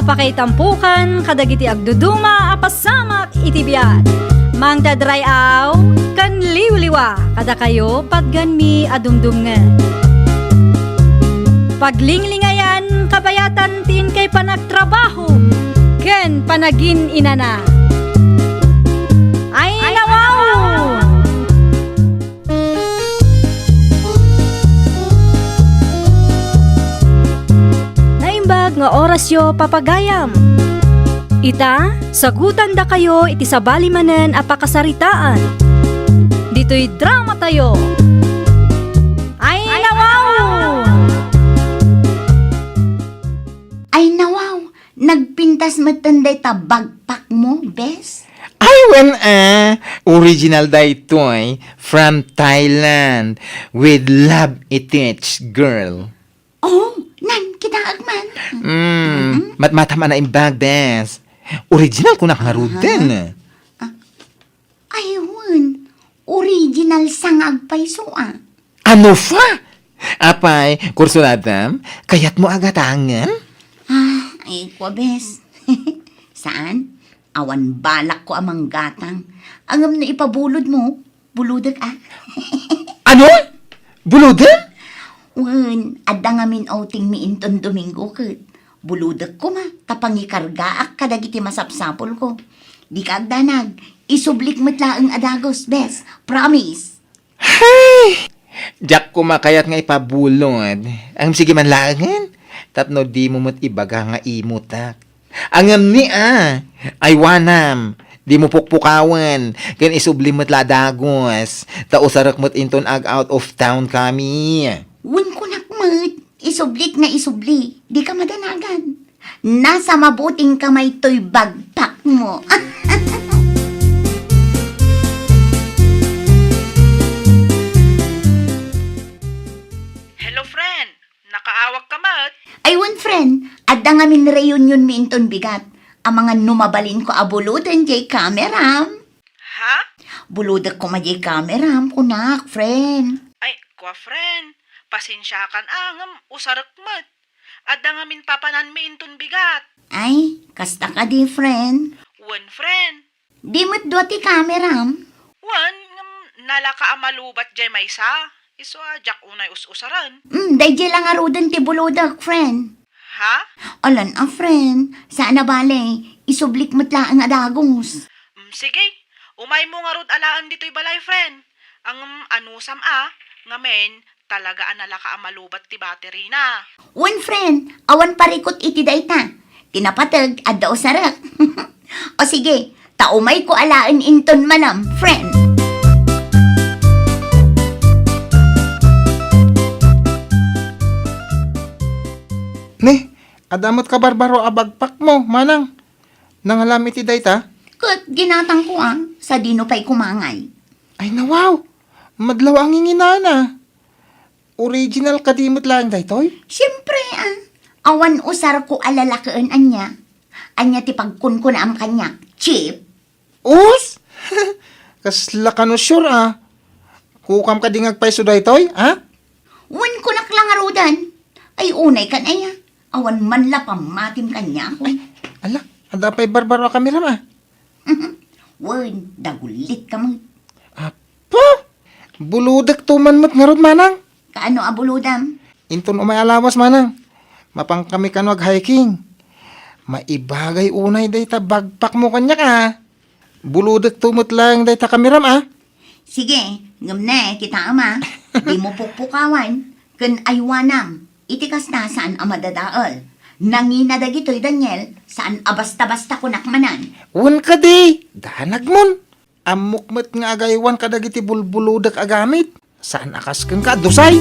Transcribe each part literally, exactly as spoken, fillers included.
Pakaitampukan kadagiti agduduma a pasamak iti biag. Mangted ray-aw ken liwliwa kadakayo patganmi a dumdumngeg. Paglinglingayan kabayatan ti inkay panagtrabaho ken panagin-inana. Ay, nawaw! Naimbag nga orasyo, papagayam. Ita, sagutandakayo iti sabali manen a pakasaritaan. Ditoy dramatayo. Ay, nawaw! Ay, nawaw! Nagpintas metten dayta bagpak mo, bes? Ay, wen, ah, original daytoy from Thailand with love itich, girl. Oh, nan, kitaek man. Mm, matmatam a naimbag, bes. Original kunak ngaruden. Ah, ay, wen. Original sa nga agpayso, ah. Ano fa? Apay, kursunadam, kayatmo a gatangen? Ah, ay, kwa, bes. Saan? Awan balakko a manggatang. Ngem no ipabulod mo, bulodek, ah. Ano? Bulodek? Wen, adda ngamin outing mi inton Domingo ket bulodek koma ta pangikargaak kadagiti masapsapulko. Dika agdanag, isublik met laeng a dagus, bes. Promise. Hay! Diak koma kayat nga ipabulod. Ngem sige man laengen, tapno dimo met ibaga nga imutak. Ngem ni a, aywanam, dimo pukpukawen, ken isublim met la a dagus, ta usarek met inton ag-out of town kami. Wen kunak met, isublik nga isubli, dika madanagan. Nasa mabuting kamay toy bagpak mo. Hello, friend. Nakaawag ka met? Ay, wen, friend. Adda ngamin reunion mi inton bigat. Amangan no mabalinko a buloden jay kameram. Ha? Bulodek koma jay kameram, kunak, friend. Ay, kwa, friend. Pasensiakan a, ngem usarek met. Adda ngamin papananmi inton bigat. Ay, kasta kadi, friend? Wen, friend. Di met dua ti kameram? Wen, ngem nalaka a malubat jay maysa. Isu a diak unay us-usaren. Mm, dayjay la ngaruden ti bulodek, friend. Ha? Alan a, friend. Saan a bale, isublik met laeng a dagus. Mm, sige. Umaymo ngarud alaen ditoy balay, friend. Ngem anusam a, ngamin, talaga a nalaka a malubat ti battery na. Wen, friend, awan parikut iti dayta. Ti napateg, adda usarek. O sige, ta umayko alaen inton manam, friend. Ni, adda met kabarbaro a bagpak mo, manang. Nangalam iti dayta? Ket ginatangko a, sadino pay kumangay. Ay, nawaw! Madlaw a nginginana. Original kadi met laeng daytoy? Siempre, ah. Awan usarko a lalakeen ania. Ania ti pagkunkunaam kaniak? Cheap? Us! Kasla kano sure, ah. Kukam kadi nga agpayso daytoy, ah? Wen, kunak la ngaruden. Ay, unay kan aya. Awan man la pammatim kaniak. Ay, ala, adda pay barbaro a kameram, ah. Wen, dagulit ka met. Apo! Bulodek to man met ngarud, manang. Kaano a bulodam? Inton umay a lawas, manang. Mapan kami kano ag-hiking. Maibagay unay dayta bagpak mo kaniak, ah. Bulodek to met laeng dayta kameram, ah. Sige, ngem ne, kitaem, ah. Dimo pukpukawan, ken aywanam. Iti kasta, saan a madadael. Nangina dagitoy, Daniel, saan a basta-basta kunak manen. Wen kadi, danagmon. Ammok met nga agaywan kadagiti bulbulodek a gamit. Saan a kas kenka, adusay.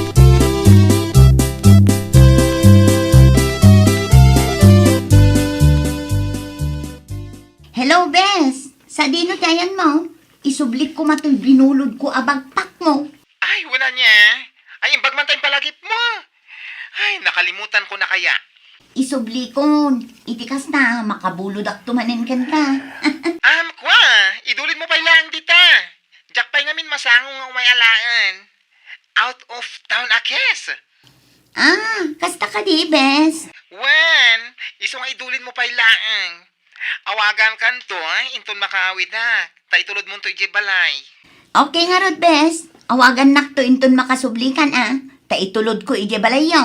Hello, bes. Sadino ti ayanmo? Isublik koma toy binulodko a bagpak mo. Ay, wen ania. Ay, imbag man ta impalagipmo. Ay, nakalimutan ko na kaya. Isublikon. Iti kasta, makabulodakto manen kenka. Am, kwa, idulidmo pay laeng dita. Diak pay ngamin masango nga umay alaen. Out of town a kes. Ah, kasta kadi, bes? Wen, isu nga idulin mo pay laeng. Awagankanto, eh, inton makaawidak, ta itulodmonto idiay balay. Okay ngarud, bes. Awagannakto inton makasublikan, a, ta itulodko idiay balayyo.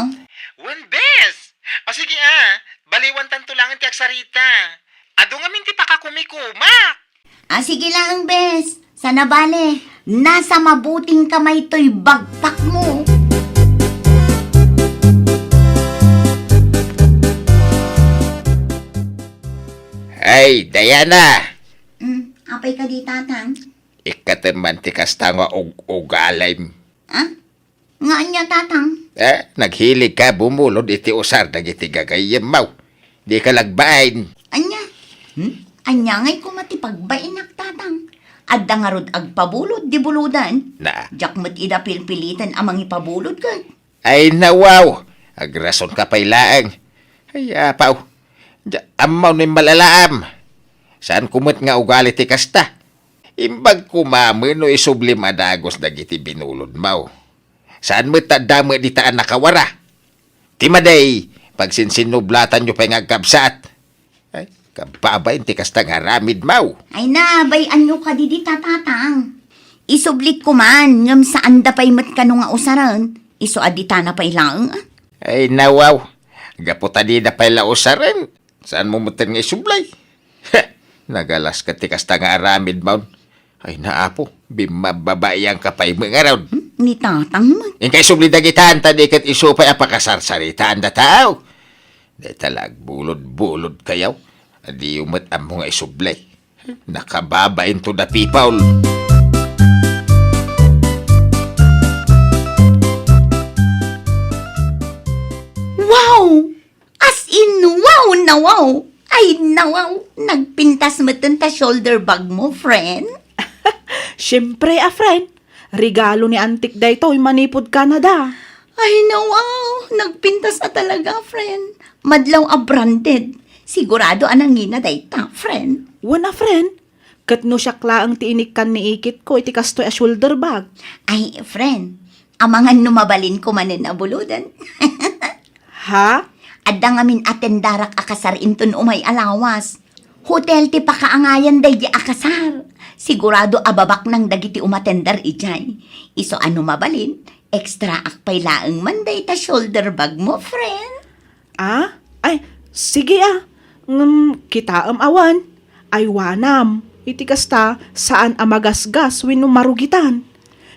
Wen, bes. O sige, a, baliwantanto laeng ti agsarita. Adu ngamin ti pakakumikumak. A, sige laeng, bes. Sana bale, nasa mabuting kamay toy bagpakmo. Ay, Diana! Mm, apay kadi, Tatang? Ikkatem man ti kasta nga ug-, ugalim. A? Nga ania, Tatang? Eh, naghilig ka bumulod iti usar dagiti gagayyemmo. Di ka lagbain. Ania? Hmm? Ania ngay koma ti pagbainak, Tatang? Adda ngarud agpabulod di bulodan. Na. Diak met ida pilpiliten a mangipabulod ket. Ay, nawaw! Agrason ka pay laeng. Ay, apaw. Diak ammo no immalalaam. Saanko met nga ugali ti kasta. Imbag koma met no isublim a dagus dagiti binulodmo. Saan met ta adda met dita a nakawara. Ti madi, pagsinsinublatanyo pay nga agkabsat. Ay, kababain ti kasta nga aramidmo. Ay na, bay-anyo kadi dita, Tatang. Isublik koman, ngem saanda pay met kano nga usaren. Isu a ditana pay laeng, a. Ay, nawaw. Gapu ta dida pay la usaren. Saanmo metten nga isublay? Nagalas ket ti kasta nga aramidmon. Ay, naapo, bimmababaianka pay met ngarud. Hmm? Ni Tatang met. Inka isubli dagitan, ta di ket isu pay a pakasarsaritaanda tao. Dayta la agbulod-bulodkayo. Adiyo met ammo nga isublay. Nakababain to the people. Wow! As in, wow na wow! Ay, na wow! Nagpintas metten ta shoulder bag mo, friend. Siyempre, a friend. Regalo ni Antik daytoy manipud Canada. Ay, na wow! Nagpintas a talaga, friend. Madlaw a branded. Sigurado a nangina dayta, friend. Wen a friend. Ket no siak laeng ti inikkan ni ikitko iti kastoy a shoulder bag. Ay, friend, amangan no mabalinko manen a buloden. Ha? Adda ngamin a tendarak a kasar inton umay a lawas. Hotel ti pakaangayan daydi a kasar. Sigurado a babaknang dagiti umatender idiay. Isu a no mabalin, extraak pay laeng man dayta shoulder bag mo, friend. Ah? Ay, sige a. Ngem kitaem awan. Aywanam. Iti kasta, saan a magasgas wenno marugitan.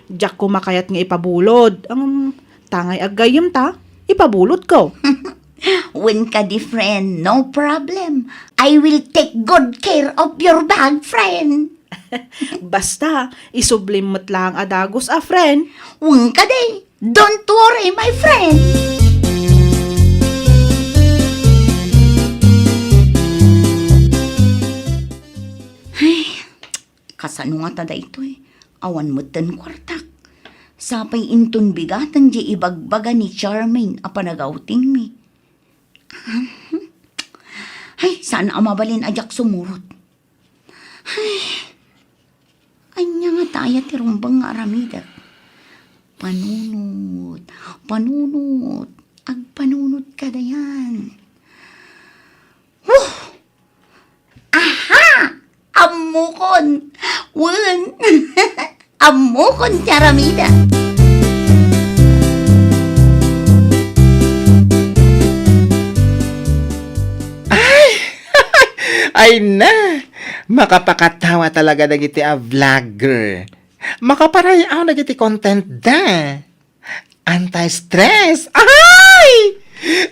Diak koma kayat nga ipabulod. Ngem, tangay aggayyem ta, ipabulodko. Wen kadi, friend, no problem. I will take good care of your bag, friend. Basta, isublim met laeng a dagus a, friend. Wen kadi, don't worry, my friend. Ay, kasano ngata daytoy? Awan metten kuartak. Sapay inton bigaten diay ibagbaga ni Charmaine a panagawtingmi. Ay, saan a mabalin a diak sumurot. Ay, ania ngata aya ti rumbeng nga aramidek? Panunot, panunot, agpanunot kadayan. Huh! Aha! Ammokon! Wen! Ammokon ti aramidek! Ay! Ay na! Makapakatawa talaga dagiti a vlogger. Makaparay-aw dagiti content da. Anti-stress. Ay!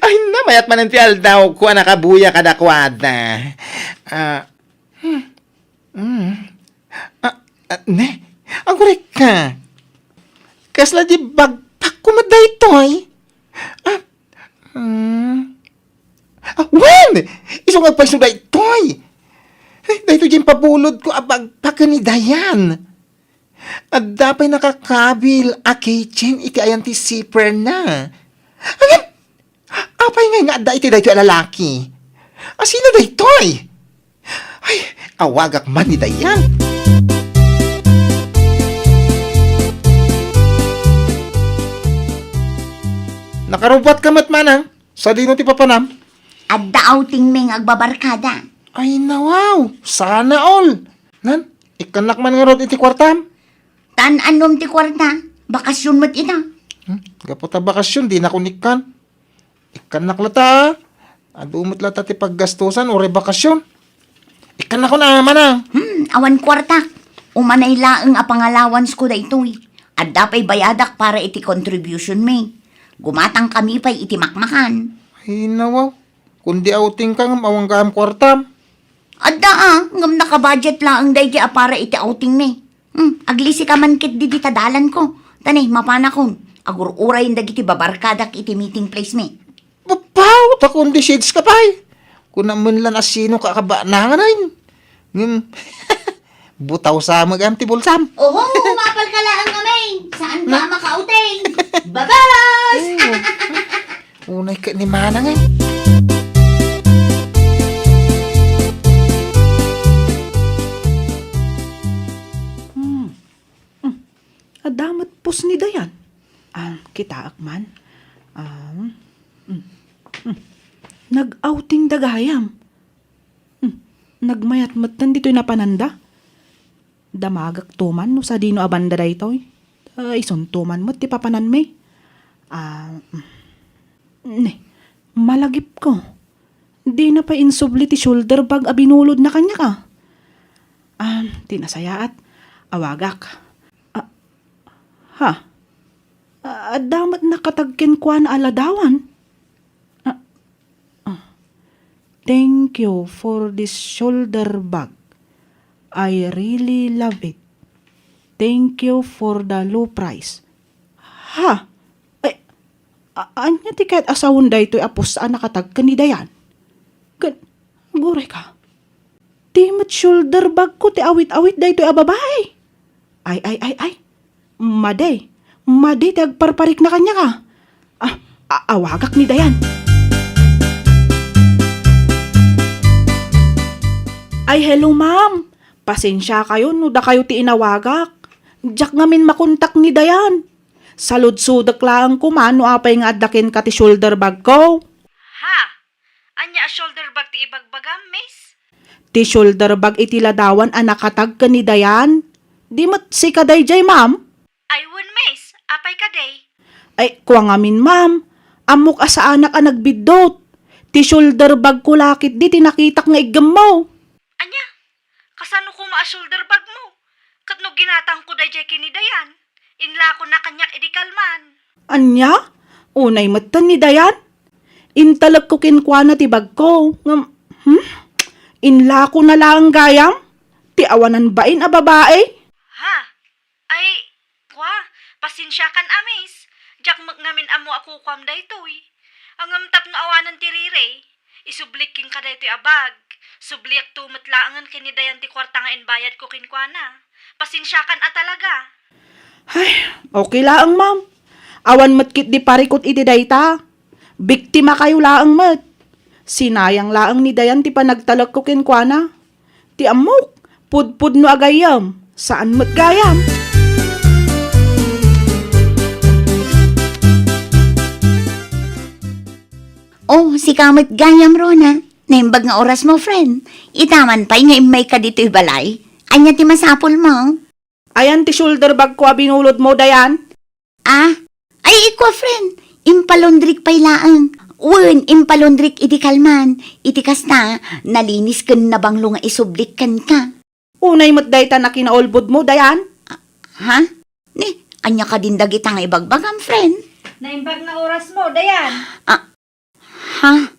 Ay na, mayat manen ti aldawko a nakabuya kadakuada. Ah, hmm. Mm. Ah, ah, ne? Agurek ka. Kasla di bagpak ko met daytoy? Ah, hmm. Ah, wen! Isu nga agpayso daytoy. Eh, daytoy diay impabulodko a bagpak ken ni Dayan. Adda pay nakakabil a keychain iti ayan ti zipper na. Ngem, apay ngay nga adda iti daytoy a lalaki? A sino daytoy? Ay, awagak man ni Dayan. Nakarubbuat ka met, manang? Sadino ti papanam? Adda outing mi nga agbabarkada. Ay, nawaw! Sana all! Nan, ikkannak man ngarud iti kuartam? Tan annom ti kuarta, bakasyon met ita. Hmm, gapu ta bakasyon, di na kunikkan. Ikkannak lata, ah. Adu met lata ti paggastusan, uray bakasyon. Ikkannak na, manang. Hmm, awan kuartak. Umanay laeng a pangalawansko daytoy. Adda pay bayadak para iti contribution mi. Gumatang kami pay iti makmakan. Ay, nawaw. Kundi outing ka ngem awan gayam kuartam. Adda a, ngem nakabudget laeng daydi a para iti outing mi. Hmm, aglisika man ketdi dita dalanko. Tani, mapanakon. Agur-urayen dagiti babarkadak iti meeting place mi. Babaw, ta kundi shades ka pay. Kuna man lan a sino ka kabanangan ay. Ngem, butaw sa magam ti bulsam. Oho, mapal ka laeng, amay. Saan ka makauting? Babas! Ay, oh. Unay ka ni Manang, eh. Hmm. Hmm. Adda met pus ni Dayan. Ah, kitaek man. Ah, hmm. Hmm. Nag-outing da gayam. Hmm. Nagmayat metten ditoy napananda. Damagek to man no sadino a banda daytoy. Ta isunto man met ti papananmi. Ah, ne, malagipko. Dina pay insubli ti shoulder bag a binulodna kaniaka. Ah, ti nasayaat, awagak. Ah, ha? Ah, adda met nakatag kenkuana a ladawan? Ah, ah. "Thank you for this shoulder bag. I really love it. Thank you for the low price." Ha? Ay, a-, ania ti kayat a sawen daytoy a pussa a nakatag ken ni Dayan? Ken, aguray ka. Ti met shoulder bag ko ti awit-awit daytoy a babai. Ay, ay, ay, ay. Madi. Madi ti agparparikna kaniaka. Ah, a-, awagak ni Dayan. Ay, hello, ma'am. Pasensia kayo no dakayo ti inawagak. Diak ngamin makontak ni Dayan. Saludsodek laeng koma no apay nga adda kenka ti shoulder bag ko. Ha? Ania a shoulder bag ti ibagbagam, miss? Ti shoulder bag iti ladawan a nakatag ken ni Dayan. Di met sika daydiay, ma'am? Ay, wen, miss. Apay kadi? Ay, kua ngamin, ma'am. Ammok a saanak a nagbiddut. Ti shoulder bag ko la ketdi ti nakitak nga iggemmo. Ania? Kasano koma a shoulder bag mo? Ket no ginatangko daydiay ken ni Dayan, inlakona kaniak idi kalman. Ania? Unay metten ni Dayan? Intalekko kenkuana ti bagko, ngem, hmm? Inlakona laeng gayam? Ti awanan bain a babai? Ha? Ay, kua, pasensiakan a, miss. Diak met ngamin ammo a kukuam daytoy. Ngem tapno awanen ti riri, isublik kenka daytoy a bag. Subliakto met laengen ken ni Dayan ti kuarta nga imbayadko kenkuana. Pasensiakan a talaga. Ay, okay laeng, ma'am. Awan met ketdi parikut iti dayta. Biktimakayo laeng met. Sinayang laeng ni Dayan ti panagtalekko kenkuana. Ti ammok, pudpudno a gayyem, saan met gayam. Oh, sika met gayam, Rona. Naimbag nga oras mo, friend. Ita man pay nga immayka ditoy balay. Ania ti masapul mo? Ayan ti shoulder bag ko a binulod mo, Dayan. Ah? Ay, ikua, friend. Impalondrik pay laeng. Wen, impalondrik idi kalman. Iti kasta, nalinis ken nabanglo nga isublik kenka. Unay met dayta a kinaulbod mo, Dayan? Ah, ha? Ni, ania kadin dagita nga ibagbagam, friend? Naimbag nga oras mo, Dayan. Ah, ha?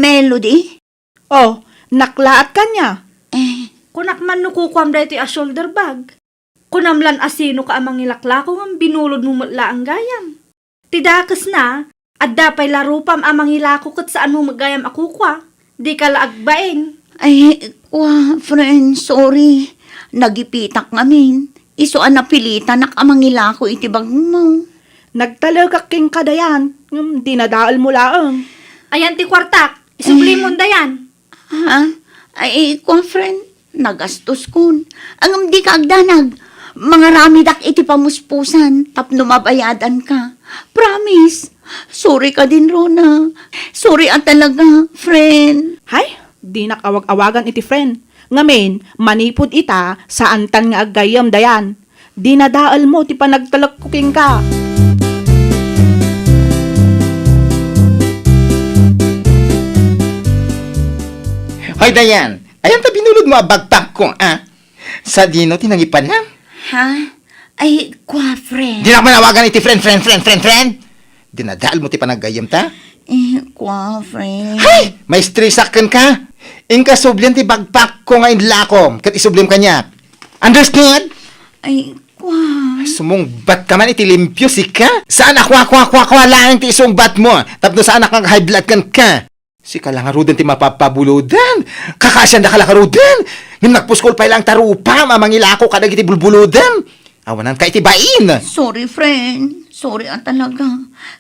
Melody? Oh, naklaat kania? Eh. Kunak man no kukuam daytoy a shoulder bag. Kunam lan a sinoka a mangilaklako ngem binulod mo met laeng gayam. Ti dakesna, adda pay la rupam a mangilako ket saan mo met gayam a kukua. Dika la agbain. Ay, kua, friend, sorry. Nagipitak ngamin. Isu a napilitanak a mangilako iti bagmo. Nagtalekak kenka, Dayan, ngem dinadael mo laeng. Ayan ti kuartak. Isubli mon, Dayan. Ha? Ay, kua, friend, nagastoskon. Ngem dika agdanag. Mangaramidak iti pamuspusan tapno mabayadanka. Promise. Sorry kadin, Rona. Sorry a talaga, friend. Hay, dinak awag-awagan iti friend. Ngamin, manipud ita, saantan nga aggayyem, Dayan. Dinadaelmo ti panagtalekko kenka. Hoy, Dayan, ayan ta binulodmo a bagpakko, a? Sadino ti nangipanam? Ha? Ay, kwa, friend. Dinak man awagan iti friend, friend, friend, friend, friend. Dinadaelmo ti panaggayyemta? Eh, kwa, friend. Hay! Maestresak kenka. Inka sublian ti bagpakko nga inlakom, ket isublim kaniak. Understood? Ay, kwa. Sumungbatka man iti limpio, sika? Saan a kwa, kwa, kwa, kwa laeng ti isungbatmo? Tapno saanak nga high blood kenka. Sika la ngaruden ti mapapabulodan. Kakasiandaka la ngaruden. Ngem nagpuskol pay laeng ta rupam a mangilako kadagiti bulbulodem. Awananka iti bain. Sorry, friend. Sorry a talaga.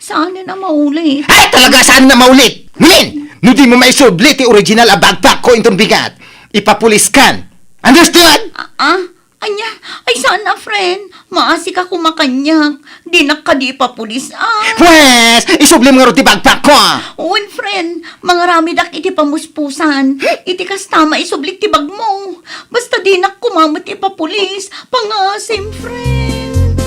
Saanen a maulit. Ay, talaga saanen a maulit. Ngamin, no dimo maisubli ti original a bagpakko inton bigat, ipapuliskan. Understood? Ah, ah? Ania? Ay, saan a, friend. Maasika koma kaniak. Dinak kadi ipapulis, ah. Pwes, isublim ngarud ti bagpakko. Wen, friend. Mangaramidak iti pamuspusan. Iti kasta, maisublik ti bagmo. Basta dinak koma met ipapulis. Pangaasim, friend.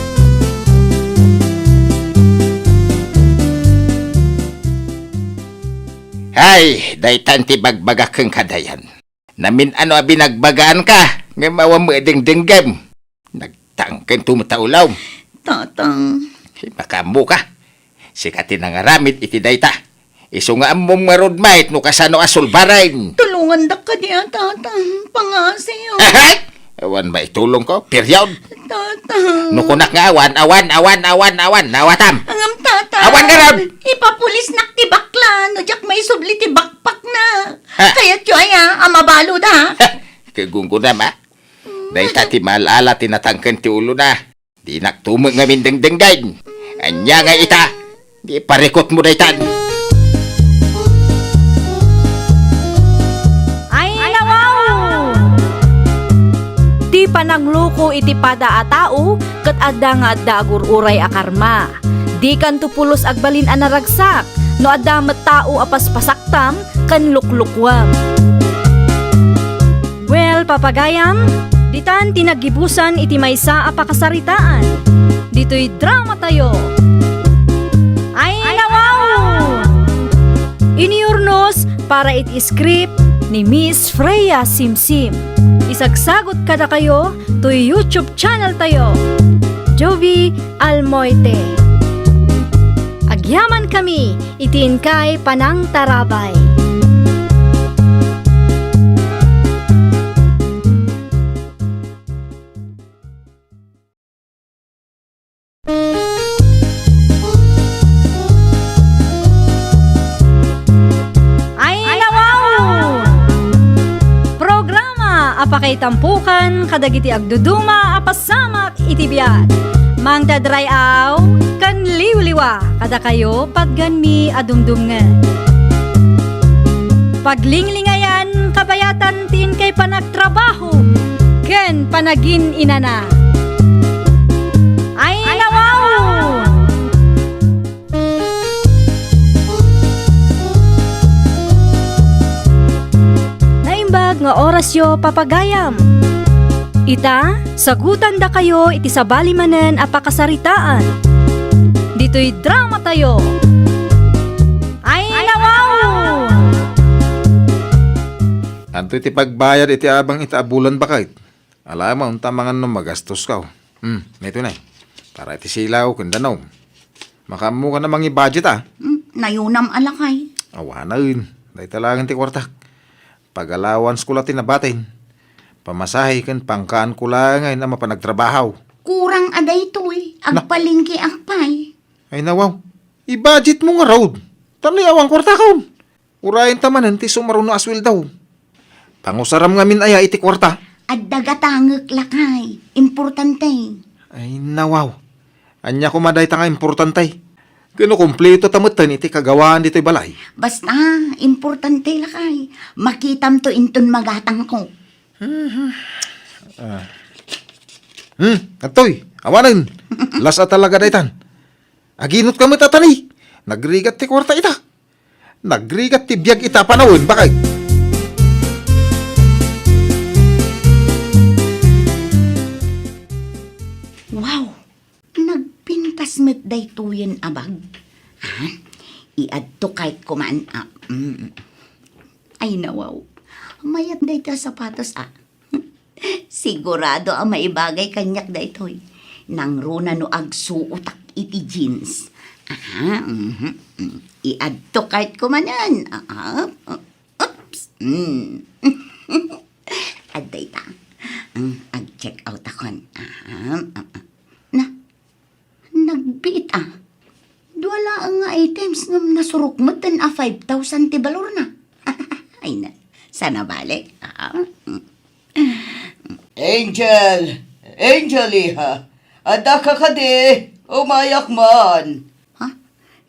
Ay, daytan ti bagbagak kenka, Dayan. Namin-ano a binagbagaanka, ngem awan met dengdenggem. Nagtangken to met ta ulom. Tatang. Ay, makaammoka. Sika ti nangaramid iti dayta. Isu nga ammom ngarud met no kasano a sulbaren. Tulongandak kadi a, Tatang. Pangaasim. Awan maitulongko. Period. Tatang. No kunak nga awan, awan, awan, awan, awan. Nawatam. Ngem, Tatang. Awan ngarud. Ipapulisnak ti bakla no diak maisubli ti bakpakna. Ha? Kayatyo aya a mabalud, ha? Kagunggonam, a? Dayta ti maal-ala ti natangken ti ulona. Dinak to met ngamin dengdenggen. Ania nga ita? Di parikutmo daytan. Ay, nawaw! Ti panangloko iti pada a tao ket adda nga adda agur-uray a karma. Dikanto pulos agbalin a naragsak no adda met tao a paspasaktam ken luklukuem. Well, papagayam, ditan ti naggibusan iti maysa a pakasaritaan. Ditoy drama tayo. Ay, nawaw! Iniyurnos para iti script ni Miss Freya Simsim. Isagsagot kadakayo toy YouTube channel tayo, Jovie Almoite. Agyaman kami iti inkay panangtarabay. Ay, nawaw! Programa a pakaitampokan kadagiti agduduma a pasamak iti biag. Mangted ray-aw ken liwliwa kadakayo patgenmi a dumdumngeg. Paglinglingayan kabayatan ti inkay panagtrabaho ken panagin-inana. Ay, nawaw! Naimbag nga orasyo, papagayam. Ita, sagutandakayo iti sabali manen a pakasaritaan. Ditoy drama tayo. Ay, nawaw! Adtoy ti pagbayad iti abang ita a bulan, baket. Ala, maunta mangan no magastoska. Hmm, maytoy na. Para iti silaw ken danum. Makaammoka a mangi-budget, a? Hmm, nayonam a, lakay. Awanen. Dayta laeng ti kuartak. Pag-allowancesko la ti nabatin. Pamasahe ken pangkaanko laeng a mapan agtrabaho. Kurang a daytoy. Na- Agpalengkeak pay. Ay, nawaw. I-budgetmo ngarud. Tapno awan kuartakon. Urayenta manen ti sumaruno a sueldo. Pangusaram ngamin aya iti kuarta? Adda gatangek, lakay. Importante. Ay, nawaw. Ania koma dayta nga importante? Ken no kumpleto ta metten iti kagawaan ditoy balay? Basta, importante, lakay. Makitamto inton magatangko. Mhm. Ah. Hmm, adtoy, awanen. Las a talaga daytan. Aginutka met a tani. Nagrigat ti kuarta ita. Nagrigat ti biag ita a panawen, bakay. Wow! Nagpintas met daytoyen a bag. Ha? Iadto kayat ko man, ah, mm. Ay, nawaw. Mayat dayta sapatos, ah. Sigurado a maibagay kaniak daytoy. Nangruna no agsuotak iti jeans. Aha, mhm, mm. Iadto kayat ko manen. Ah, ah, oops. Mm. Adda ita. Mm, ag-check out akon. Aha, ah, ah. Na, nagbiit a. Dua laeng nga items ngem nasurok metten a five thousand ti balorna. Ay na, sana bale. Ah, mm. Angel! Angel, iha! Addaka kadi? Umayak man! Ha?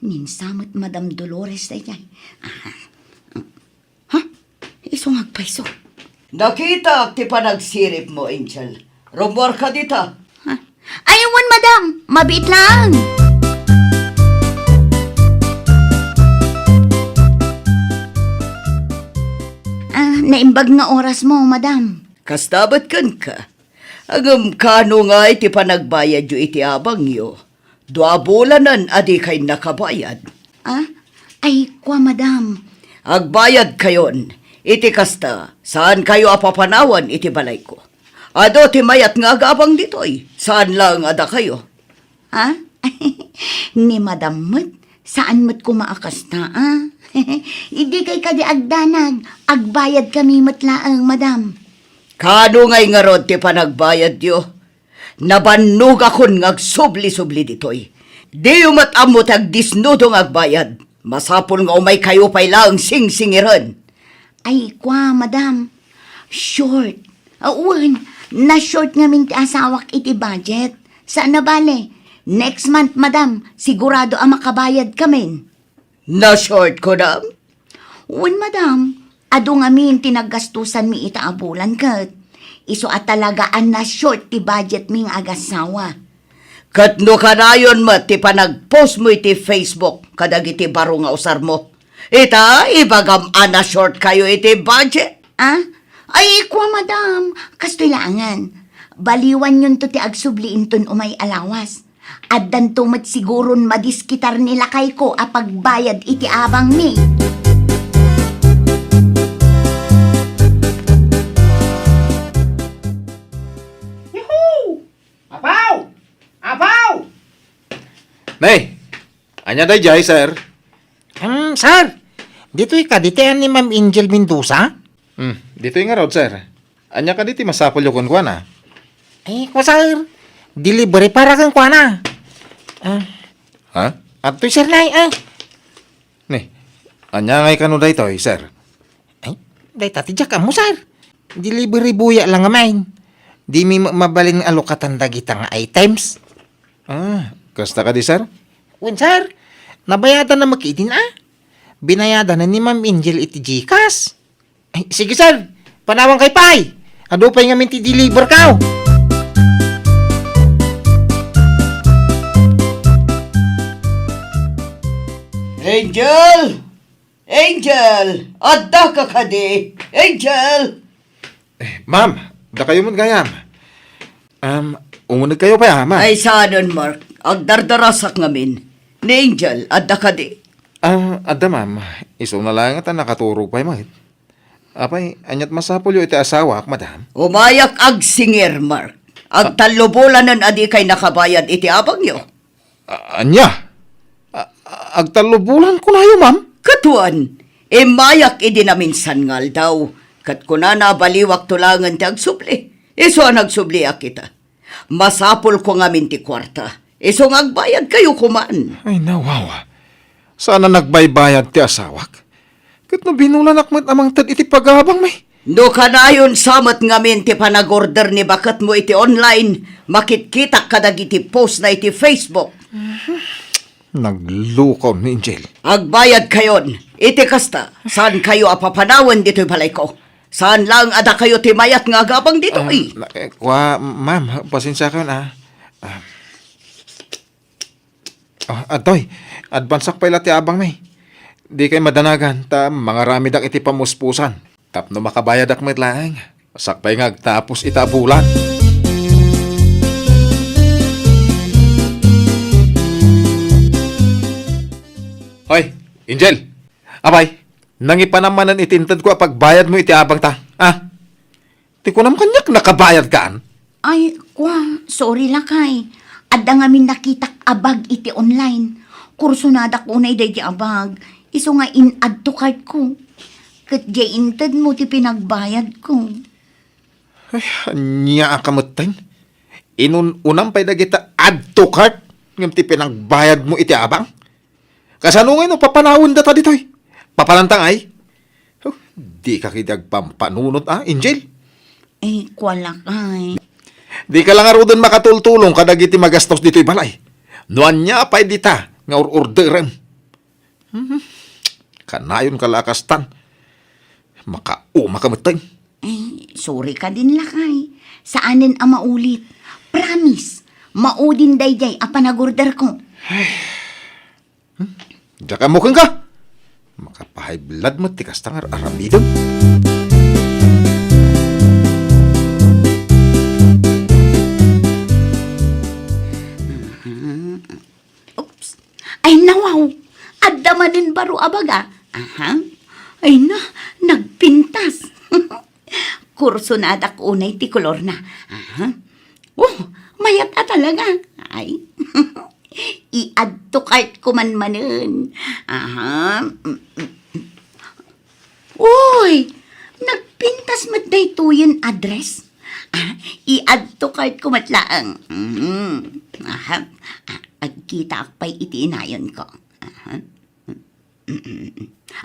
Ninsamet Madam Dolores daydiay. Ah. Ha? Isu nga agpayso. Nakitak ti panagsiripmo, Angel. Rummuarka dita. Ha? Ay, wen, madam. Mabiit lang. Ah, naimbag nga orasmo, madam. Kasta met kenka. Ngem kano ngay ti panagbayadyo iti abangyo? Dua bulanen a dikay nakabayad. Ah? Ay, kua, madam. Agbayadkayon. Iti kasta, saankayo a papanawan iti balayko. Adu ti mayat nga agabang ditoy. Saan laeng a dakayo. Ah? Ni madam met, saan met koma a kasta, ah? Dikay kadi agdanag, agbayadkami met laeng, madam. Kano ngay ngarud ti panagbayadyo? Nabannogakon nga agsubli-subli ditoy. Diyo met ammo ti agdisnudo nga agbayad. Masapul nga umaykayo pay laeng singsingiren. Ay, kua, madam. Short. Ah, wen, na-short ngamin ti asawak iti budget. Saan a bale. Next month, madam, sigurado a makabayadkamin. Na-short, kunam? Wen, madam. Adu ngamin ti naggastusanmi ita a bulan ket isu a talaga a na-short ti budgetmi nga agasawa. Ket no kanayon met ti panagpostmo iti Facebook kadagiti baro nga usarmo, ita, ibagam a na-shortkayo iti budget. Ah? Ay, kua, madam. Kastoy laengen. Baliwanyonto ti agsubli inton umay a lawas. Addanto met siguron madiskitar ni lakayko a pagbayad iti abangmi. Yahoo! Apaw! Apaw! Nay, ania daydiay, sir? Hmm, sir, ditoy kadi ti ni Ma'am Angel Mendoza? Hmm, ditoy ngarud, sir. Ania kadi ti masapulyo kenkuana? Eh, kua, sir, delivery para kenkuana. Ah. Ha? Adtoy, sir, nay, ah. Ni, ania ngay kano daytoy, sir? Ay, dayta ti diak ammo, sir. Delivery boy-a la ngamin. Dimi ma-, mabalin nga alokatan dagita nga items. Ah, kasta kadi, sir? Wen, sir. Nabayadan na met idin, ah. Binayadan na ni Ma'am Angel iti GCash. Ay, sige, sir. Panawan kay pay. Adu pay ngamin ti deliver kao. Angel! Angel! Addaka kadi? Angel! Eh, ma'am, dakayo met gayam. Um, umunegkayo pay, ah, ma'am. Ay, saanen, Mark. Agdardarasak ngamin. Ni Angel, adda kadi? Ah, adda, ma'am. Isuna laeng ta nakaturog pay met. Apay, ania't masapulyo iti asawak, madam? Umayak agsingir, Mark. Agtallo bulanen a dikay nakabayad iti abangyo. A-, ania? A-, a-, agtallo bulan kunayo, ma'am? Ket wen, immayak idi naminsan nga aldaw, ket kunana a baliwakto laengen ti agsubli. Isu a nagsubliak ita. Masapulko ngamin ti kuarta. Isu nga agbayadkayo koman. Ay, nawawa. Saan a nagbaybayad ti asawak? Ket no binulanak met a mangted iti pagabangmi? No kanayon sa met ngamin ti panag-order ni baketmo iti online, makitkitak kadagiti post na iti Facebook. Naglukaw ni Angel. Agbayadkayon. Iti kasta, saankayo a papanawen ditoy balayko. Saan laeng a dakayo ti mayat nga agabang ditoy. Ah, na-, eh, kua, ma'am, pasensiakayon, ah. Ah. Ah, adtoy, advanceak pay la ti abangmi. Dikay madanagan ta mangaramidak iti pamuspusan. Tapno makabayadak met laeng, sakbay nga agtapos ita a bulan. Hoy, Angel! Apay, nangipanam manen iti intedko a pagbayadmo iti abangta, a? Ti kunam kaniak, nakabayadkan? Ay, kwa, sorry lakay. Adda ngamin nakitak a bag iti online. Kursonadak unay daydi a bag. Isu nga in-add to cart ko. Ket diay intedmo ti pinagbayadko. Ay, ania a kametten? Inun-unam pay dagita add to cart ngem ti pinagbayadmo iti abang? Kasano ngay no papanawendata ditoy? Papananta ngay? Oh, dika ketdi agpampanunot, a, Angel? Eh, kwa lakay. Dika la ngaruden makatultulong kadagiti magastos ditoy balay. No ania pay dita nga ur-orderem? Hmm, kanayonka la a kastan. Makaumaka metten. Eh, sorry kadin lakay. Saanen a maulit. Promise, maudin daydiay a panagorderko. Hmm? Diak ammo kenka. Makapahiblad met ti kasta nga ar-aramidem. Oops. Ay, nawaw. Adda manen baro a baga. Aha. Ay na, nagpintas. Kursonadak unay ti kolorna. Aha. Oh, mayat a talaga. Ay. I-add to cart ko man manen. Aha. Uy, nagpintas met daytoyen address. Ah, i-add to cart ko met laeng. Mm. Aha. Ah, agkitaak pay iti inayonko. Aha. Mm.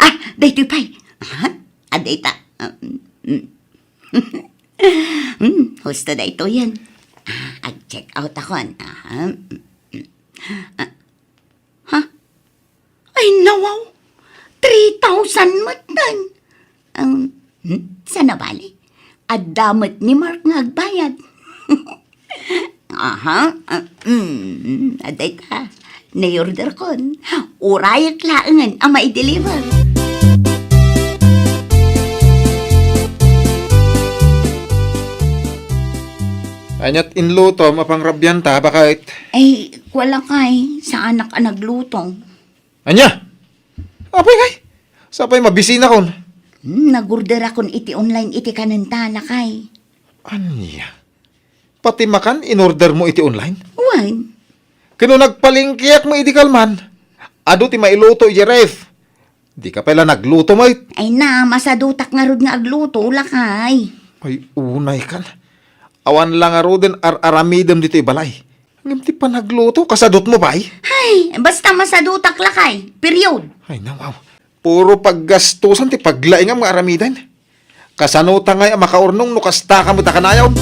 Ah, daytoy pay. Aha. Ah, dayta. Ah, mm. Mm, husto daytoyen. Ah, ag-check out akon. Aha. Mm, mm. Ah, ha? Ay, nawaw! Three thousand met dan! Ang, hmm, sana bali? Adda met ni Mark nga agbayad. Aha, ah, mm, adda ita. Naiorderkon. Urayek laengen a mai-deliver. Ania't inlutom a pangrabianta, baket? Ay, wala kay. Saanak a nagluto. Ania? Apay kay? Sapay mabisinakon. Hmm, nagorderakon iti online iti kanenta, lakay. Ania? Pati makan inordermo iti online? Wen. Ken no nagpalengkeak met idi kalman, adu ti mailuto iti ref. Dika pay la nagluto met. Ay na, masadutak ngarud nga agluto, lakay. Ay, unay kan. Awan la ngaruden ar-aramidem ditoy balay. Ngem ti panagluto, kasadutmo pay? Ay, basta masadutak lakay. Period. Ay, nawaw. Puro paggastusan ti paglaingam nga aramiden. Kasano ta ngay a makaurnong no kasta ka met a kanayon?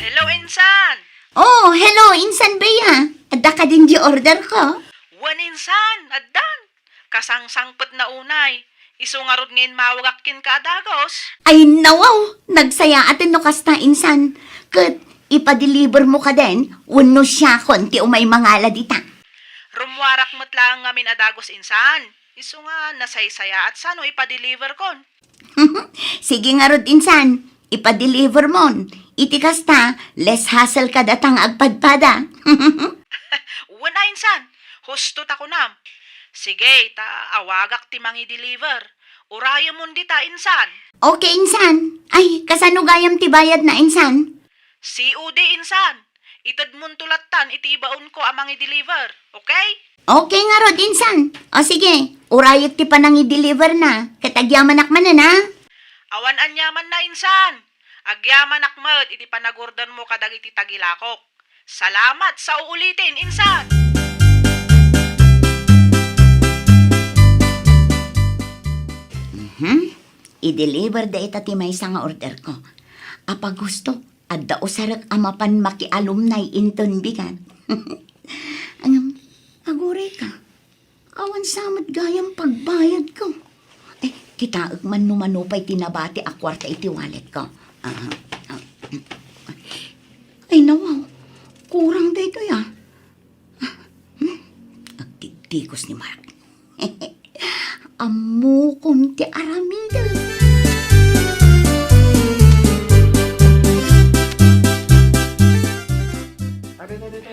Hello, insan! Oh, hello, insan Bea. Adda kadin di order ko? Wen, insan, addan. Kasangsangpetna unay. Isu ngarud nga immawagak kenka a dagus. Ay, nawaw! Nagsayaaten no kasta, insan. Ket ipadeliver mo kaden wenno siakon ti umay mangala dita? Rummuarak met laeng ngamin a dagus, insan. Isu nga nasaysayaat sano ipadeliverkon. Sige ngarud, insan. Ipadeliver mon. Iti kasta, less hassle ka data nga agpadpada. Wen a, insan. Husto ta kunam. Sige, ta awagak ti mangi-deliver. Urayemon dita, insan. Okay, insan. Ay, kasano gayam ti bayad na, insan? C O D, insan. Itedmonto lattan iti ibaonko a mangi-deliver. Okay? Okay ngarud, insan. O sige, urayek ti panangi-deliver na. Ket agyamanak manen, a? Awan aniaman na, insan. Agyamanak met iti panagordermo kadagiti tagilakok. Salamat sa uulitin, insan! Mhm. I-deliver dayta ti maysa nga order ko. Apagusto, adda usarek a mapan makialumnay inton bigat. Ngem, aguray ka. Awan sa met gayam pagbayad ko. Eh, kitaek man no mano pay ti nabati a kuarta iti wallet ko. Aha. Ah. Nawaw, kurang daytoy, ah. Hmm, agtitikos ni Mark. Ammokon ti aramidek.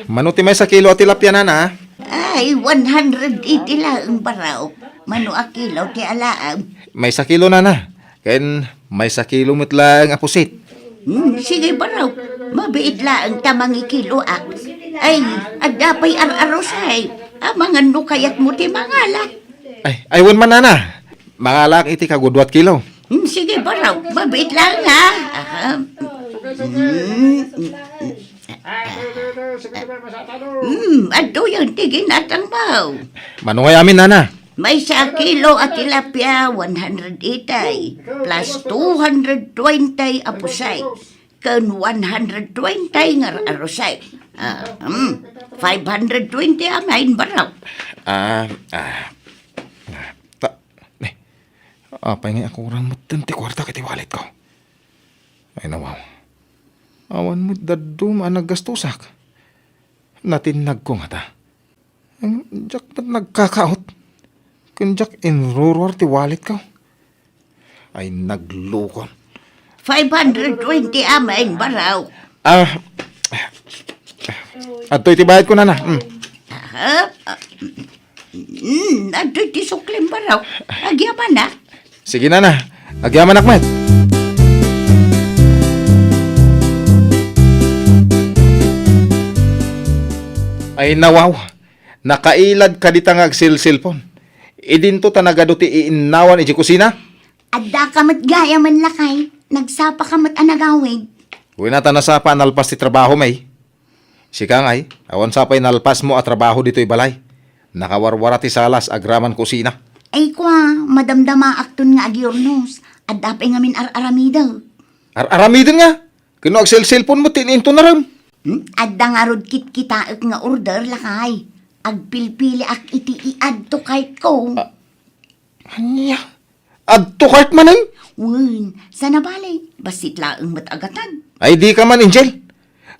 Mano ti maysa kilo a tilapia, nana? Ay, one hundred eighty laeng, baro. Mano a kilo ti alaem? Maysa kilo, nana. Ken maysa kilo met laeng a pusit. Hmm, sige, baro. Mabiit laeng ta mangikiloak. Ay, adda pay ar-arusay. Amangan no kayatmo ti mangala. Ay, ay, wen man, nana. Mangalaak iti kagudua a kilo. Hmm, sige, baro. Mabiit laeng, ha? Aha. Hmm, hmm, hmm. Hmm, adtoyen ti ginatangmo. Mano ngay amin, nana? Maysa a kilo a tilapia, one hundred eighty, plus two hundred twenty a pusay, ken one hundred twenty nga ar-arusay. Ah, hmm, five hundred twenty amin, baro. Ah, ah, ah, ta-, eh, apay nga akurang metten ti kuarta iti wallet ko? Ay, nawaw. Awan met dadduma a naggastosak. Natinnagko ngata. Em, diak met nagkakaot. Ken diak inruruar ti wallet ko. Ay, naglukon. Five hundred twenty amin, baro. Ah, adtoy ti bayad ko, nana. Mm. Aha. Ah, mm, adtoy ti suklim, baro. Agyamanak. Sige, nana. Agyamanak met. Ay, nawaw. Nakailad kadi ta nga agselselpon. Idinto ta nagadu ti iinnawan idiay kusina? Addaka met gayamen, lakay. Nagsapaka met a nagawid. Wen a ta nasapa a nalpas ti trabahom, ay. Sika ngay, awan sa pay nalpasmo a trabaho ditoy balay. Nakawarwara ti salas agraman kusina. Ay kua, madamdamaakton nga agyurnos. Adda pay ngamin ar-aramidek. Ar-aramiden nga? Ken no agselselpon met ti inton arem. Hmm? Adda ngarud kitkitaek nga order, lakay. Agpilpiliak iti i-add to cart ko. Ah, ania? Add to cart manen? Wen, sana bale, bassit laeng met a gatad. Ay, dika man, Angel.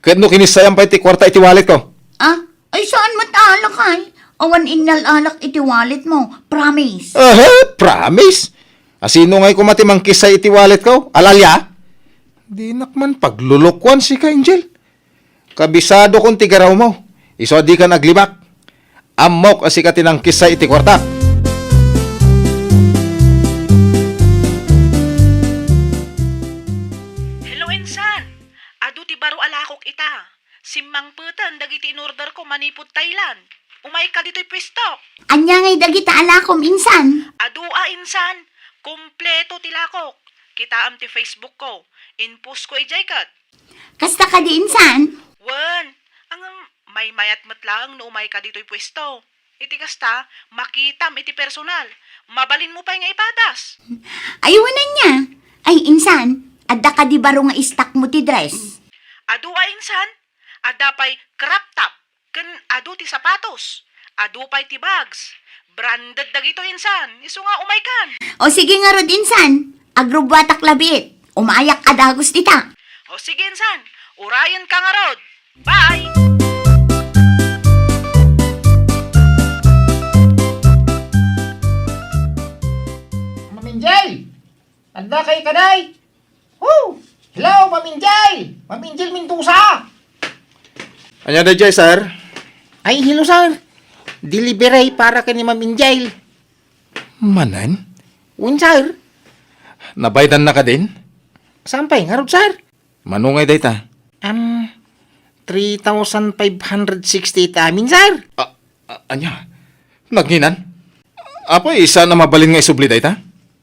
Ket no kinissayam pay ti kuarta iti wallet ko. Ah, ay saan met a, lakay? Awan innalalak iti wallet mo, promise. Aha, promise? Asino ngay koma ti mangkissay iti wallet ko? Alalia? Dinak man paglulukuan sika, Angel. Kabisadokon ti garawmo, isu a dikan aglibak. Ammok a sika ti nangkissay iti kuartak. Hello, insan! Adu ti baro a lakok ita. Simmangpeten dagiti inorderko manipud Thailand. Umayka ditoy puestok. Ania ngay dagita a lakom, insan? Adu a, insan. Kompleto ti lakok. Kitaem ti Facebook ko. Inpost ko idiay ket. Kasta kadi, insan? Wen, ngem maymayat met laeng no umayka ditoy puesto. Iti kasta, makitam iti personal. Mabalinmo pay nga ipadas. Ay, wen ania? Ay, insan, adda kadi baro nga stock mo ti dress? Adu a, insan, adda pay crop top. Ken adu ti sapatos, adu pay ti bags. Branded dagitoy, insan, isu nga umaykan. O sige ngarud, insan, agrubbuatak labiit. Umayak a dagus dita. O sige, insan, urayenka ngarud. Bye! Ma'am Angel! Adda kay kaday? Woo! Hello, Ma'am Angel! Ma'am Angel Mendoza! Ania daydiay, sir? Ay, hello, sir. Delivery para ken ni Ma'am Angel. Manen? Wen, sir. Nabayadan na kadin? Saan pay ngarud, sir? Mano ngay dayta? Am, three thousand five hundred sixty ita amin, sir. Ah, ah, ania? Nagnginan? Apay, saan a mabalin nga isubli dayta?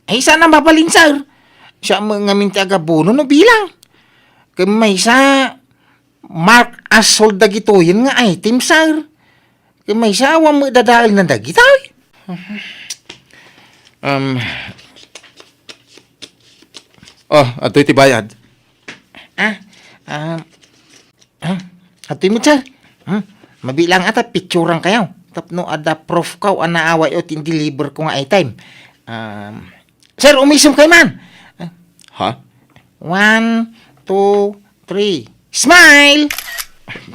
Ay, saan a mabalin, sir? Siak met ngamin ti agabono no bilang. Ken maysa, mark as sold dagitoyen nga item, sir. Ken maysa, awan met dadaelna dagitoy. Um, oh, adtoy ti bayad. Ah, ah, ah, adtoy met, sir. Hmm, mabilang ata picturan kayo. Tapno adda proof kaw a naawayo ti deliver ko nga item. Um, sir, umisem kayo man. Ha? One, two, three. Smile!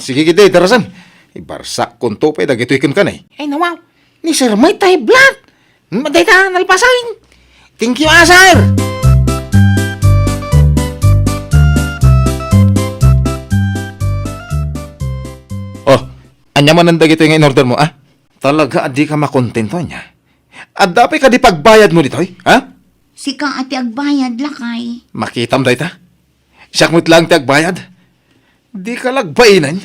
Sige, gidi, darasan. Ibarsakkonto pay dagitoy kenka, eh. Ay, nawaw. Ni Sir met ti high blood. Hmm, dayta, nalpasen. Thank you, ah, sir. Oh, ania manen dagitoy nga in-order mo, ah? Talaga a dika makontento ania? Adda pay kadi pagbayadmo ditoy, ha? Sika a ti agbayad, lakay. Makitam dayta. Siak met laeng ti agbayad. Dika la agbainen.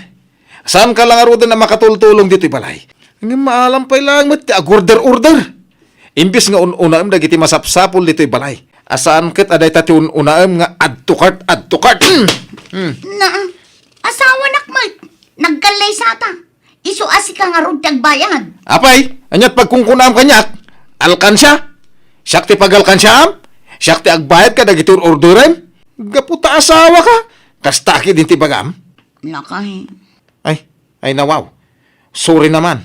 Saanka la ngaruden a makatultulong ditoy balay. Ngem maalam pay laeng met ti agorder-order. Imbes nga un-unaem dagiti masapsapul ditoy balay, a saan ket a dayta ti un-unaem nga add to cart, add to cart. Mm. Mm. Na, asawanak met. Nagkallaysata. Isu a sika ngarud ti agbayad. Apay, ania ti pagkunkunaam kaniak? Alkansia? Siak ti pagalkansiaam? Siak ti agbayad kadagiti or-orderem? Gapu ta asawaka, kasta ketdin ti bagam? Lakay. Ay, ay, nawaw. Sorry naman.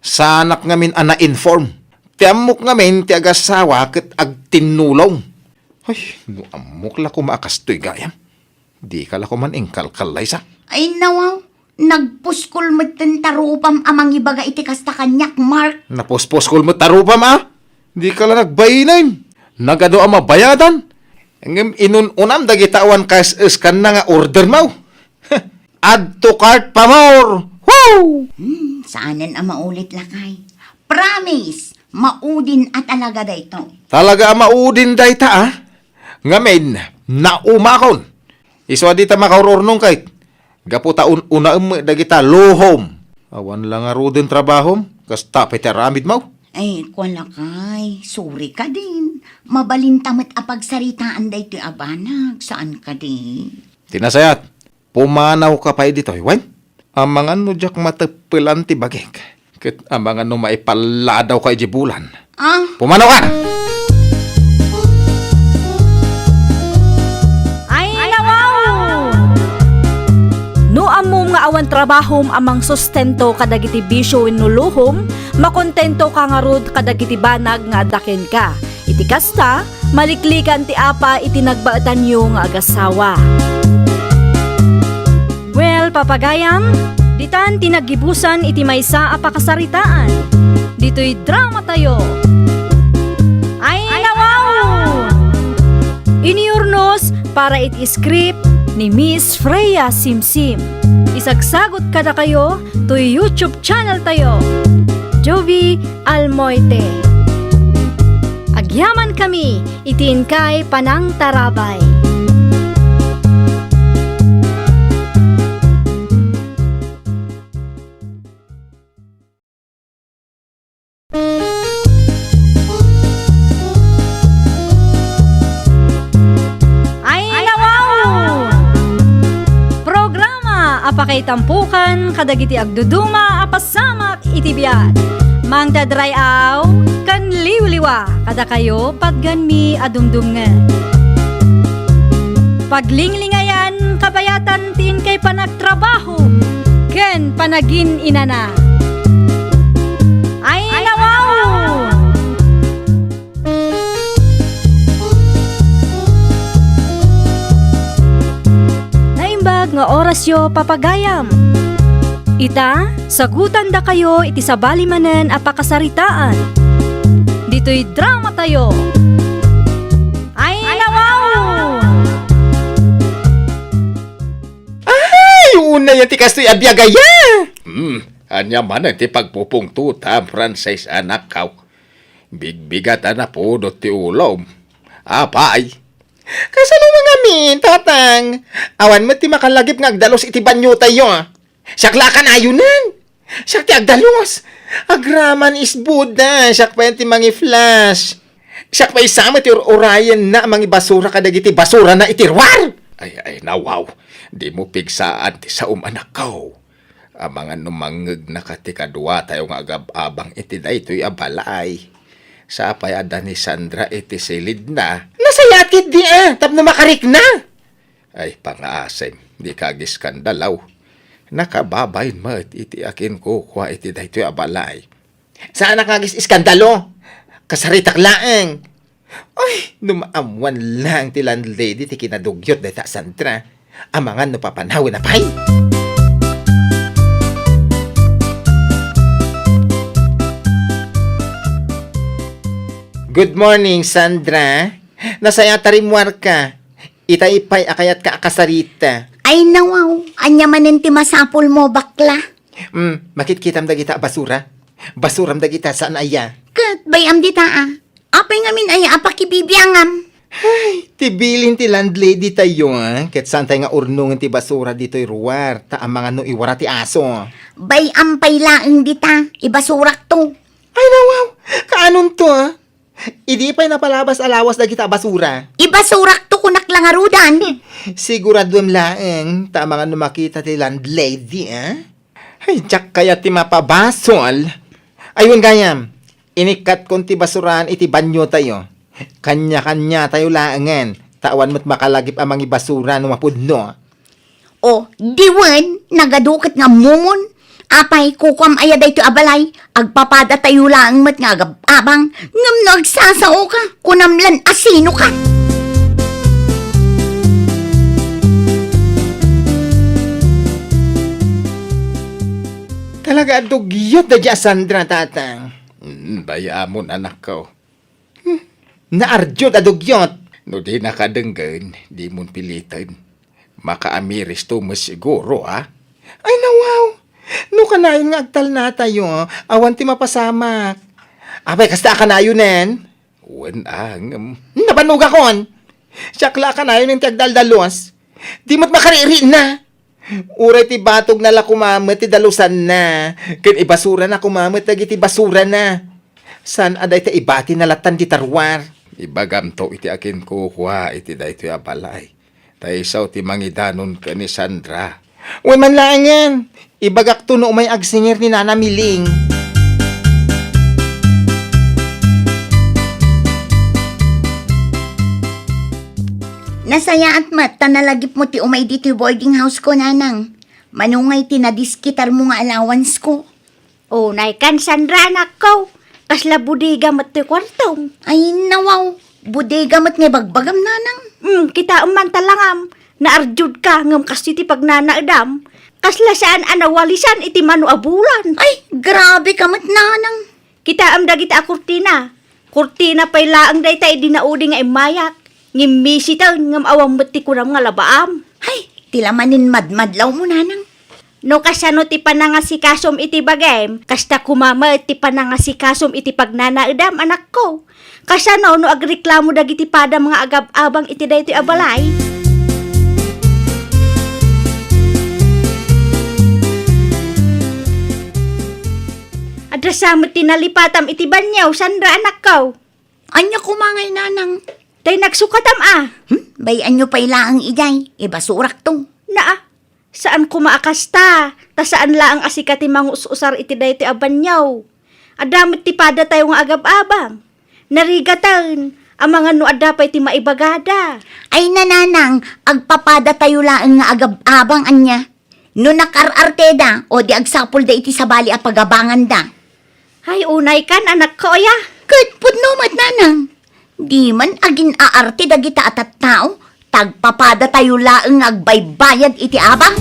Saanak ngamin a na-inform. Ti ammok ngamin ti agasawa ket agtinnulong. Ay, no ammok la koma a kastoy gayam. Dika la koman inkalkallaysa. Ay, nawaw. Nagpuskol metten ta rupam a mangibaga iti kasta kaniak, Mark. Napuspuskol met ta rupam, a? Dika la nagbainen. Nagadu a mabayadan. Ngem inun-unam dagita awan kaes-eskanna nga ordermo. Add to cart pa more. Woo! Hmm, saanen a maulit, lakay. Promise, maudin a talaga daytoy. Talaga a maudin dayta, a? Ngamin, naumakon. Isu a dita makaur-urnong kay, gapu ta un-unaem dagita luhom. Awan la ngaruden trabahom, kasta pay ti aramidmo. Ay, kua lakay, sorry kadin. Mabalinta met a pagsaritaan daytoy a banag, saan kadi? Ti nasayaat, pumanawka pay ditoy, wen? Amangan no diak mateppelan ti bagik, ket amangan no maipalladawka idiay bulan. Ah? Pumanawka! Ay, nawaw! No ammom nga awan trabahom a mangsustento kadagiti bisio wenno luhom, makontentoka ngarud kadagiti banag nga adda kenka. Iti kasta, maliklikan ti apa iti nagbaetanyo nga agasawa. Well, papagayam, ditan ti naggibusan iti maysa a pakasaritaan. Ditoy dramatayo. Ay, nawaw! Iniurnos para iti script ni Miss Freya Simsim. Isagsagot kadakayo toy YouTube channel tayo, Jovie Almoite. Agyamankami iti inkay panangtarabay. Ay, nawaw! Programa a pakaitampokan kadagiti agduduma a pasamak iti biag. Mangted ray-aw ken liwliwa kadakayo patganmi a dumdumngeg. Paglinglingayan kabayatan ti inkay panagtrabaho ken panagin-inana. Ay, nawaw! Naimbag nga orasyo, papagayam. Ita, sagutandakayo iti sabali manen a pakasaritaan. Ditoy dramatayo. Ay, nawaw! Ay, unay ti kastoy a biag aya! Hmm, ania man ti pagpupungtotam, Francis, anakko? Bigbigat a napudot ti ulom. Apay? Kasano ngamin, Tatang? Awan met ti makalagip nga agdalus iti banyotayo, a? Siak la a kanayonen. Siak ti agdalus. Agraman isbuda. Siak pay ti mangi-flush. Siak pay sa met ti ur-urayenna a mangibasura kadagiti basurana iti ruar. Ay, ay, nawaw. Dimo pigsaan ti saom, anakko. Amangan no mangngegnaka ti kaduatayo nga agab-abang iti daytoy a balay. Sapay adda ni Sandra iti silidna. Nasayaat ketdi, a, tapno makarikna. Ay, pangaasem, dika agiskandalo. Nakababain met iti akinkukua iti daytoy a balay. Saanak nga agis-iskandalo. Kasaritak laeng. Ay, no maammuan laeng ti landlady ti kinadugyot dayta a Sandra, amangan no papanawenna pay. Good morning, Sandra. Nasayaat a rimmuarka. Itay pay a kayatka a kasarita. Ay, nawaw. Ania manen ti masapulmo, bakla? Hmm, makitkitam dagita a basura? Basuram dagita, saan aya? Ket bay-am dita, a. Apay ngamin aya a pakibibiangam? Ay, ti bilin ti landlady tayo, a. Ket saantay nga urnongen ti basura ditoy ruar, ta amangan no iwara ti aso. Bay-am pay laeng dita, ibasurakto. Ay, nawaw! Kaanonto, a? Idi pay napalabas a lawas dagita a basura. Ibasurakto, kunak la ngaruden. Siguraduem laeng, ta amangan no makita ti landlady, a? Ay, diak kayat ti mapabasol. Ay, wen gayam, inikkatkon ti basuraan iti baniotayo. Kanya-kanyatayo laengen, ta awan met makalagip a mangibasura no mapudno. O, di wen, nagadu ket nga ammomon. Apay, kukuam aya daytoy a balay? Agpapadatayo laeng met nga agab-abang. Ngem no agsasaoka, kunam lan a sinoka. Talaga a dugyot daydi a Sandra, tatang. Mm, bay-amon, anakko. Hmm, naardiod a dugyot. No dinaka denggen, dimon piliten. Makaamiristo met siguro, a? Ay, nawaw! No kanayon nga agtalnatayo, awan ti mapasamak. Apay, kasta a kanayonen? Wen, a, ngem. Nabanogakon! Siak la a kanayonen ti agdaldalos. Di met makaririinna. Uray ti batogna la koma met ti dalusanna, ken ibasurana koma met dagiti basurana. Saan a dayta ibatina lattan dita ruar? Ibagamto iti akinkukua iti daytoy a balay. Ta isu ti mangidanon ken ni Sandra. Wen man laengen, ibagakto no umay agsingir ni Nana Miling. Nasayaat met ta nalagipmo ti umay ditoy boarding house ko, nanang. Mano ngay ti nadiskitarmo nga allowance ko? O, naikan, Sandra, anakko. Kasla bodega met ti kuartom. Ay, nawaw. Bodega met nga ibagbagam, nanang. Hmm, kitaem man talangam. Naardiodka, ngem kastoy ti pagnanaedam. Kasla saan a nawalisan iti mano a bulan. Ay, grabe ka met, nanang. Kitaem dagita a kurtina. Kurtina pay laeng dayta idi naudi nga immayak. Ngimmisiten ngem awan met ti kunam nga labaam. Hay, ti la manen madmadlawmo, nanang. No kasano ti panangasikasom iti bagim, kasta koma met ti panangasikasom iti pagnanaedam, anakko. Kasano no agreklamo dagiti padam nga agab-abang iti daytoy a balay? Adda sa met ti nalipatam iti banio, Sandra, anakko. Ania koma ngay, nanang? Tay nagsukatam, a. Hmm? Bay-anyo pay laeng idiay. Ibasurakto. Naa, saan koma a kasta, ta saan laeng a sika ti mangus-usar iti daytoy a banio. Adda met ti padatayo nga agab-abang. Narigaten, amangan no adda pay ti maibagada. Ay, nanang, agpapadatayo laeng nga agab-abang, ania? No nakar-arteda, o di agsapulda iti sabali a pagabanganda. Ay, unaykan, anakko, aya. Ket pudno met, nanang. Di man agin-aarte dagita a tattao, ta agpapadatayo laeng nga agbaybayad iti abang.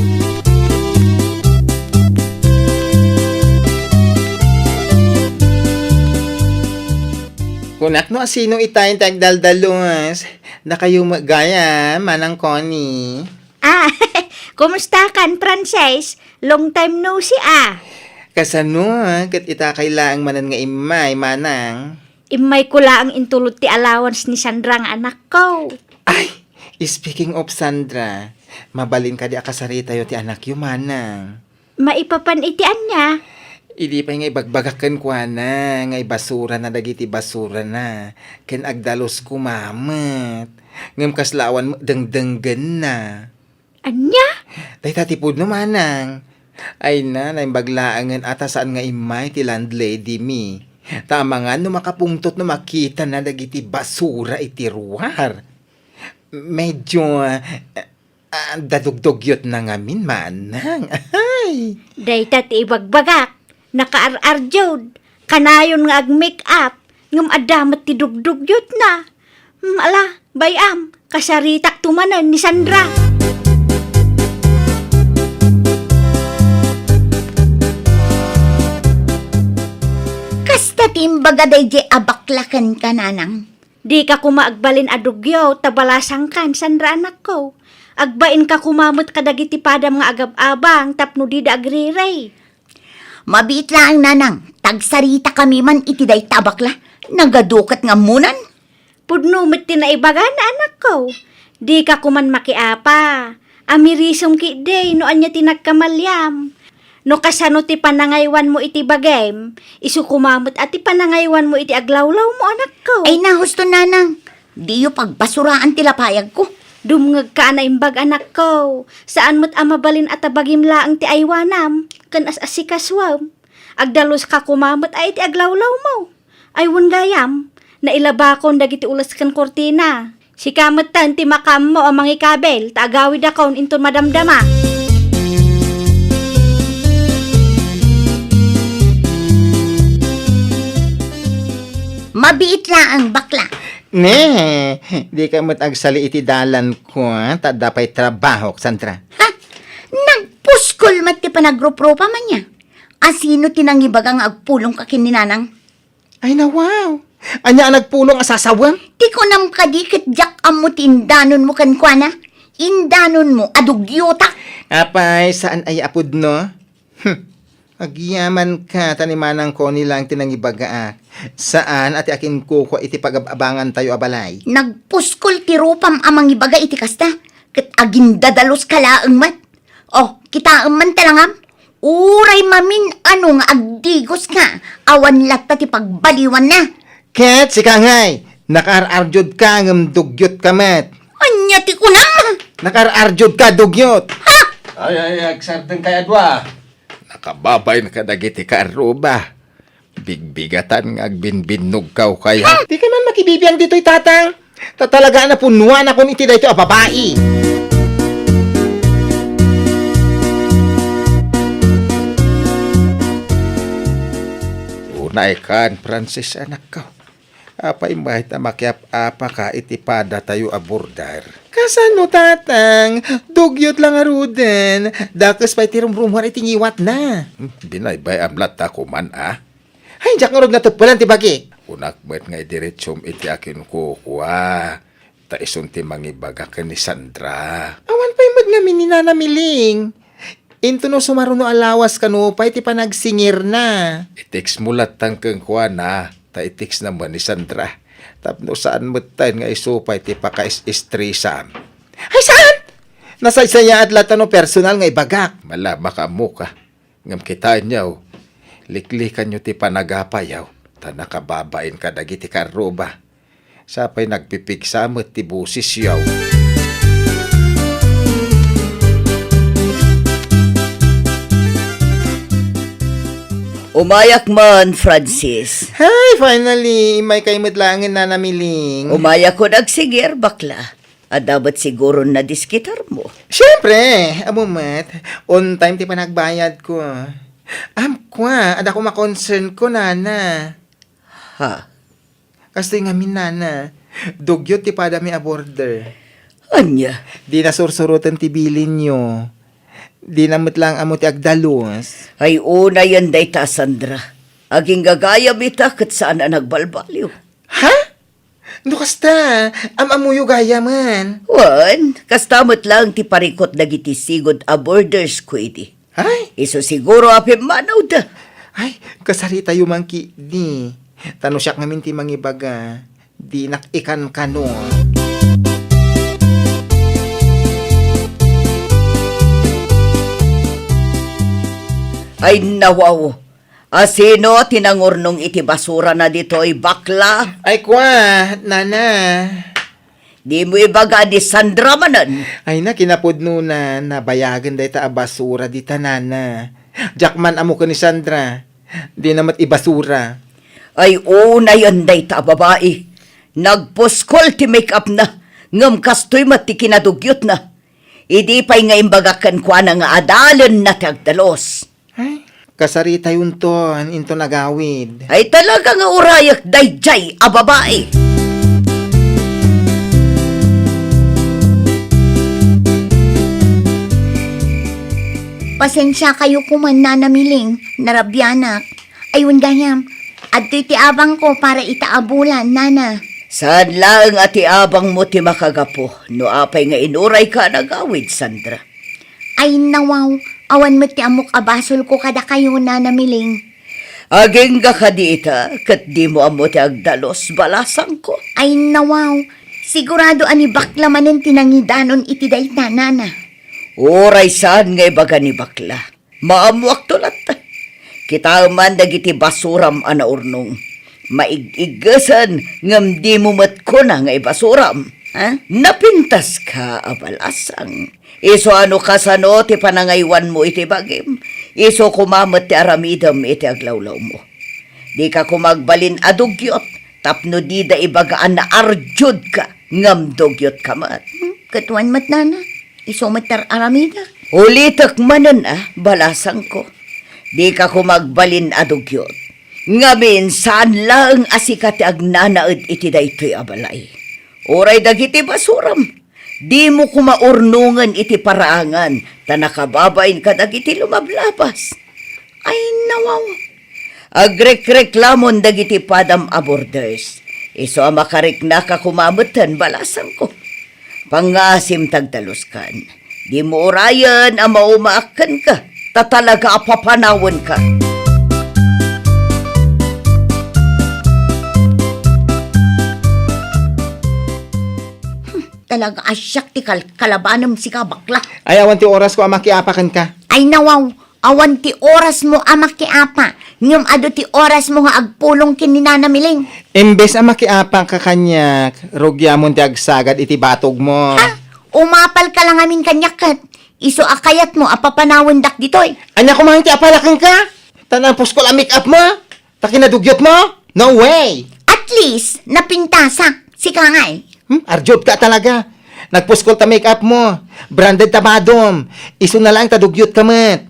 Kunak no asino itay ti agdaldalos. Dakayo met gayam, Manang Connie. Ah, kumustakan, Frances? Long time no see, a. Kasano, a? Ket itakay laeng manen nga immay, manang. Immayko laeng intulod ti allowance ni Sandra nga anakko. Ay, speaking of Sandra, mabalin kadi a kasaritayo ti anakyo, manang? Maipapan iti ania? Idi pay nga ibagbagak kenkuana nga ibasurana dagiti basurana, ken agdalus koma met. Ngem kasla awan met dengdenggenna. Ania? Dayta ti pudno, manang. Ay na, naimbag laengen a ta saan nga immay ti landlady mi. Ta amangan no makapungtot no makitana dagiti basura iti ruar. Medyo, ah, ah, dadugdugyotna ngamin, manang. Ay! Dayta ti ibagbagak. Nakaar-arjud. Kanayon nga ag-make up. Ngem adda met ti dugdugyotna. Hmm, ala, bay-am, kasaritakto manen ni Sandra. Kasta ti Imbaga daydiay a bakla kenka, nanang. Dika koma agbalin a dugyot ta balasangkan, Sandra, anakko. Agbainka koma met kadagiti padam nga agab-abang tapno dida agrirey. Mabiit laeng, nanang, ta agsaritakami man iti dayta a bakla. Nagadu ket nga ammonan. Pudno met ti naibagana, anakko. Dika koman makiapa. Amirisom ketdi no ania ti nagkamaliam. No kasano ti panangaywanmo iti bagim, isu koma met a ti panangaywanmo iti aglawlawmo, anakko. Ay, nahusto, nanang. Diyo pagbasuraan ti lapayagko. Dumngegka a naimbag, anakko. Saan met a mabalin a ta bagim laeng ti aywanam ken as-asikasuem. Agdaluska koma met a iti aglawlawmo. Ay, wen gayam, nailabakon dagiti ules ken kurtina. Sika metten ti makaammo a mangikabil, ta agawidakon inton madamdama. Mabiit laeng, bakla. Ne, dika met agsali iti dalanko, a, ta adda pay trabahok, Sandra. Ha? Nagpuskol met ti panagruprupa man ya. Asino ti nangibaga nga agpulongka ken ni nanang? Ay, nawaw. Ania a nagpulong a sasawem? Ti kunam kadi ket diak ammo ti indanonmo kenkuana? Indanonmo a dugyotak? Apay, saan aya a pudno? Hmm. Agyamanka, ta ni Manang Connie laeng ti nangibagaak. Saan a ti akinkukua iti pagab-abangantayo a balay. Nagpuskol ti rupam a mangibaga iti kasta, ket agindadaluska laeng met. O, kitaem man talangam. Uray mamin-ano nga agdigoska, awan latta ti pagbaliwanna. Ket sika ngay, nakaar-ardiodka ngem dugyotka met. Ania ti kunam? Nakaar-ardiodka, dugyot. Ha? Ay, ay, agsardengkay a dua. Nakababain kadagiti kaarruba. Bigbigatan nga agbinbinnogkaw kaya? Dika man makibibiang ditoy, tatang. Ta talaga a napunnuanakon iti daytoy a babai. Unay kan, Francis, anakko. Apay met a makiap-apaka iti padatayo a border? Kasano, tatang? Dugyot la ngaruden. Dakes pay ti rumrumuar iti ngiwatna. Hmm, binaybay-am latta koman, a? Ay, diak ngarud nateppelan ti bagik. Kunak met nga idiretsum iti akinkukua, ta isun ti mangibaga ken ni Sandra. Awan pay met ngamin ni Nana Miling. Into no sumaruno a lawas kano pay ti panagsingirna. I-textmo latta kenkuana, ta i-textna met ni Sandra. Tapno saan metten nga isu pay ti pakaes-estresam. Ay, saan? Nasaysayaat latta no personal nga ibagak. Mala, makaammoka. Ngem kitaenyo, liklikanyo ti panagapayo, ta nakababain kadagiti kaarruba. Sapay nagpipigsa met ti bosesyo. Umayak man, Francis. Hi, finally! Immaykay met laengen, Nana Miling. Umayakon agsingir, bakla. Adda met siguron nadiskitarmo. Siempre, ammo met, on time ti panagbayadko. Am, kua, adda koma concernko, nana. Ha? Kastoy ngamin, nana. Dugyot ti padami a border. Ania? Dina sursuroten ti bilinyo. Dina met laeng ammo ti agdalus. Ay, unayen dayta, Sandra. Aginggagayam ita ket saan a nagbalbaliw. Ha? No kasta, am-ammoyo gayamen. Wen, kasta met laeng ti parikut dagiti sigud a borders, kuidi. Ay? Isu siguro a pimmanawda. Ay, kasaritayo man ketdi. Ta no siak ngamin ti mangibaga, dinak ikankano. Ay, nawaw. Asino ti nangurnong iti basurana ditoy, bakla? Ay, kua, nana. Dimo ibaga ni Sandra manen? Ay na, kinapudnona, nabayagen dayta a basura dita, nana. Diak man ammo ken ni Sandra. Dina met ibasura. Ay, unayen dayta a babai. Nagpuskol ti make-upna, ngem kastoy met ti kinadugyotna. Idi pay nga imbagak kenkuana nga adalenna ti agdalus. Ay, kasaritayonton inton agawid. Ay, talaga nga urayak daydiay a babai. Pasensiakayo koman, Nana Miling, narabianak. Ay, wen gayam, Adtoy ti abangko para ita a bulan, nana. Saan laeng a ti abangmo ti makagapu no apay nga inurayka a nagawid, Sandra. Ay, nawaw, awan met ti ammok a basolko kadakayo, Nana Miling. Agingga kadi ita, ket dimo ammo ti agdalus, balasangko. Ay, nawaw, sigurado a ni bakla manen ti nangidanon iti dayta, nana. Uray saan nga ibaga ni bakla. Maammoakto latta. Kitaem man dagiti basuram a naurnong. Maig-iggesen ngem dimo met kuna nga ibasuram, ha? Napintaska a balasang. Isu a no kasano ti panangaywanmo iti bagim, isu koma met ti aramidem iti aglawlawmo. Dika koma agbalin a dugyot tapno dida ibaga a naardiodka ngem dugyotka met. Hmm, ket wen met, nana, isu met ti ar-aramidek. Ulitek manen a, balasangko. Dika koma agbalin a dugyot. Ngamin, saan laeng a sika ti agnanaed iti daytoy a balay. Uray dagiti basuram. Dimo koma urnongen iti paraangan, ta nakababain kadagiti lumablabas. Ay, nawaw. Agrekreklamon dagiti padam a borders. Isu a makariknaka koma metten, balasangko. Pangngasim ti agdaluskan. Dimo urayen a maumaak kenka, ta talaga a papanawenka. Talaga a siak ti kal-, kalabanem sika, bakla. Ay, awan ti orasko a makiapa kenka. Ay, nawaw, awan ti orasmo a makiapa, ngem adu ti orasmo nga agpulong ken ni Nana Miling. Imbes a makiapa ka kaniak, rugiamon ti agsagad iti batogmo. Ha? Umapalka la ngamin kaniak ket isu a kayatmo a papanawendak ditoy. Ania koma ti apala kenka? Ta napuskol a make-up mo? Ta kinadugyot mo? No way! At least, napintasak. Sika ngay. Hmm? Arjud ka talaga. Nagpuskol ta make-up mo. Branded ta badom. Isu na lang ta dugyot ka met.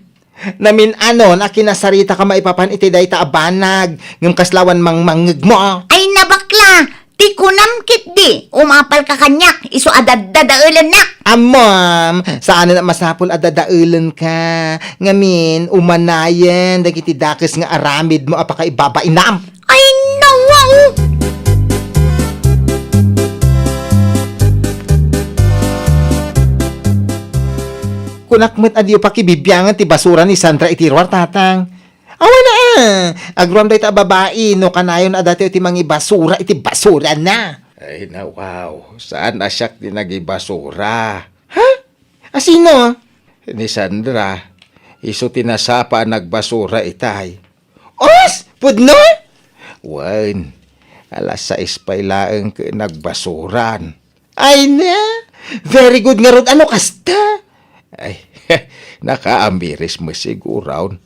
Namin-anon a kinasarita ka maipapan iti dayta a banag. Ngem kasla awan mangmangngeg mo. Ay, nabakla! Ti kunam ketdi, umapalka kaniak, isu a daddadaelennak. Ammom, saanen a masapul a dadaelenka. Ngamin, umanayen dagiti dakes nga aramidmo a pakaibabainam. Ay, nawaw! Kunak met a diyo pakibibiangan ti basura ni Sandra iti ruar, tatang. Awan a, ah. Agruam dayta a babai, no kanayon a datayo ti mangibasura iti basurana. Ay, nawaw, saan a siak ti nagibasura. Ha? A sino? Ni Sandra, isu ti nasapa a nagbasura itay. Os! Pudno? Wen, alas sais pay laeng ket nagbasuran. Ay na! Very good ngarud, ano kasta? Ay, nakaamiris mo siguron.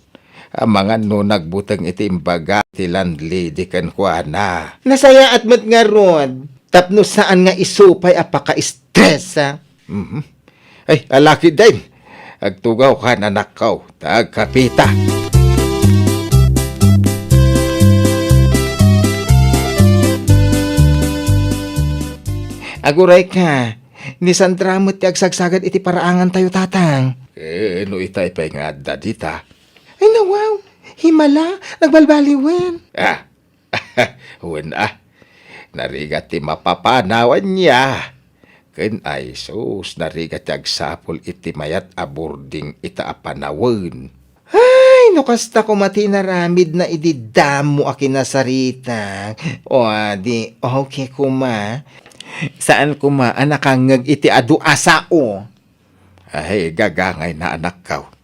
Amangan no nagbuteng iti imbaga ti landlady kenkuana. Nasayaat met ngarud, tapno saan nga isu pay a paka-stress, ha? Mhm. Ay, alakid dayn. Agtugaw ka, nanakkaw, ta agkapita. Aguray ka, ni Sandra met ti agsagsagad iti paraangan tayo, tatang. Eh, no itay pay nga adda dita. Ay, nawaw, himala, nagbalbaliwen. Ah, wen a, narigat ti mapapanawanna. Ken ay sus, narigat ti agsapul iti mayat a burding ita a panawen. Ay, no kasta koma ti inaramidna idi damo a kinasarita. O, adi, okay koma. Saan koma a nakangngeg iti adu a sao. Ay, gagangayna, anakkaw.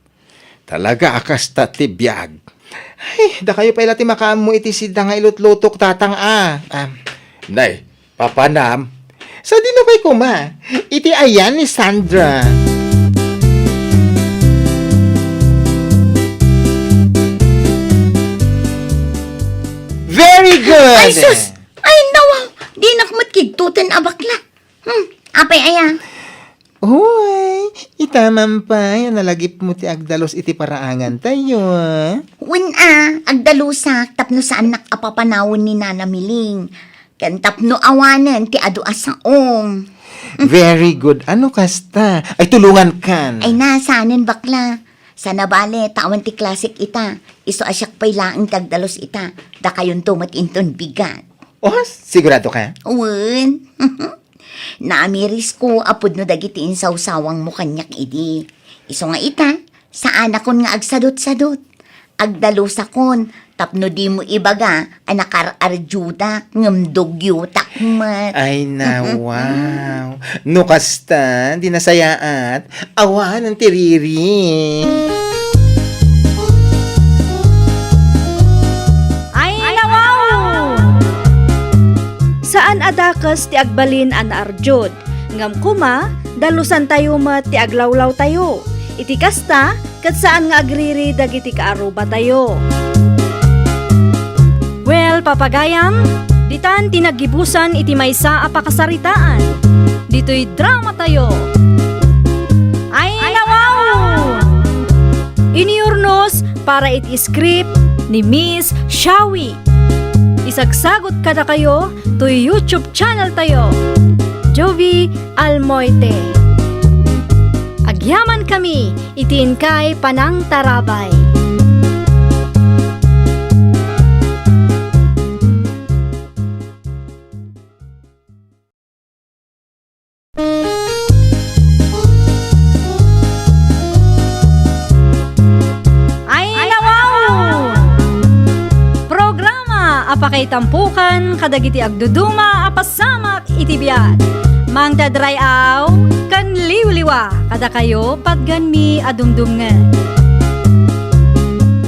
Talaga a kasta ti biag. Ay, dakayo pay la ti makaammo iti sida nga ilutlutok, tatang, a. Ah. Nay, papanam. Sadino pay koma? Iti ayan ni Sandra. Very good! Ay, sus! Ay, nawaw! Dinak met kigtuten a bakla. Hmm, apay aya? Uy, ita man pay a nalagipmo ti agdalus iti paraangan tayo. Wen a, agdalusak tapno saannak a papanawen ni Nana Miling. Ken tapno awanen ti adu a saom. Very good. Ano kasta? Ay, tulungan kan. Ay na, saanen, bakla. Sana bale, ta awan ti klasik ita. Isu a siak pay laeng ti agdalus ita, dakayonto met inton bigat. Oh, sigurado ka? Wen. Naamirisko a pudno dagiti insawsawangmo kaniak idi. Isu nga ita, saanakon nga agsadutsadut. Agdalusakon, tapno dimo ibaga a nakar-arjudak ngem dugyotak met. Ay na, wow. No kasta, di nasayaat. Awanen ti riri. Ay, nawaw! Saan a dakes ti agbalin a naarjud, ngem koma, dalusantayo met ti aglawlawtayo. Iti kasta, ket saan nga agriri dagiti kaarrubatayo. Well, papagayam, ditan ti naggibusan iti maysa a pakasaritaan. Ditoy dramatayo. Ay, nawaw! Iniyurnos para iti script ni Miss Shawi. Isagsagut kadakayo toy YouTube channel tayo, Jovi Almoite. Agyaman kami iti inkay panangtarabay. Ay, nawaw! Programa a pakaitampukan kadagiti agduduma a pasamak iti biag. Mangdadray-aw ken liwliwa kadakayo patgenmi a dumdumngeg.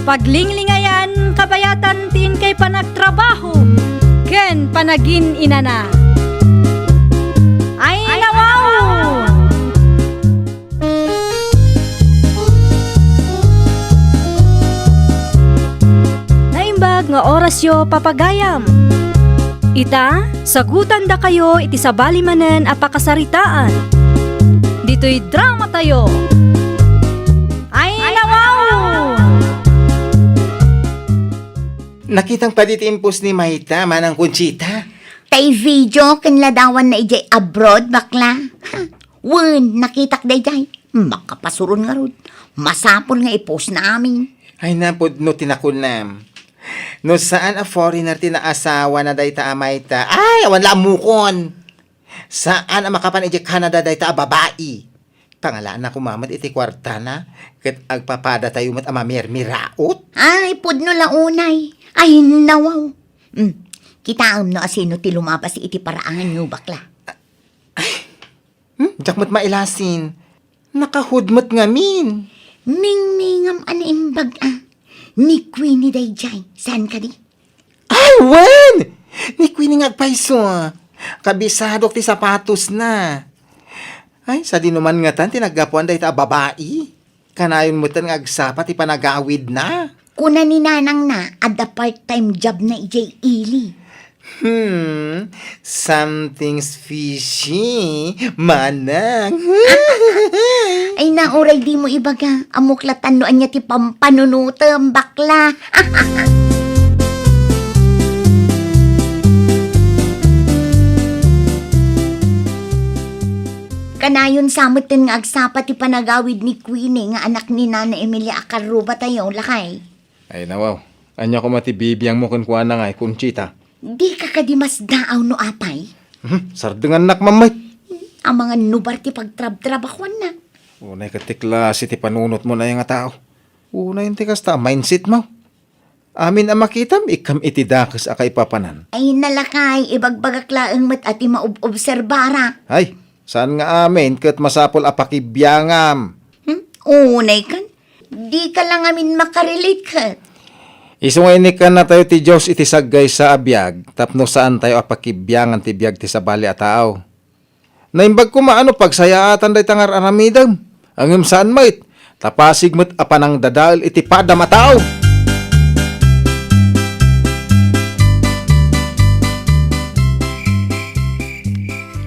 Paglinglingayan kabayatan ti inkay panagtrabaho ken panagin-inana. Ay, nawaw! Naimbag nga orasyo, papagayam. Ita, sagutandakayo iti sabali manen a pakasaritaan. Ditoy dramatayo. Ay, nawaw! Nakitang padi ti impos ni Mayta, Manang Conchita. Tay video ken ladawanna idiay abroad, bakla. Wen, nakitak daydiay. Makapasuron ngarud. Masapul nga i-post na amin. Ay, napudno ti nakunam. No saan a foreigner ti naasawana dayta a Mayta, ay, awan la ammokon. Saan a makapan idiay Canada dayta a babai. Pangalaanna koma met iti kuartana, ket agpapadatayo met a mamirmiraot. Ay, pudno la unay. Ay, nawaw. Hmm, kitaem no asino ti lumabas iti paraanyo, bakla. Hmm, diak met mailasin. Nakahudmet ngamin. Ningngingam a naimbag a. Ni Queenie daydiay. Saan kadi? Ay, wen! Ni Queenie nga agpayso. Kabisadok ti sapatosna. Ay, sadino man ngatan ti naggapuan dayta a babai? Kanayon metten nga agsapa ti panagawidna. Kuna ni nanangna, adda part-time job na idiay ili. Hmm, something's fishy, manang. Ay na, uray dimo ibaga. Ammok latta no ania ti pampanunotem, bakla. Kanayon sa metten nga agsapa ti panagawid ni Queenie nga anak ni Nana Emilia a karrubatayo, lakay. Ay, nawaw. Ania koma ti bibiangmo kenkuana ngay, Conchita? Dika kadi masdaaw no apay? Hmm, sardengannak, mammay. Amangan nubar ti pagtrabtrabahuanna. Unay ket ti klase ti panunotmo nay nga tao. Unay ti kasta a mindsetmo. Amin a makitam, ikkam iti dakes a kaipapanan. Ay, nalakay, ibagbagak laeng met a ti maob-obserbara. Ay, saan nga amin, ket masapul a pakibiangam. Hmm? Unay kan? Dika la ngamin makarelate ket. Isu nga inikannatayo ti Dios iti saggaysa a biag tapno saantayo a pakibiangan ti biag ti sabali a tao. Naimbag koma a no pagsayaatan dayta nga ar-aramidem, ngem saan met, ta pasig met a panangdadael iti padam a tao.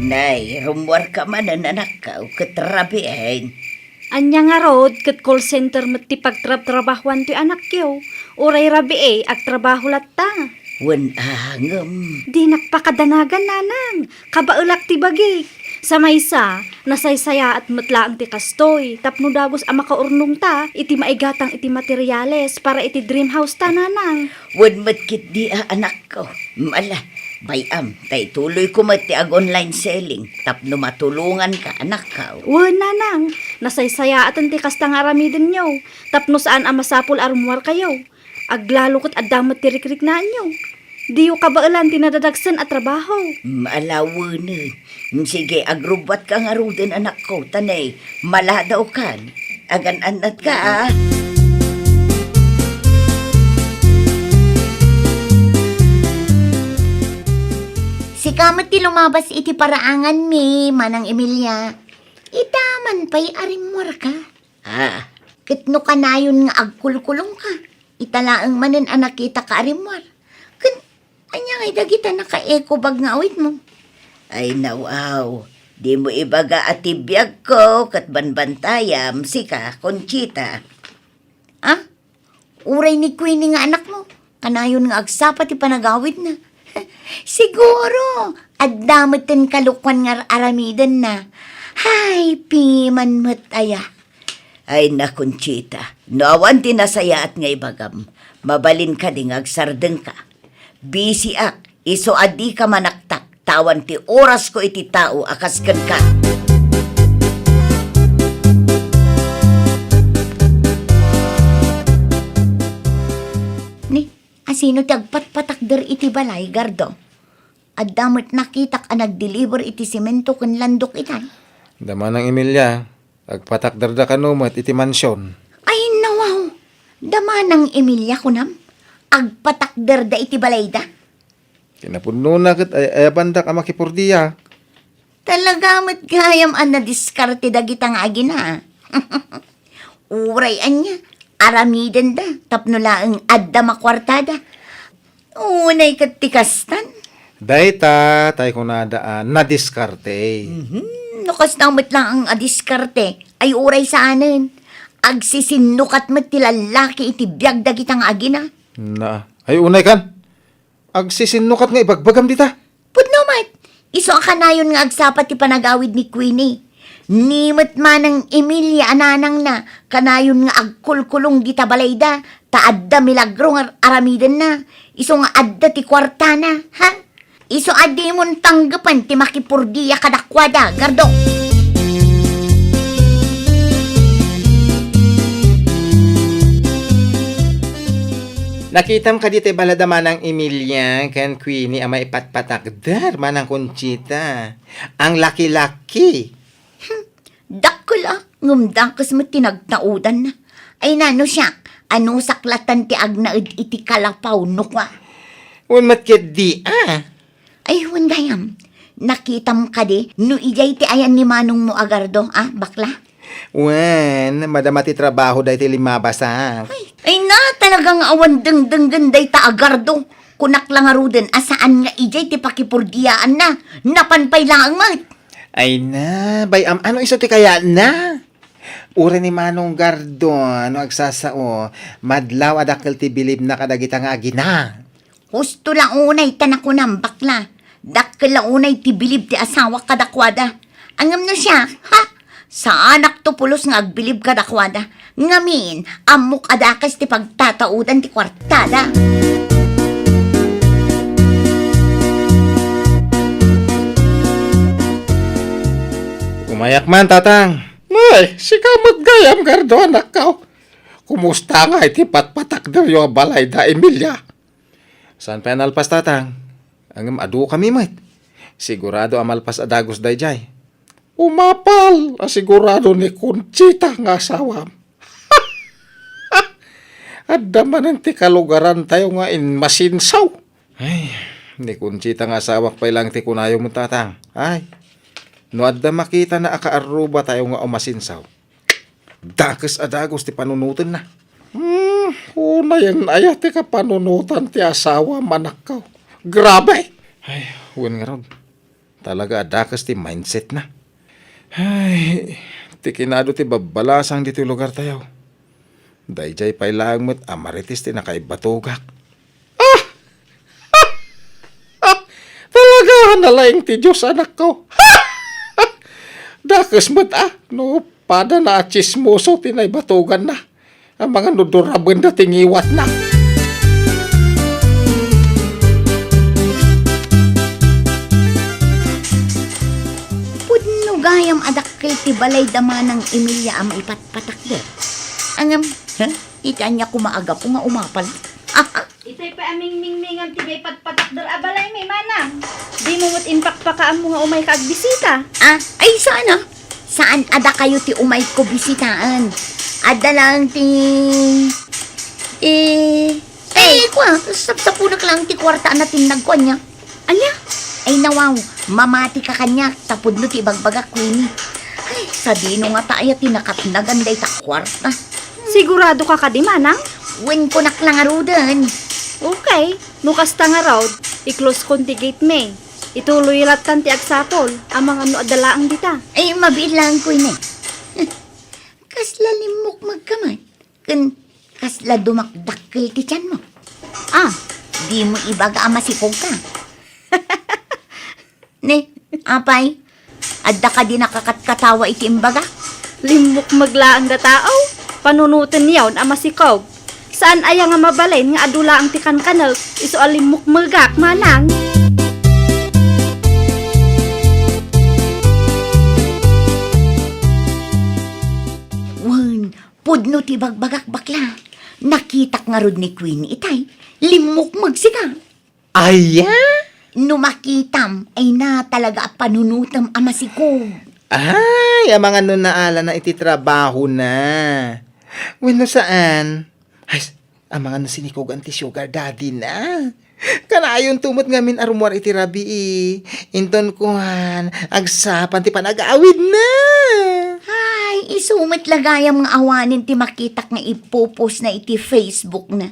Nay, rummuarka manen, anakko, ket rabiin. Ania ngarud, ket call center met ti pagtrabtrabahuan ti anakyo. Uray rabii, agtrabaho latta. Wen a, ngem. Dinak pakadanagan, nanang. Kabaelak ti bagik. Sa maysa, nasaysayaat met laeng ti kastoy tapno dagus a makaurnongta iti maigatang iti materiales para iti dream house ta, nanang. Wen met ketdi a, anakko. Ala, bay-am, ta ituloyko met ti ag-online selling tapno matulonganka, anakko. Wen, nanang, nasaysayaaten ti kasta nga aramidenyo tapno saan a masapul a rummuarkayo. Aglalo ket adda met ti rikriknaanyo. Diyo kabaelan ti nadadagsen a trabaho. Ala wen. Sige, agrubbuatka ngaruden, anakko, ta ne, maladawkan. Agan-annatka, a. Sika met ti lumabas iti paraanganmi, Manang Emilia. Ita man pay a rimmuarka. Ah. Ket no kanayon nga agkulkulongka, ita laeng manen a nakitaka a rimmuar. Ket ania ngay dagita nakaekobag nga awitmo? Ay, nawaw, dimo ibaga a ti biagko ket banbantayam, sika, Conchita. Ah? Uray ni Queenie nga anakmo, kanayon nga agsapa ti panagawidna. Siguro, adda met ti kalukuan nga ar-aramidenna. Hay, piman met aya. Ay, na, Conchita, no awan ti nasayaat nga ibagam, mabalin kadi nga agsardengka. Bisiak, isu a dika manaktak, ta awan ti orasko iti tao a kas kenka. Ni, asino ti agpatpatakder iti balay, Gardo? Adda met nakitak a nagdeliver iti semento ken landok itay. Da Manang Emilia, agpatakderda kano met iti mansion. Ay, nawaw! Da Manang Emilia, kunam? Agpatakderda iti balayda? Kinapudnona ket ay-ayabandak a makipurdia. Talaga met gayam a nadiskarte dagita nga agina. Uray ania, aramidenda tapno laeng adda makuartada. Unay ket ti kastan. Dayta, tay kunada a nadiskarte. Mhm. No kasta met laeng a diskarte, ay uray saanen. Agsisinnukat met ti lallaki iti biag dagita nga agina. Na, ay unay kan. Agsisinnukat nga ibagbagam dita. Pudno met, isu a kanayon nga agsapa ti panagawid ni Queenie. Ni met Manang Emilia a nanangna, kanayon nga agkulkulong dita balayda, ta adda milagro nga ar-, aramidenna. Isu nga adda ti kuartana, ha? Isu a dimon tanggepen ti makipurdia kadakuada, Gardo. Nakitam kadi ti balada Manang Emilia ken Queenie a maipatpatakder, Manang Conchita? Ang laki-laki. Hmm, dakkel a, ngem dakes met ti nagtaudanna. Ay nano siak, anusak latan ti agnaed iti kalapaw no kua. Wen met ketdi a. Ay, wen gayam. Nakitam kadi no idiay ti ayan ni manongmo a Gardo, a, bakla? Wen, madama ti trabaho daytoy limmabasak. Ay, ay na, talaga nga awan dengdenggen dayta a Gardo. Kunak la ngaruden a saan nga idiay ti pakipurdiaanna. Napan pay laeng met. Ay na, bay-am, ano isu ti kayatna? Uray ni Manong Gardo, no agsasao, madlaw a dakkel ti bilibna kadagita nga agina. Husto la unay ta nakunam, bakla. Dakkel la unay ti bilib ti asawak kadakuada. Ngem no siak, ha? Saanakto pulos nga agbilib kadakuada. Ngamin, ammok a dakes ti pagtataudan ti kuartada. Umayak man, Tatang. Ay, sika met gayam, Gardo, anakko. Kumusta ngay ti patpatakderyo a balay da Emilia? Saan pay a nalpas, Tatang? Ngem adu kami met. Sigurado a malpas a dagus daydiay. Umapal a sigurado ni Conchita nga asawam. Adda manen ti kalugarantayo nga immasinsaw. Ay, ni Conchita nga asawak pay laeng ti kunayo met, Tatang. Ay, no adda makitana a kaarrubatayo nga umasinsaw, dakes a dagus ti panunotenna. Hmm, unayen aya ti kapanunotan ti asawam, anakko? Grabe! Ay, wen ngarud. Talaga a dakes ti mindsetna. Ay, ti kinado ti babbalasang ditoy lugartayo. Daydiay pay laeng met a Marites ti nakaibatogak. Ah! Ah! Talaga a nalaing ti Dios, anakko. Dakes met a, no padana a tsismoso ti naibatuganna. Amangan no durabenda ti ngiwatna. Pudno gayam a dakkel ti balay da Manang Emilia a maipatpatakder. Ngem, ha? Iti ania koma a gapu nga umapal? Itay pay a mingmingmingam ti maipatpatakder a balaymi, Manang. Dimo met impakpakaammo nga umayka agbisita. Ah, ay, saan a? Saan a dakayo ti umayko bisitaen? Adda laeng ti, ti, eh, kua, sapsapunek laeng ti kuarta a natinnagko, ania? Ania? Ay, nawaw, mamatika kaniak, ta pudno ti ibagbagak, Queenie. Ay, sadino ngata aya ti nakatnagan dayta kuarta? Siguradoka kadi, Manang? Wen, kunak la ngaruden. Okay, no kasta ngarud, i-close kon ti gate mi. Ituloy lattan ti agsapul, amangan no adda laeng dita. Ay, mabiit laeng, Queenie. Kasla limmukmegka met. Ken kasla dumakdakkel ti tianmo. Ah, dimo ibaga a masikogka. Ne, apay, adda kadi nakakatkatawa iti imbagak? Limmukmeg laeng dataw, panunoten yaon a masikog. Saan aya nga mabalin nga adu laeng ti kankanek, isu a limmukmegak, Manang? Wen, pudno ti bagbagak, bakla. Nakitak ngarud ni Queenie itay. Limmukmeg sika. Aya? No makitam, ay na talaga a panunutem a masikog. Ay, amangan no naalana iti trabahona. Wenno saan? Ay, amangan no sinikogan ti sugar daddy na. Kanayonto met ngamin a rummuar iti rabii. Inton kuan, agsapan ti panagawid na. Ay, isu met la gayam nga awanen ti makitak nga ipopost na iti Facebook na.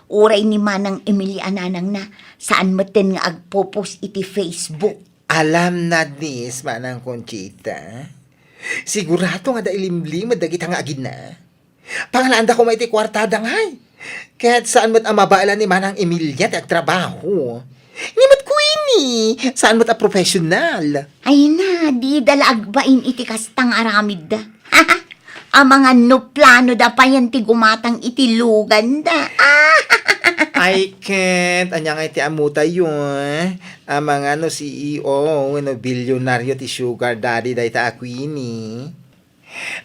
Uray ni Manang Emilia a nanangna, saan metten nga agpopost iti Facebook. Alam na dis, Manang Conchita. Sigurado nga da ilimlimed dagita nga agina. Pangalaanda koma iti kuartada ngay. Ket saan met a mabaelan ni Manang Emilia ti agtrabaho. Ni met Queenie, saan met a professional. Ay na, di da la agbain iti kasta nga aramidda. Amangan no plano da payen ti gumatang iti luganda. Ay, ket, ania nga iti ammotayo, eh? Amangan no C E O wenno bilyonaryo ti sugar daddy dayta a Queenie.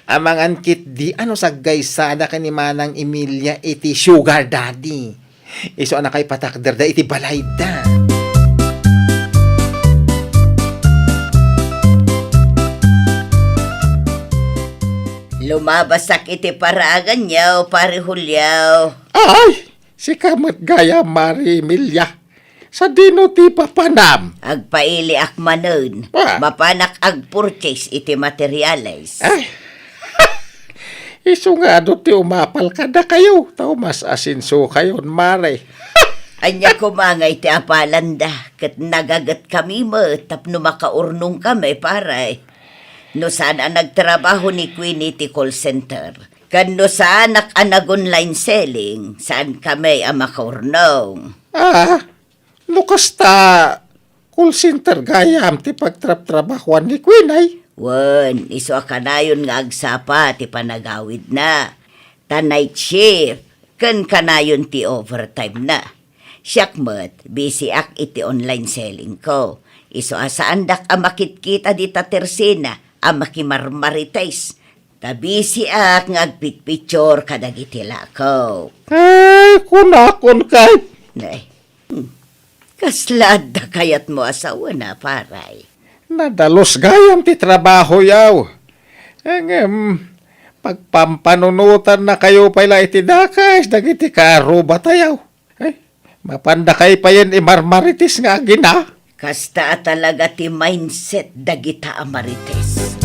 Amangan ketdi a no saggaysada ken ni Manang Emilia iti sugar daddy. Isu a nakaipatakderda iti balayda. Lumabasak iti paraganyo, Pare Julio. Ay, sika met gayam, Mare Emilia. Sadino ti papanam? Agpailiak manen. Ah. Mapanak agpurchase iti materials. Ay. Isu nga adu ti umapal kadakayo, ta umas-asenso kayon, Mare. Ania koma nga iti apalanda, ket nagagetkami met tapno makaurnongkami, pare. No saan a nagtrabaho ni Queenie iti call center, ken no saanak a nag-online selling, saankami a makaurnong. Ah, no kasta, call center gayam ti pagtraptrabahoan ni Queenie ay? Wen, isu a kanayon nga agsapa ti panagawidna. Ta night shift, ken kanayon ti overtime na. Siak met, busy ak iti online selling ko. Isu a saandak a makitkita dita Tersina a makimarmarites. Ta busy ak nga agpicpicture kadagiti lako. Ay, kunakon kay. Nay, hmm. Kasla adda kayatmo a sawen a, paray? Nadalus gayam ti trabaho yaw. Ngem, pagpampanunotan na kayo pay la iti dakes dagiti kaarruba tayaw. Ay, mapanda kay payen imarmarites nga agina. Kasta a talaga ti mindset dagita a marites.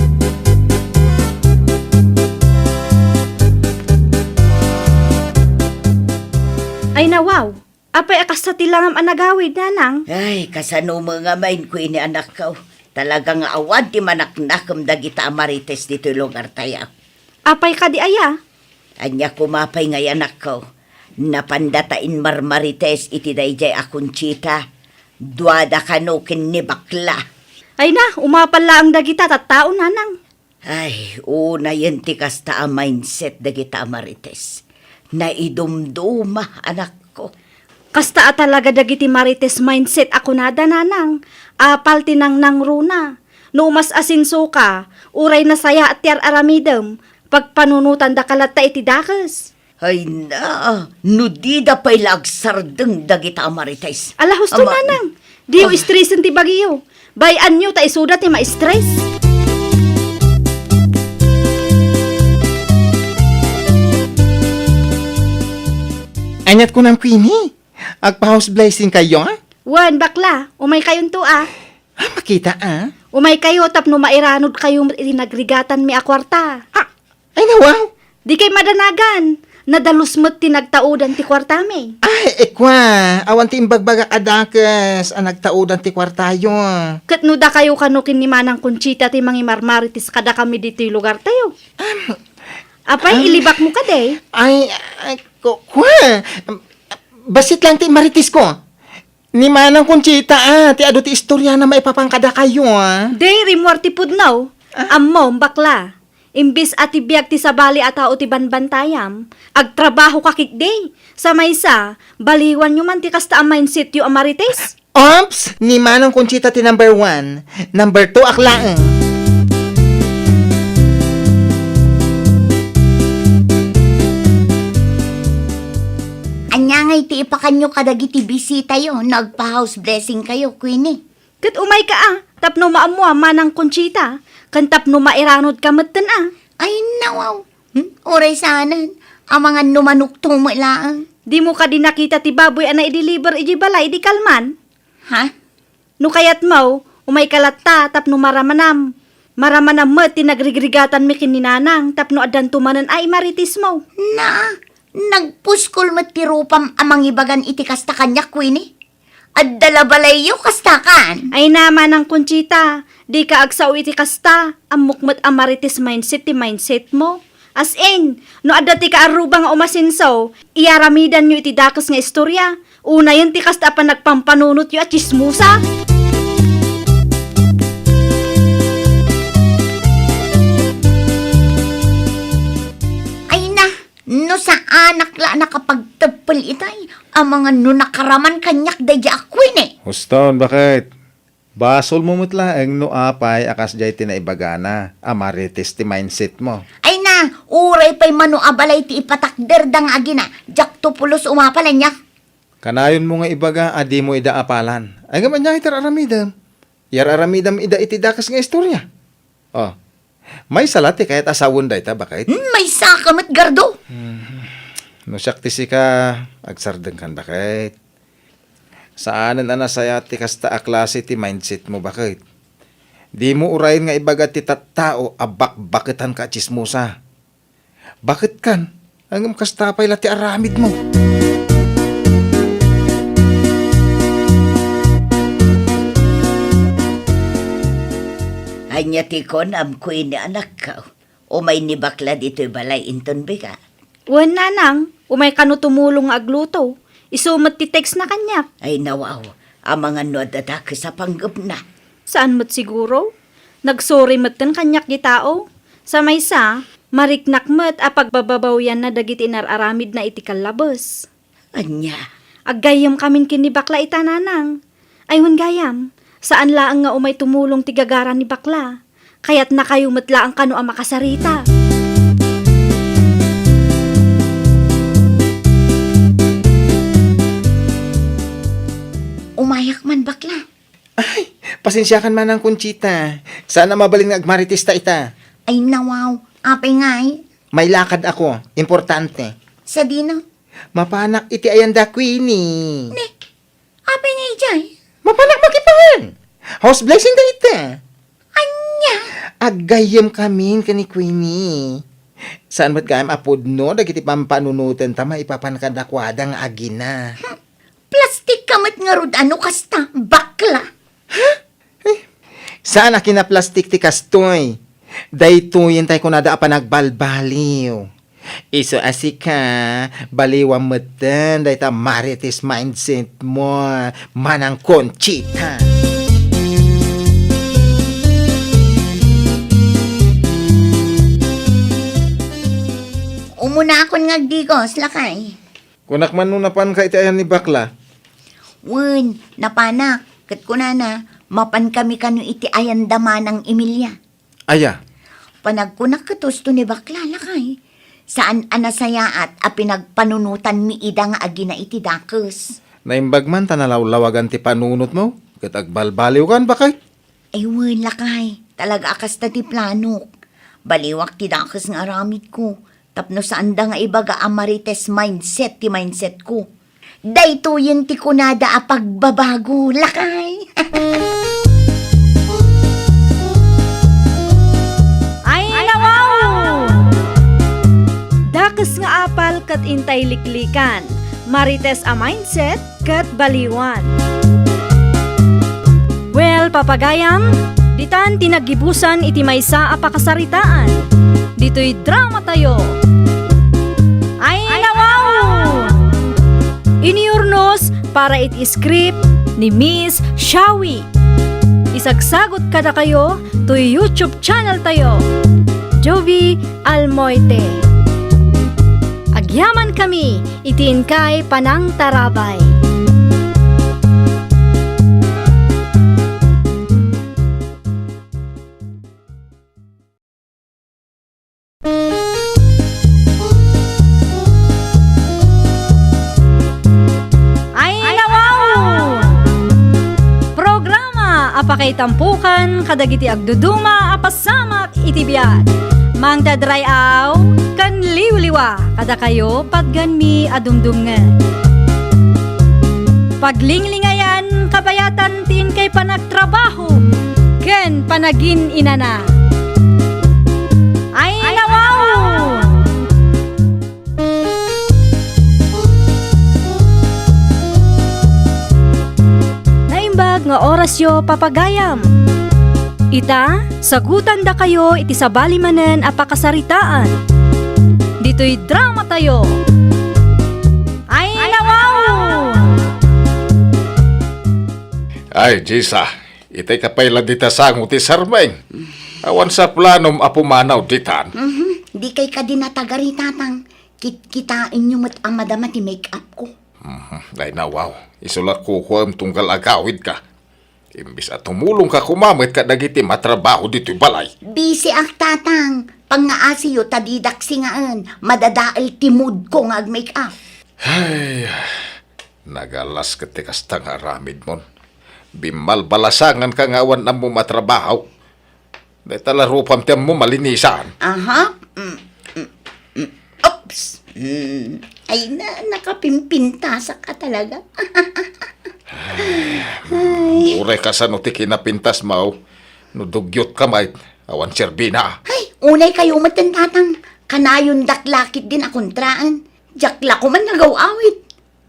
Ay, nawaw! Apay a kasta ti langam a nagawid, nanang? Ay, kasano met ngamin, Queenie, anakko? Talaga nga awan ti manaknakem dagita a marites ditoy lugar tayo. Apay kadi aya? Ania koma pay ngay, anakko? Napanda ta inmarmarites iti daydiay a Conchita. Duada kano ken ni bakla. Ay na, umapal laeng dagita tattao, nanang. Ay, unayen ti kasta a mindset dagita a marites. Naidumduma, anakko. Kasta a talaga dagiti marites mindset a kunada, nanang. Apal ti nangnangruna. No umas-asenso ka, uray nasayaat ti ar-aramidem, pagpanunotandaka latta iti dakes. Ay na, no dida pay la agsardeng dagita a marites. Ala, husto, Ama- nanang. Diyo Ah. stresen ti bagiyo. Bay-anyo ta isuda ti ma-stress. Aniat kunam, Queenie? Agpa-house blessing kayo, ha? Wen, bakla, umay kayonto, a. Ah, makita, a. Umay kayo tapno mairanod kayo iti nagrigatanmi a kuarta. Ah, Ay, nawaw! Di kay madanagan. Nadalus met ti nagtaudan ti kuartami. Ay, ekwa, awan ti imbagbagak a dakes a nagtaudan ti kuartayo. Ket no dakayo kano ken ni Manang Conchita ti mangimarmarites kadakami ditoy lugartayo. Am, Apay, am, ilibakmo kadi? Ay, ay, ku-, kwa, bassit lang ti immaritesko. Ni Manang Conchita, a, ti adu ti istoriana maipapan kadakayo, a. Di, rimmuar ti pudno. Ah? Ammom, bakla. Imbes a ti biag ti sabali a tao ti banbantayam, agtrabaho ka ketdi. Sa maysa, baliwanyo man ti kasta a mindsetyo a marites. Oops! Ni Manang Conchita ti number one. Number two ak laeng. Ania ngay ti ipakanyo kadagiti bisitayo no agpa-house blessing kayo, Queenie? Ket umayka a, tapno maammoam, Manang Conchita, ken tapno mairanodka metten a. Ay, nawaw. Hmm? Uray saanen, amangan no manokto met laeng. Dimo kadi nakita ti baboy a naideliver idiay balay idi kalman? Ha? No kayatmo, umayka latta tapno maramanam. Maramanam met ti nagrigrigatanmi ken ni Nanang tapno addanto manen a imaritismo. Na, nagpuskol met ti rupam a mangibagan iti kasta kaniak, Queenie. Adda la balayyo, kasta kan? Ay na, Manang Conchita, dika agsao iti kasta. Ammok met a marites mindset ti mindsetmo. As in, no adda ti kaarruba nga umasenso, iyaramidanyo iti dakes nga istorya. Unayen ti kasta a panagpampanunotyo a tsismosa. Ay na, no saanak la a nakapagteppel itay, amangan no nakaraman kaniak daydiay a Queenie. Huston, bakit? Basolmo met laeng no apay a kasdiay ti naibagana a marites ti mindsetmo. Ay na, uray pay mano a balay ti ipatakderda nga agina, diakto pulos umapal, ania? Kanayonmo nga ibaga a dimo ida apalan. Ay ngem ania iti ar-aramidem? Iyar-aramidem ida iti dakes nga istorya. Oh. Maysa la ti kayat a sawen dayta, baket? Hmm, maysaka met, Gardo. Hmm. No siak ti sika, agsardengkan, baket. Saanen a nasayaat ti kasta a klase ti mindsetmo, baket. Dimo urayen nga ibaga ti tattao a bakbaketanka a tsismosa. Baketkan? Ngem kasta pay la ti aramidmo. Ania ti kunam, Queenie, anakko? Umay ni bakla ditoy balay inton bigat? Wen, nanang, umay kano tumulong nga agluto. Isu met ti text na kaniak. Ay, nawaw. Amangan no adda dakes a panggepna. Saan met siguro? Nagsuri metten kaniak di tao. Sa maysa, mariknak met a pagbababawyanna dagiti inar-aramidna iti kallabes. Ania? Aggayyemkamin ken ni bakla ita, nanang. Ay, wen gayam, saan laeng nga umay tumulong ti gagara ni bakla. Kayatnakayo met laeng kano a makasarita. Umayak man, bakla. Ay, pasensiakan, Manang Conchita. Saan a mabalin nga agmaritesta ita. Ay, nawaw. Apay ngay? May lakad ako. Importante. Sadino? Mapanak iti ayanda, Queenie. Ne, apay nga idiay? Mapanak makipan. House blessing da ita. Ania? Aggayyemkamin ken ni Queenie. Saan met gayam a pudno dagiti pampanunotenta maipapan kadakuada nga agina. Hmm. Plastik ka met ngarud a no kasta, bakla. Eh, saan a kinaplastik ti kastoy. Daytoyen tay kunada a panagbalbaliw. Isu a sika, baliwam metten dayta marites mindset mo, Manang Conchita. Umunakon nga agdigos, lakay. Kunak man no napanka iti ayan ni bakla? Wen, napanak. Ket kunana, mapankami kano iti ayanda manang Emilia. Aya? Panagkunak ket husto ni bakla, lakay. Saan a nasayaat a pinagpanunotanmi ida nga agina iti dakes. Naimbag man ta nalawlawagan ti panunotmo, ket agbalbaliwkan, baket. Ay wen, lakay, talaga a kasta ti planok. Baliwak ti dakes nga aramidko, tapno saanda nga ibaga a marites mindset ti mindsetko. Daytoyen ti kunada a pagbabago, lakay. Ay, nawaw! Dakes nga apal ket intay liklikan, marites a mindset, ket baliwan. Well, papagayam, ditan ti naggibusan iti maysa a pakasaritaan. Ditoy drama tayo. Ay, nawaw! Iniurnos para iti script ni Miss Shawi. Isagsagot kadakayo toy YouTube channel tayo, Jovi Almoite. Agyaman kami iti inkay panangtarabay. Ay, nawaw! Programa a pakaitampukan kadagiti agduduma a pasamak iti biag. Mangted ray-aw ken liwliwa kadakayo patganmi a dumdumngeg. Paglinglingayan kabayatan ti inkay panagtrabaho ken panagin-inana. Ay, nawaw! Naimbag nga orasyo, papagayam. Ita, sagutandakayo iti sabali manen a pakasaritaan. Ditoy drama tayo. Ay, nawaw! Ay, Jessa, itay ka pay la dita sango ti sarmeng. Awan sa planom a pumanaw ditan. Mhm. Di kay kadi natagari, Tatang. Kitkitaenyo met a madama ti make-up ko. Mhm. Ay, nawaw. Isu la kukuam tunggal agawidka. Imbes a tumulongka koma met kadagiti matrabaho ditoy balay. Bisiak, Tatang. Pangngaasiyo ta didak singaen. Madadael ti mood ko nga ag-make-up. Ay, nagalas ket ti kasta nga aramidmon. Bimmalbalasanganka nga awan ammom a trabaho. Dayta la rupam ti ammom a linisan. Aha. Mm, mm, mm. Oops. Mm. Ay, na, nakapimpintasak ka talaga. Ay. Uray kasano ti kinapintasmo, no dugyot ka met, awan serbina. Ay, unay kayo met, Tatang. Kanayon dak lakit din a kontraan. Diak la koman nagaw-awit.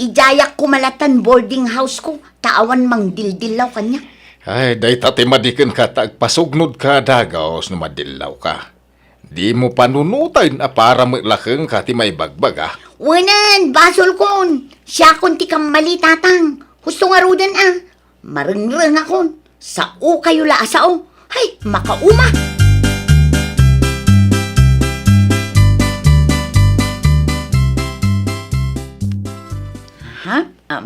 Idiayak koma latan boarding house ko, ta awan mangdildillaw kaniak. Ay, dayta ti madi kenka ta agpasugnodka dagus no madillawka. Dimo panunoten a para met la kenka ti maibagbaga. Wen, basolkon. Siakon ti kammali, Tatang. Husto ngaruden a. Marengrengakon. Saokayo la a sao. Hay, makauma! Aha. Um,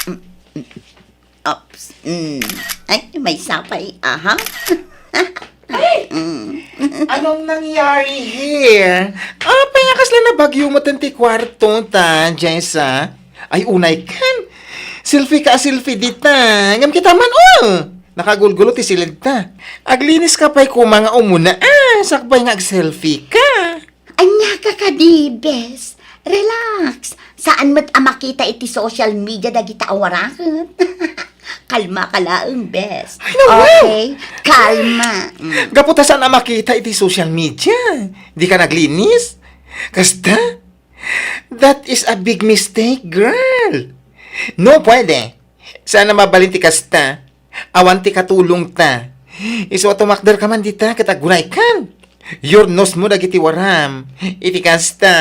mm, mm, oops. Mm. Ay, maysa pay. Aha. Ay! Mm. Anong nangyari here? Apay nga kasla nabagyo met ti kuarto ta, Jessa? Ay, unay ken. Selfie ka a selfie dita. Ngem kita man, oh! Nakagulgulo ti siled ta. Aglinis ka pay koma nga umuna, ah, sakbay nga agselfie ka. Ania ka kadi, bes? Relax. Saan met a makita iti social media dagita a waraket? Kalma ka laeng, bes. Ay, nawaw! Okay? Kalma. Mm. Gapu ta saan a makita iti social media, di ka naglinis? Kasta? That is a big mistake, girl. No pwede. Saan a mabalin ti kasta. Awan ti katulongta. Isu a tumakder ka man dita ket aggunaykan. Yurnusmo dagiti waram. Iti kasta,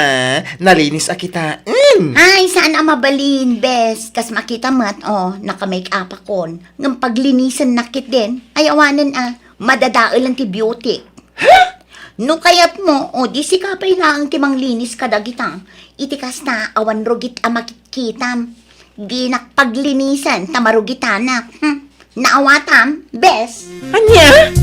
nalinis a kitaen. Ay, saan a mabalin, bes. Kas makita met, oh, naka-make-up akon. Ngem paglinisennak ketdin, ay awanen a, madadaelan ti beauty. Ha? No kayatmo, o di sika pay laeng ti manglinis kadagita. Iti kasta, awan rugit a makitkitam. Dinak paglinisen ta marugitanak. Hmm. Naawatam, bes? Ania?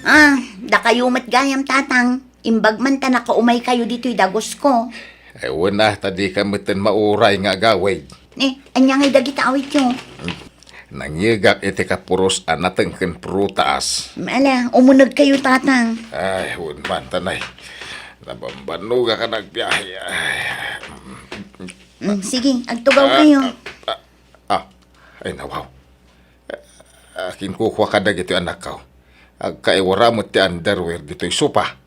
Ah, dakayo met gayam, Tatang. Imbag man ta nakaumaykayo ditoy dagusko. Ay, wen a, ta dika metten mauray nga agawid. Eh, ania ngay dagita awityo? Nangyegak iti kapuros a nateng ken prutas. Ala, umunegkayo, Tatang. Ay, wen man, tanay. Nabambannoga ka nagbiahe. Ay. Mm, sige, agtugaw kayo. Ah, ah, ah. Ay, nawaw. Ah, kinkukua ka dagiti anakko. Agkaiwara met ti underwear ditoy sopa.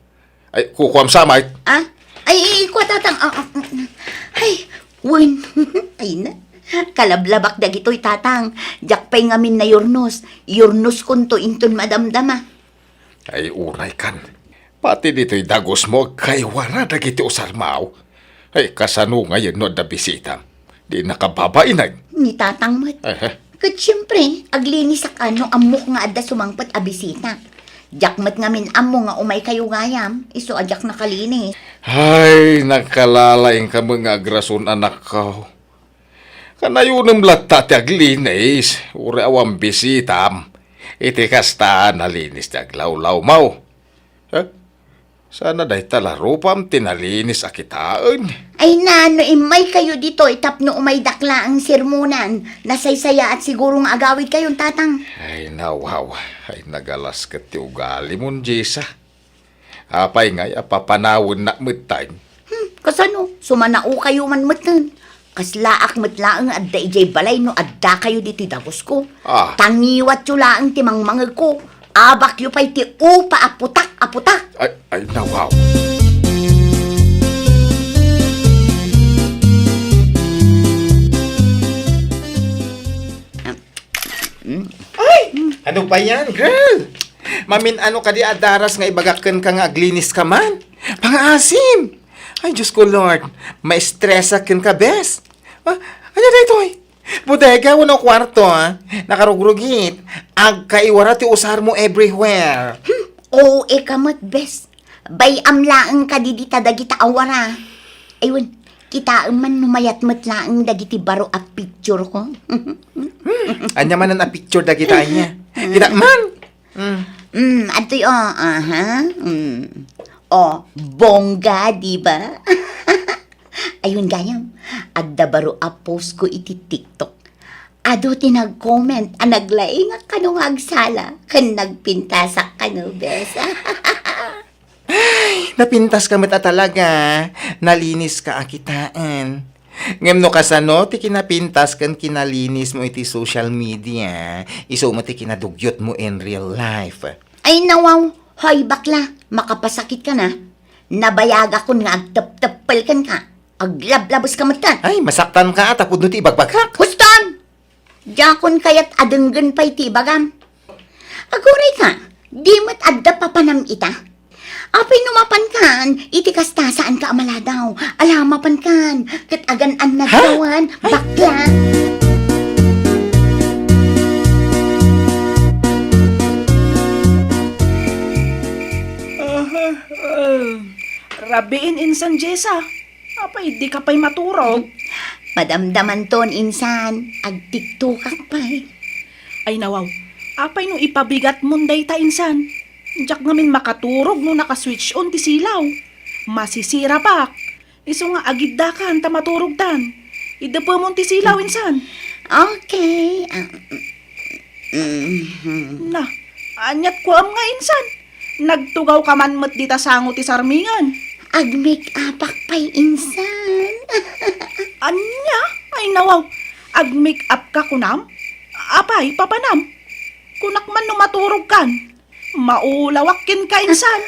Ay, kukuam sa, Mike. Ah? Ay, ay, kua, Tatang. Ah, ah, mm, mm. Ay, wen. Ay na. Kalablabak dagitoy, Tatang. Diak pay ngamin nayurnos. Yurnoskonto inton madamdama. Ay, uray kan. Pati ditoy dagusmo, agkaiwara dagiti usarmo. Ay, kasano ngayen no adda bisita? Di nakababainag. Ni Tatang met. Aha. Ket siempre, aglinisak a no ammok nga adda sumangpet a bisita. Diak met ngamin ammo nga umaykayo gayam, isu a diak nakalinis. Ay, nakalalaingka met nga agrason, anakko. Kanayonem latta ti aglinis, uray awan bisitam. Iti kasta, nalinis ti aglawlawmo. Eh? Sana dayta la rupam ti nalinis a kitaen. Ay na, no immaykayo ditoy tapno umaydak laeng sermonan, nasaysayaat siguro nga agawidkayon, Tatang. Ay, nawaw. Ay, nagalas ket ti ugalimon, Jessa. Apay ngay a papanawennak metten? Hmm, kasano? Sumanaokayo man metten. Kaslaak met laeng adda idiay balay no addakayo ditoy dagusko. Ah. Tangiwatyo laeng ti mangmangegko. Abakyo pay ti upa a putak a putak. Ay, ay, nawaw. Hmm? Ay! Ano ba yan, girl? Mamin-ano kadi a daras nga ibagak kenka nga aglinis ka man? Pangaasim! Ay, Diyos ko, Lord. Ma-stress-ak kenka, bes. Ah, ano daytoy? Bodega wenno kwarto, ah? Nakarugrugit. Agkaiwara ti usarmo everywhere. Hmm, O A ka met, bes. Bay-am laeng kadi dita dagita awara. Aywan, kitaem man no mayat met laeng dagiti baro a picture ko. Hmm, ania manen a picture dagita ania? Kita man. Hmm. Hmm, adtoy, oh, aha. Hmm. Oh, bongga, di ba? Aywan gayam, adda baro a post ko iti TikTok. Adu ti nag-comment a naglaingak kano nga agsala ken nagpintasak kano, bes. Ay, napintaska met a talaga. Naliniska a kitaen. Ngem no kasano ti kinapintas ken kinalinismo iti social media, isu met ti kinadugyotmo in real life. Ay, nawaw. Hoy, bakla, makapasakitka na. Nabayagakon nga agtepteppel kenka. Aglablabeska metten. Ay, masaktanka a tapudno ti ibagbagak. Huston! Diakon kayat a denggen pay ti ibagam. Agurayka, di met adda papanam ita. Apay no mapankan, iti kasta saanka a maladaw. Ala, mapankan, ket agan-annadkawan, bakla. Aha, ah. Rabiin insan, Jessa. Apay, dika pay maturog? Madamdamanton insan, agtiktokak pay. Ay nawaw, apay no ipabigatmon dayta insan? Diak ngamin makaturog no naka-switch on ti silaw. Masisirapek. Isu nga agiddakan ta maturogtan. Idepemon ti silaw insan. Okay. Ah, mhm. Na, aniat kuam nga insan? Nagtugawka man met dita sango ti sarmingen. Ag-make-upak pay insan. Ania? Ay nawaw, ag-make-up ka kunam? Apay, papanam? Kunak man no maturogkan. Maulawak kenka insan.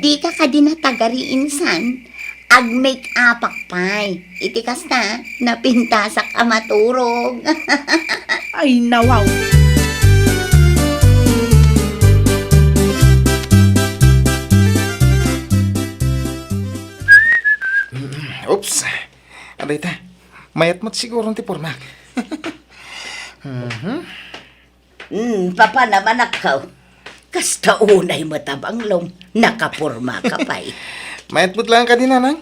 Dika kadi natagari insan. Ag-make-upak pay. Iti kasta, napintasak a maturog. Ay, nawaw. Oops. Adayta. Mayat met siguro ti pormak. Mhm. Hmm, papanam, anakko. Kasta unay met a banglom, nakaporma ka pay. Mayat met laeng kadi, nanang?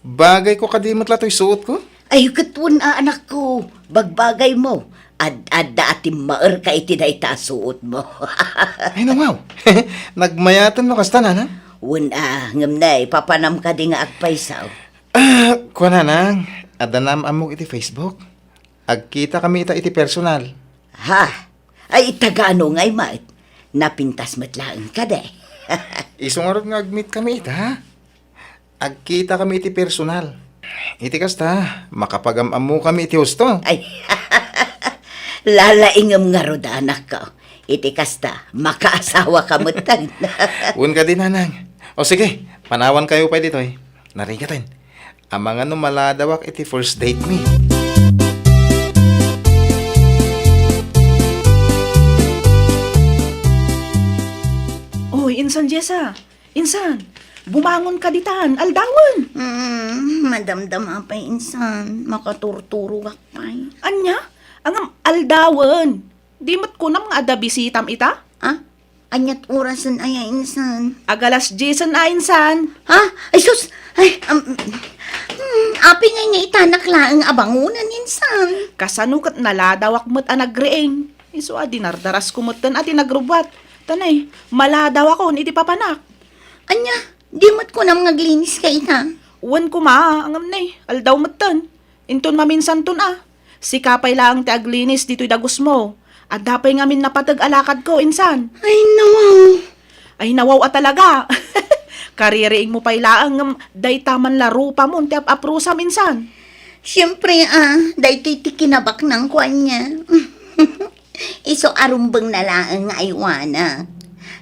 Bagayko kadi met la toy suotko? Ay, ket wen a, anakko, bagbagaymo. Ad-adda a timmaerka iti dayta a suotmo. Ay, nawaw. Nagmayaten no kasta, nanang? Wen a, ngem nay, papanam kadi nga agpayso? Ah, kuan, nanang, adda naam-ammok iti Facebook. Agkitakami ita iti personal. Ha? Ay, tagano ngay met? Napintas met laeng kadi. Isu ngarud nga agmeet kami ita, ha? Agkitakami iti personal. Iti kasta, makapagam-ammokami iti husto. Ay, lalaingem ngarud, anakko. Iti kasta, makaasawaka metten. Wen kadi, nanang. O sige, panawankayo pay ditoy. Narigaten. Amangan no maladawak iti first date mi. Oy, insan Jessa. Insan, bumangon ka ditan, aldawen. Mm, madamdama pay insan, makaturturogak pay. Ania? Ngem aldawen. Di met kunam nga adda bisitam ita? Ah? Aniat orasen aya insan? Agalas diesen a insan. Ha? Ay sus! Ay, um, hmm, apay ngay nga itanak laeng a bangonen insan? Kasano ket naladawak met a nagriing? Isu a dinardarasko metten a ti nagrubbuat. Tanay, maladawakon iti papanak. Ania, di met kunam nga aglinis ka ita? Wen koma, ngem ne, aldaw metten. Inton maminsanton a. Sika pay laeng ti aglinis ditoy dagusmo. Adda pay ngamin napateg a lakadko, insan. Ay, nawaw. Ay, nawaw a talaga. Kaririingmo pay laeng ngem dayta man la rupamon ti ap-aprusam, insan. Siempre, ah, daytoy ti kinabaknangko ania. Isu a rumbengna laeng nga aywanak.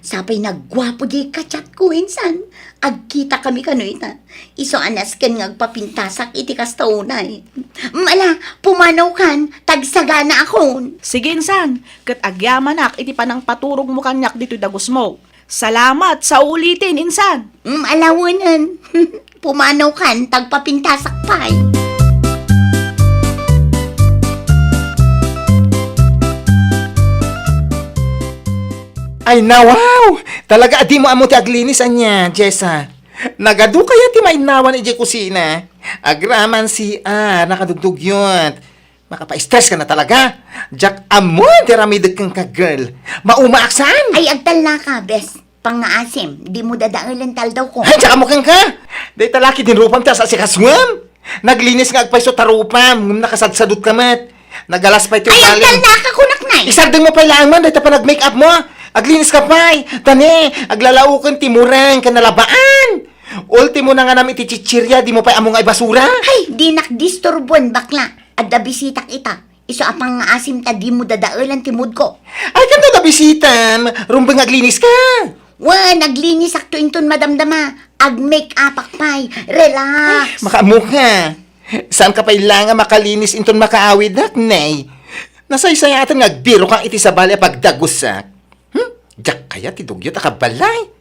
Sapay nagguapo diay ka-chatko, insan. Agkitakami kano ita. Isu a nasken nga agpapintasak iti kasta unay. Ala, pumanawkan, ta agsaganaakon. Sige, insan, ket agyamanak iti panangpaturogmo kaniak ditoy dagusmo. Salamat sa ulitin, insan. Mm, ala wenen. Pumanawkan, ta agpapintasak pay. Ay, nawaw! Talaga a dimo ammo ti aglinis ania, Jessa. Nagadu kaya ti mainnawan idiay kusina? Agraman C R, nakadugdugyot. Makapa-stress ka na talaga. Diak ammo ti aramidek kenka, girl. Maumaak saan? Ay, agtallaka, bes. Pangngaasim, dimo dadaelen ti aldawko. Ay, diak ammo kenka. Dayta la ketdin rupam ti asasikasoem. Naglinis nga agpayso ta rupam, ngem nakasadsadot ka met. Nagalas pay ti ugalim. Ay, agtallaka, kunak, nay. Isardengmo pay laeng man dayta panag-make-up mo. Aglinis ka pay. Tani, aglalaoken ti mureng ken nalabaan. Ultimo na nga nam iti chichirya, dimo pay ammo nga ibasura. Ay, dinak disturbuen, bakla. Adda bisitak ita. Isu a pangngaasim ta dimo dadaelan ti moodko. Ay, kano ta bisitam? Rumbeng aglinis ka. Wen, aglinisakto inton madamdama. Ag-make-upak pay. Relax. Ay, makaammo ka. Saan ka pay la nga makalinis inton makaawidnak, nay? Nasaysayaatan nga agbirokak iti sabali a pagdagusak. Hmm? Diak kayat ti dugyot a kabalay.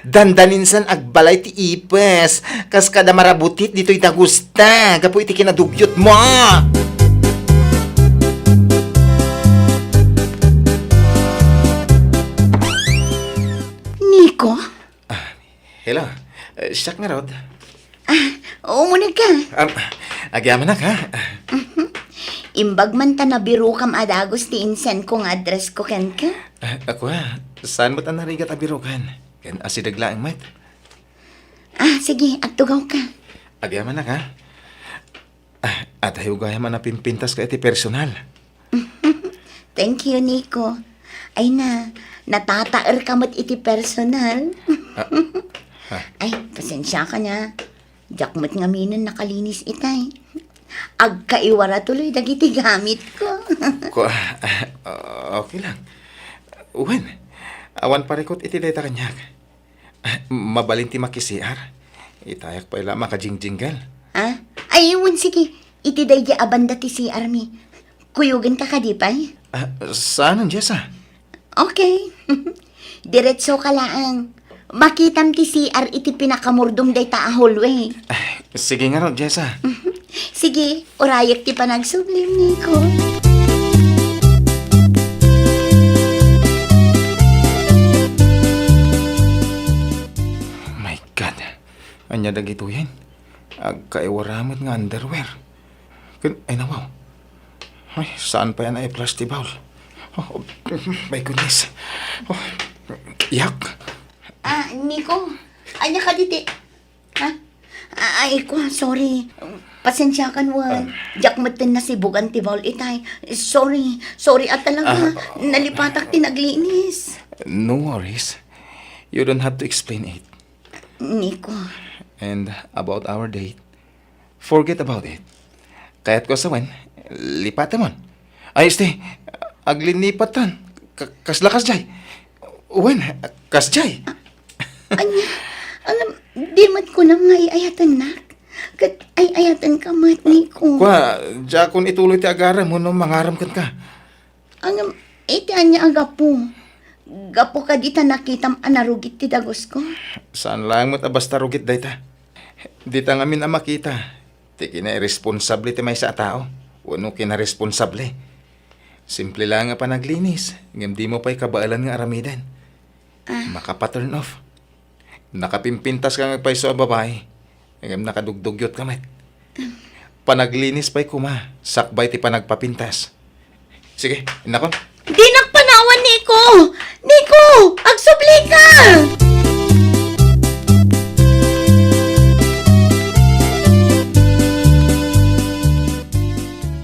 Dandaninsan agbalay ti ipes, kas kada marabutit ditoy dagusta, gapu iti kinadugyotmo. Nico? Ah, hello. Eh, siak ngarud. Ah, umuneg ka. Am, agyamanak, ha? Imbag man ta nabirokam a dagus ti insenko nga addressko kenka? Ah, ako, ha? Saan met a narigat a birokan? Ken asideg laeng met. Ah, sige, agtugaw ka. Agyamanak, ha? Ah, adayo gayam a napimpintaska iti personal. Thank you, Nico. Ay na, natataer ka met iti personal. Ah, ah. Ay, pasensiaka na. Diak met ngaminen nakalinis itay. Agkaiwara tuloy dagiti gamitko. Ko, ah, okay lang. Wen, awan parikut iti dayta kaniak. Mabalin ti maki-C R. Itayak pay la makajingjinggal. Ah? Ay, wen, sige. Iti daydi a banda ti C R mi. Kuyogenka kadi pay? Ah, saanen, Jessa? Okay. Diretso ka laeng. Makitam ti C R iti pinakamurdom dayta a hallway. Ah, sige ngarud, Jessa. Sige, urayek ti panagsublim, Nico. Ania dagitoyen? Agkaiwara met nga underwear. Ken, ay, nawaw. Ay, saan pay a nai-flush ti bowl? Oh, my goodness. Oh, yak. Ah, Nico, ania kadi ti, ha? Ah, ay, ko, sorry. Pasensiakan, wen. Ah. Diak metten nasibugan ti bowl itay. Sorry. Sorry a talaga. Ah. Nalipatak ti naglinis. No worries. You don't have to explain it. Nico. And about our date, forget about it. Kayatko a sawen, lipatemon. Ay, este, aglinipaten. Ka-, kasla kasjay. Wen, kasjay. Ania, alam, di met kunam nga ay-ayatennak. Ket ay-ayatenka met, Nico. Kua, diakon ituloy ti agarem wenno mangarem kenka. Ngem, iti ania a gapu? Gapu kadi ta nakitam a narugit ti dagusko? Saan laeng met a basta rugit dayta. Dita ngamin a makita ti kinairesponsable ti maysa a tao wenno kinaresponsable. Simple laeng a panaglinis, ngem dimo pay kabaelan nga aramiden. Ah. Makapa-turn off. Nakapimpintaska nga agpayso a babai, ngem nakadugdugyot ka met. Panaglinis pay koma, sakbay ti panagpapintas. Sige, innakon. Dinak panawan, Nico! Nico! Agsublika!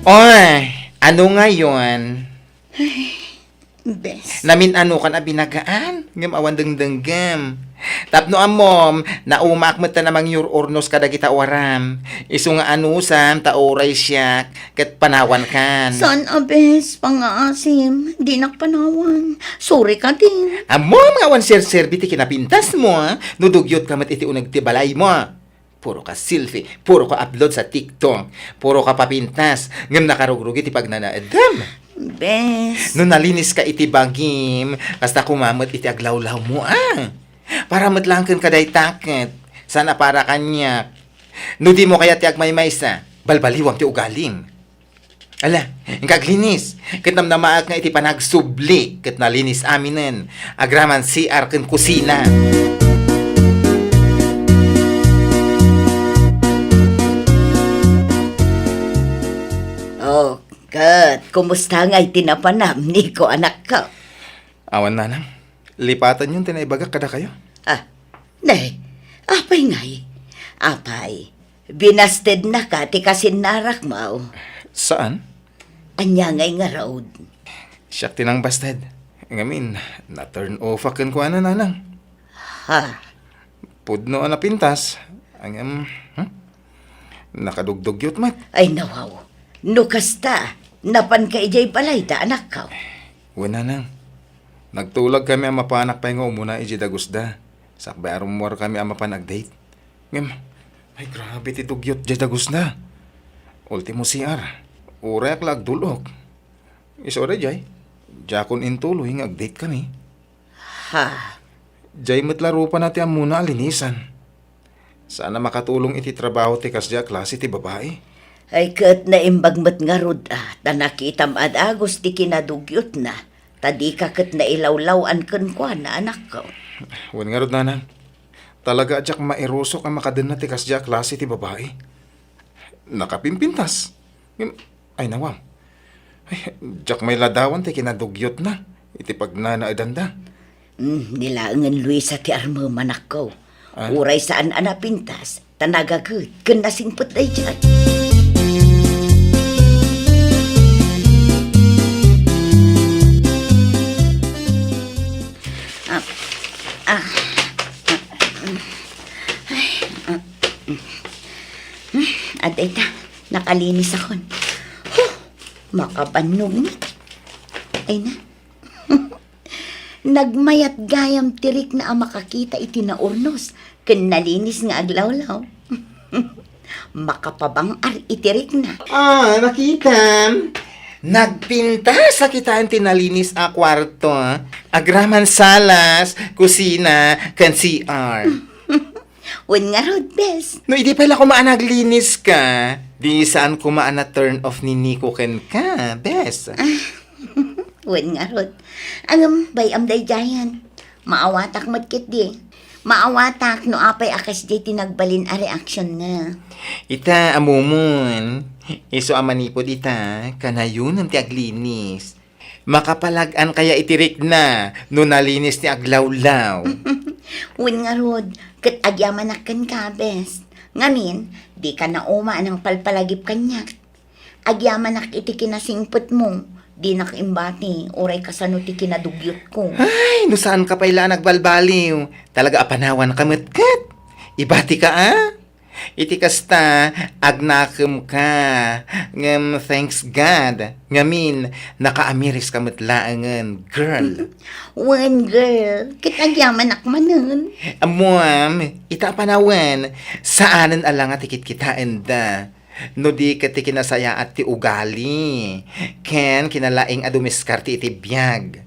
Oy, ano ngayon? Bes. Namin-anokan a binagaan, ngem awan dengdenggem. Tapno ammom, naumaak met ta namangyur-urnos kadagita uaram. Isu nga anusam, ta uray siak, ket panawankan. Saan a bes, pangngaasim, dinak panawan. Sorry ka din. Ammom nga awan serserbi ti kinapintasmo, no dugyot ka met iti uneg ti balaymo. Puro ka selfie, puro ka upload sa TikTok, puro ka papintas, ngem nakarugrugi ti pagnanaedem. Bes. No nalinis ka iti bagim, kasta koma met iti aglawlawmo, a. Para met laeng kenka dayta ket, saan a para kaniak. No dimo kayat ti agmaymaysa, balbaliwam ti ugalim. Ala, inka aglinis. Ket namnamaak nga iti panagsubli ket nalinis aminen. Agraman C R ken kusina. Oh, ket kumusta ngay ti napanam, Nico, anakko? Awan, nanang. Lipatanyon ti naibagak kadakayo. Ah, ne, apay ngay? Apay, binastednaka ti kasinnarakmo? Saan? Ania ngay ngarud? Siak ti nangbasted. Ngamin, na-turn off-ak kenkuana, nanang. Ha? Pudno a napintas, ngem, hmm? Nakadugdugyot met. Ay, nawaw. No kasta, napanka idiay balayda, anakko? Wen, nanang. Nagtulagkami a mapanak pay nga umuna idiay dagusda. Sakbay a rummuarkami a mapan ag-date. Ngem, ay, grabe ti dugyot diay dagusda. Ultimo C R. Urayak la agdul-ok. Isu daydiay, diakon intuloy nga ag-date kami. Ha? Diay met la rupana ti ammona a linisan. Saan a makatulong iti trabaho ti kasdiay a klase ti babai. Ay, ket naimbag met ngarud, a, ta nakitam a dagus ti kinadugyotna, ta dika ket nailawlaw-an kenkuana, anakko. Wen ngarud, nanang. Talaga a diak mairusok a makadenna ti kasdiay a klase ti babai. Nakapimpintas. Ngem, ay, nawaw. Ay, diak mailadawan ti kinadugyotna iti pagnanaedanda. Hmm, ni laengen Luisa ti armem, anakko. Ah? Uray saan a napintas, ta nagaget ken nasingpet daydiay. Ah, ah, ah, ay, ah, hmm, adda ita, nakalinisakon. Huh, makabannog ni. Ay na. Nagmayat gayam ti rikna a makakita iti naurnos ken nalinis nga aglawlaw. Makapabang-ar iti rikna. Ah, nakitam. Nagpintas a kitaen ti nalinis a kuarto, ah. Agraman salas, kusina, ken C R. Wen ngarud, bes. No idi pay la koma a naglinis ka, di saan koma a na-turn off ni Nico kenka, bes. Wen ngarud. Ngem, bay-am daydiayen. Maawatak met ketdi. Maawatak no apay a kasdiay ti nagbalin a reaksionna. Ita, ammom, isu a manipud ita, kanayonem ti aglinis. Makapalag-an kaya iti rikna no nalinis ti aglawlaw? Wen ngarud, ket agyamanak kenka, bes. Ngamin, dika nauma a nangpalpalagip kaniak. Agyamanak iti kinasingpetmo, dinak imbati, uray kasano ti kinadugyotko. Ay, no saanka pay la a nagbalbaliw, talaga a panawanka met ket. Ibatika, a? Iti kasta, agnakemka. Ngem, thanks God, ngamin, nakaamiriska met laengen, girl. Wen, girl, ket agyamanak manen. Ammoam, ita a panawen, saanen a la nga ti kitkitaenda. No di ket ti kinasayaat ti ugali, ken kinalaing a dumiskarte iti biag.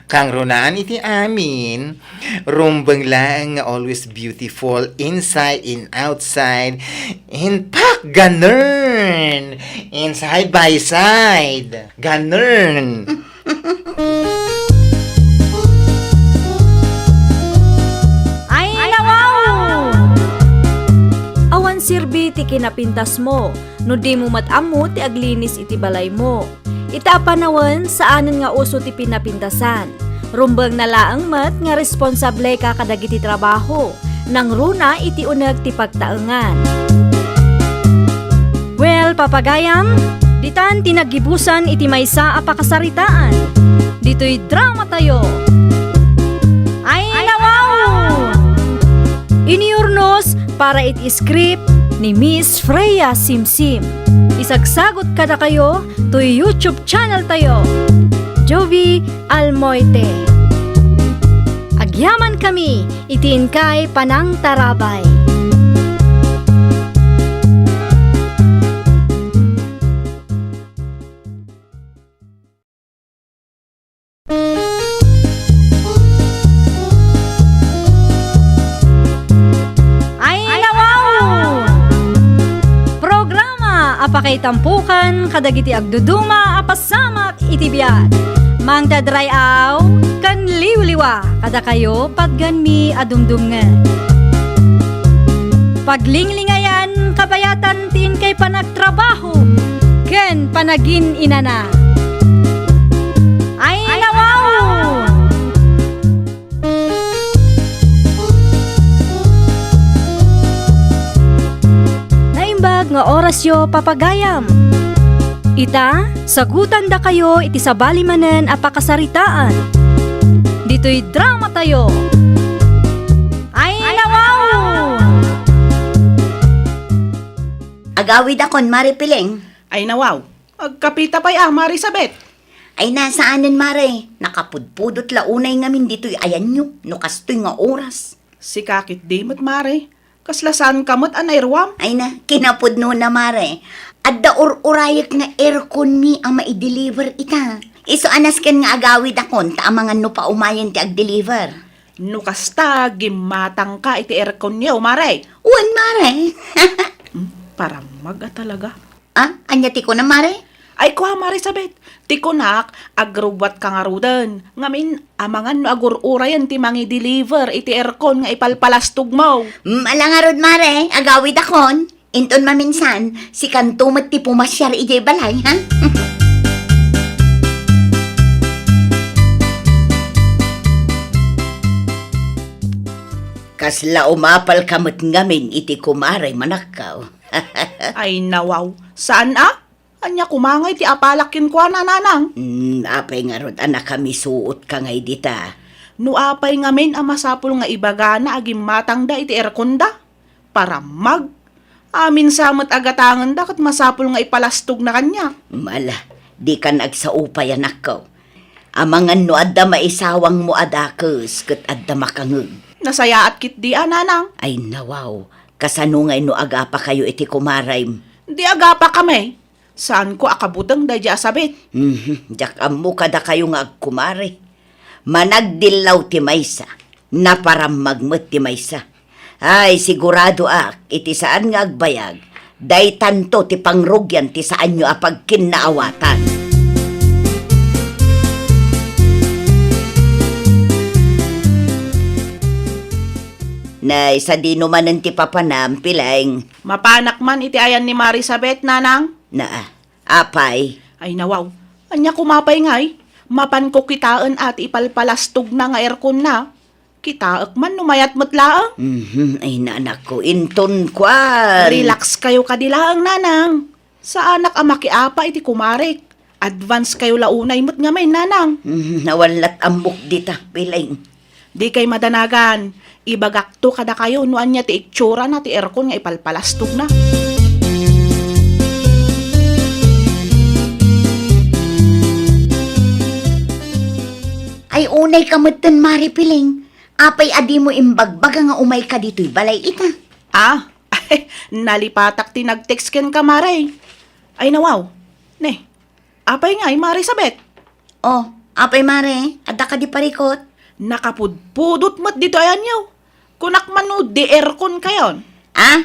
Kangrunaan iti amin, rumbeng laeng nga always beautiful inside and outside. In fact, ganun! Inside by side. Ganun! Ay, nawaw! Awan serbi ti kinapintasmo no dimo met ammo ti aglinis iti balaymo. Ita a panawen, saanen nga uso ti pinapintasan. Rumbengna laeng met nga responsableka kadagiti trabaho. Nangruna iti uneg ti pagtaengan. Well, papagayam, ditan ti naggibusan iti maysa a pakasaritaan. Ditoy dramatayo. Ay, nawaw! Inurnos para iti script ni Miss Freya Simsim. Isagsagot kadakayo toy YouTube channel tayo, Jovie Almoite. Agyamankami iti inkay panangtarabay. Ay, nawaw! Programa a pakaitampukan kadagiti agduduma a pasamak iti biag. Mangted ray-aw ken liwliwa kadakayo patgenmi a dumdumngeg. Paglinglingayan kabayatan ti inkay panagtrabaho ken panagin-inana. Ay, nawaw! Naimbag nga orasyo, papagayam. Ita, sagutandakayo iti sabali manen a pakasaritaan. Ditoy dramatayo. Ay, nawaw! Agawidakon, Mare Pileng. Ay, nawaw. Agkapita pay a, Mare Sabet. Ay, nasaanen, Mare. Nakapudpudot la unay ngamin ditoy ayanyo, no kastoy nga oras. Sika ketdi met, Mare. Kasla saanka met a nairuam? Ay na, kinapudnona, Mare. Adda ur-urayek nga aircon-mi a maideliver ita. Isu a nasken nga agawidakon, ta amangan no paumayen ti agdeliver. No kasta, gimmatangka iti aircon-yo, Mare. Wen, Mare. Hmm, parammag a talaga. Ah, ania ti kunam, Mare? Ay, kua, Mare Sabet. Ti kunak, agrubbuatka ngaruden. Ngamin, amangan no agur-urayen ti mangideliver iti aircon nga ipalpalastogmo. Mm, ala ngarud, Mare. Agawidakon. Inton maminsan, sikanto met ti pumasiar idiay balay, ha? Kasla umapalka met ngamin iti kumarem, anakko. Ay, nawaw. Saan a? Ania koma ngay ti apalak kenkuana, nanang? Hmm, apay ngarud a nakamisuotka ngay dita? No apay ngamin a masapul nga ibagana a gimmatangda iti airconda? Parammag! Amin sa met a gatangenda ket masapul nga ipalastogna kaniak. Ala, dikan agsao pay, anakko. Amangan no adda maisawangmo a dakes ket adda makangeg. Nasayaat ketdi a, nanang. Ay, nawaw. Kasano ngay no agapakayo iti kumarem? Di agapakami. Saanko a kabuteng daydiay a sabit. Mhm, diak ammo kadakayo nga agkumare. Managdillaw ti maysa, naparammag met ti maysa. Ay, siguradoak, iti saan nga agbayag, daytanto ti pangrugian ti saanyo a pagkinnaawatan. Nay, sadino manen ti papanam, Pileng? Mapanak man iti ayan ni Marisabet, Nanang. Na, apay? Ay, nawaw. Ania koma pay ngay? Mapanko kitaen a ti ipalpalastogna nga airconna. Kitaek man no mayat met laeng. Mhm, ay, nanakko, inton kuan. Relax kayo kadi laeng, Nanang. Saanak a makiapa iti kumarek. Advance kayo la unay met ngamin, Nanang. Mhm, awan lat ammok dita, Pileng. Di kay madanagan. Ibagakto kadakayo no ania ti itsurana ti aircon nga ipalpalastogna. Ay, unay ka metten, Mari Pileng. Apay a dimo imbagbaga nga umayka ditoy balay ita? Ah, nalipatak ti nag-text kenka, Mare. Ay, nawaw. Ne, apay ngay, Mare Sabet? Oh, apay, Mare? Adda kadi parikut? Nakapudpudot met ditoy ayanyo. Kunak man no di aircon kayon. Ah?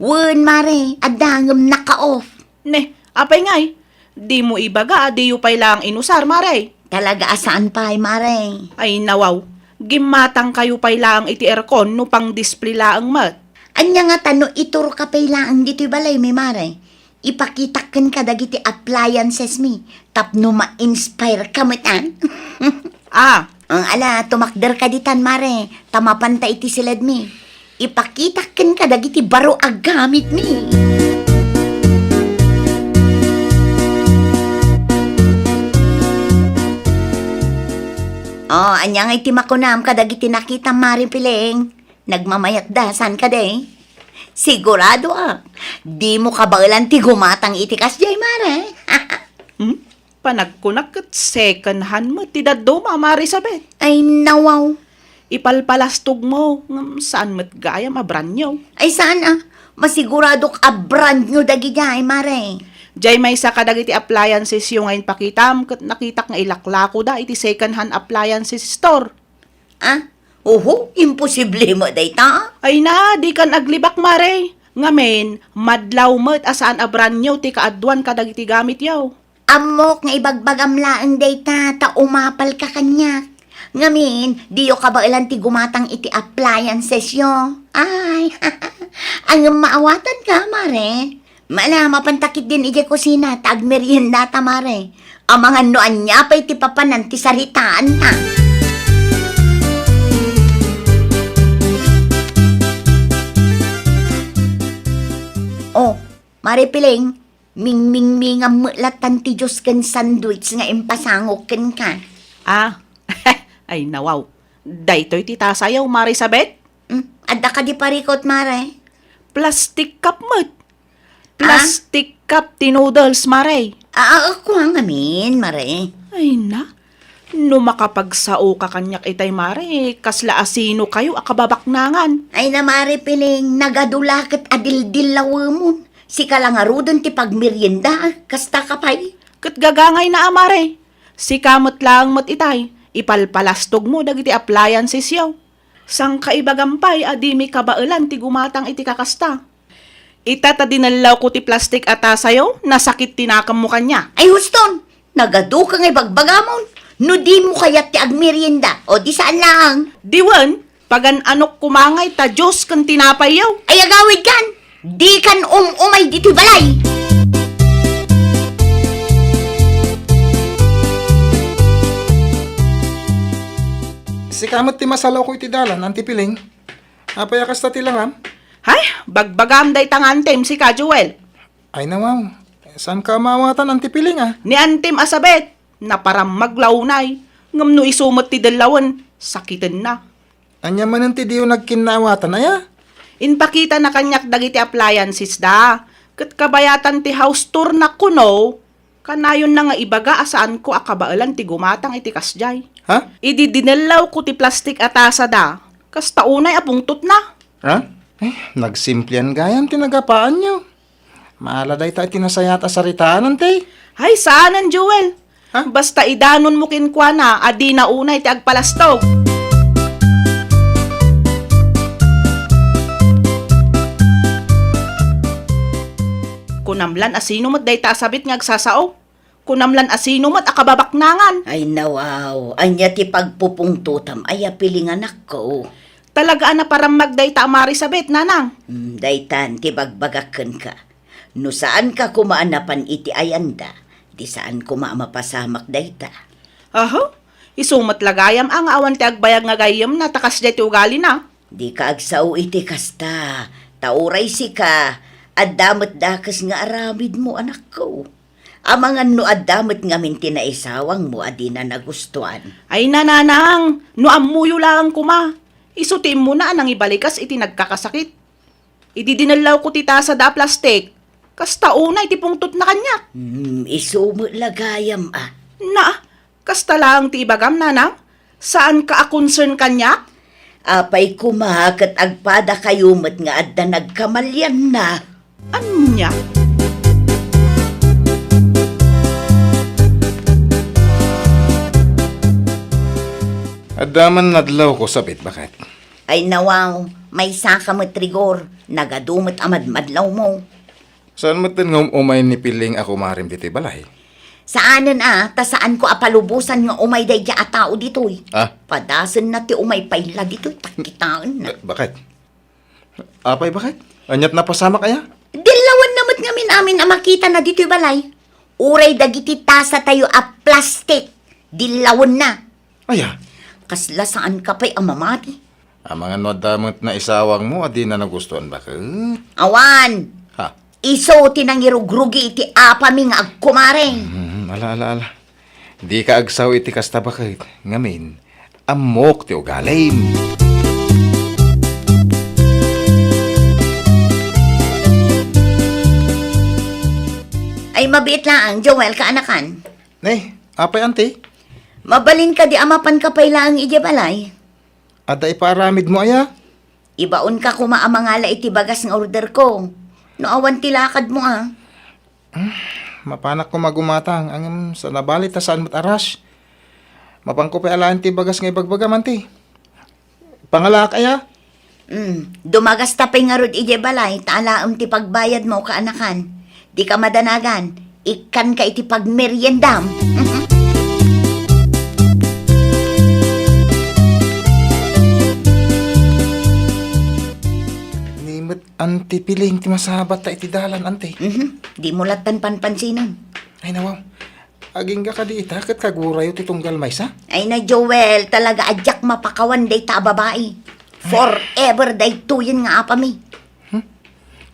Wen, Mare. Adda ngem naka-off. Ne, apay ngay? Dimo ibaga a diyo pay laeng inusar, Mare. Talaga a saan pay, Mare. Ay, nawaw. Gimmatang kayo pay laeng iti aircon no pang-display laeng met. Ania ngata no iturka pay laeng ditoy balaymi, Mare? Ipakitak kenka dagiti appliances mi tapno ma-inspire ka met, a? Ah. Ang ala, tumakder ka ditan, Mare, ta mapanta iti siledmi. Ipakitak kenka dagiti baro a gamitmi. Oh, ania ngay ti makunam kadagiti nakitam, Mare Pileng? Nagmamayatda, saan kadi? Sigurado a, dimo kabaelan ti gumatang iti kasdiay, Mare. Hmm? Panagkunak ket second hand met ti dadduma, Mare Sabet. Ay, nawaw. Ipalpalastogmo, ngem saan met gayam a brand new. Ay, saan a? Masiguradok a brand new dagidiay, Mare. Diay maysa kadagiti appliancesyo nga impakitam ket nakitak nga ilaklakoda iti second hand appliances store. Ah? Oho, imposible met dayta. Ay na, dikan aglibak, Mare. Ngamin, madlaw met a saan a brand new ti kaaduan kadagiti gamityo. Ammok nga ibagbagam laeng dayta ta umapalka kaniak. Ngamin, diyo kabaelan ti gumatang iti appliancesyo. Ay, ngem maawatanka, Mare. Mala, mapanta ketdin idiay kusina ta agmeriendata, Mare. Amangan no ania pay ti papanan ti saritaanta. Oh, Mare Pileng, mingmingmingam met latan ti juice ken sandwich nga impasangok kenka. Ah, ay nawaw. Daytoy ti tasayo, Mare Sabet? Hmm, adda kadi parikut, Mare? Plastic cup met. Ah? Plastic cup ti noodles, Mare. Ah, ah, kua ngamin, Mare. Ay na, no makapagsaoka kaniak itay, Mare, kasla asino kayo a kababaknangan. Ay na, Mare Pileng, nagadu la ket a dildillawemon. Sika la ngaruden ti pagmerienda, kasta ka pay. Ket gagangayna a, Mare. Sika met laeng met itay, ipalpalastogmo dagiti appliancesyo. Sangkaibagam pay a dimi kabaelan ti gumatang iti kakasta. Ita ta dinellawko ti plastik a tasayo, nasakit ti nakemmo kaniak. Ay, huston! Nagaduka nga ibagbagamon. No dimo kayat ti agmerienda, o di saan laeng. Diwen, pagan-anok koma ngay ta juice ken tinapayyo. Ay, agawidkan! Dikan um-umay ditoy balay! Sika met ti masalawko iti dalan, Auntie Piling. Apay a kasta ti langam? Hay, bagbagam dayta nga antim, sika, Joel. Ay, nawaw. Saanka a maawatan, Auntie Piling, a? Ni antim a sabet, naparammag la unay. Ngem no isu met ti dellawen, sakitenna. Ania manen ti diyo nagkinnaawatan, aya? Impakitana kaniak dagiti appliances da. Ket kabayatan ti house tour na kuno, kanayonna nga ibaga a saanko a kabaelan ti gumatang iti kasdiay. Ha? Idi dinellawko ti plastik a tasada, kasta unay a pungtotna. Ha? Eh, nagsimplian gayam ti nagapaanyo. Maala dayta iti nasayaat a saritaan, Auntie. Hay, saanen, Joel. Ha? Basta idanonmo kenkuana a dina unay ti agpalastog. Kunam lan a sino met dayta a sabit nga agsasao? Kunam lan a sino met a kababaknangan? Ay, nawaw, ania ti pagpupungtotam, aya Piling, anakko? Talaga a naparammag dayta a Mari Sabet, nanang. Mm, daytan ti bagbagak kenka. No saanka koma a napan iti ayanda, di saan koma a mapasamak dayta. Aho, isu met la gayam a nga awan ti agbayag nga gayyemna ta kasdiay ti ugalina. Dika agsao iti kasta, ta uray sika, adda met dakes nga aramidmo, anakko. Amangan no adda met ngamin ti naisawangmo a dina nagustuan. Ay, nanang, no ammoyo laeng koma. Isu ti immuna a nangibalikas iti nagkakasakit. Idi dinellawko ti tasa da a plastik, kasta unay ti pungtotna kaniak. Hmm, isu met la gayam a. Na, kasta laeng ti ibagam, nanang? Saanka a concern kaniak? Apay koma ket agpadakayo met nga adda nagkamalianna. Ania? Adda man nadlawko, Sabet, baket. Ay nawaw, maysaka met, Rigor, nagadu met a madmadlawmo. Saan metten nga um-umay ni Piling a kumarem ditoy balay? Saanen a, ta saanko a palubosan nga umay daydiay a tao ditoy. Ah? Padasenna ti umay pay la ditoy, ta kitaenna. Eh, baket? Apay, baket? Aniat napasamak aya? Dillawenna met ngamin amin a makitana ditoy balay. Uray dagiti tasatayo a plastik, dillawenna. Aya? Kasla saanka pay a mamati. Amangan no adda met naisawangmo a dina nagustuan, baket? Awan. Ha? Isu ti nangirugrugi iti apami nga agkumareng. Hmm, ala, ala, ala. Dika agsao iti kasta, baket. Ngamin, ammok ti ugalim. Ay, mabiit laeng, Joel, kaanakan. Ne, apay, anti? Mabalin kadi a mapanka pay laeng idiay balay? Adda ipaaramidmo aya? Ibaonka koma a mangala iti bagas nga orderko. No awan ti lakadmo a. Mapanak koma gumatang, ngem saan a bale ta saan met a rush. Mapanko pay alaen ti bagas nga ibagbagam, anti. Pangalaak aya? Mm, dumagasta pay ngarud idiay balay, ta alaem ti pagbayadmo, kaanakan. Dika madanagan, ikkanka iti pagmeriendam. Ni met Anti Piling ti masabat ta iti dalan, anti. Mhm, dimo lattan panpansinen. Ay, nawaw. Agingga kadi ita, ket kagurayo ti tunggal maysa? Ay na, Joel, talaga a diak mapakawan dayta a babai. Forever daytoyen nga apami. Hmm?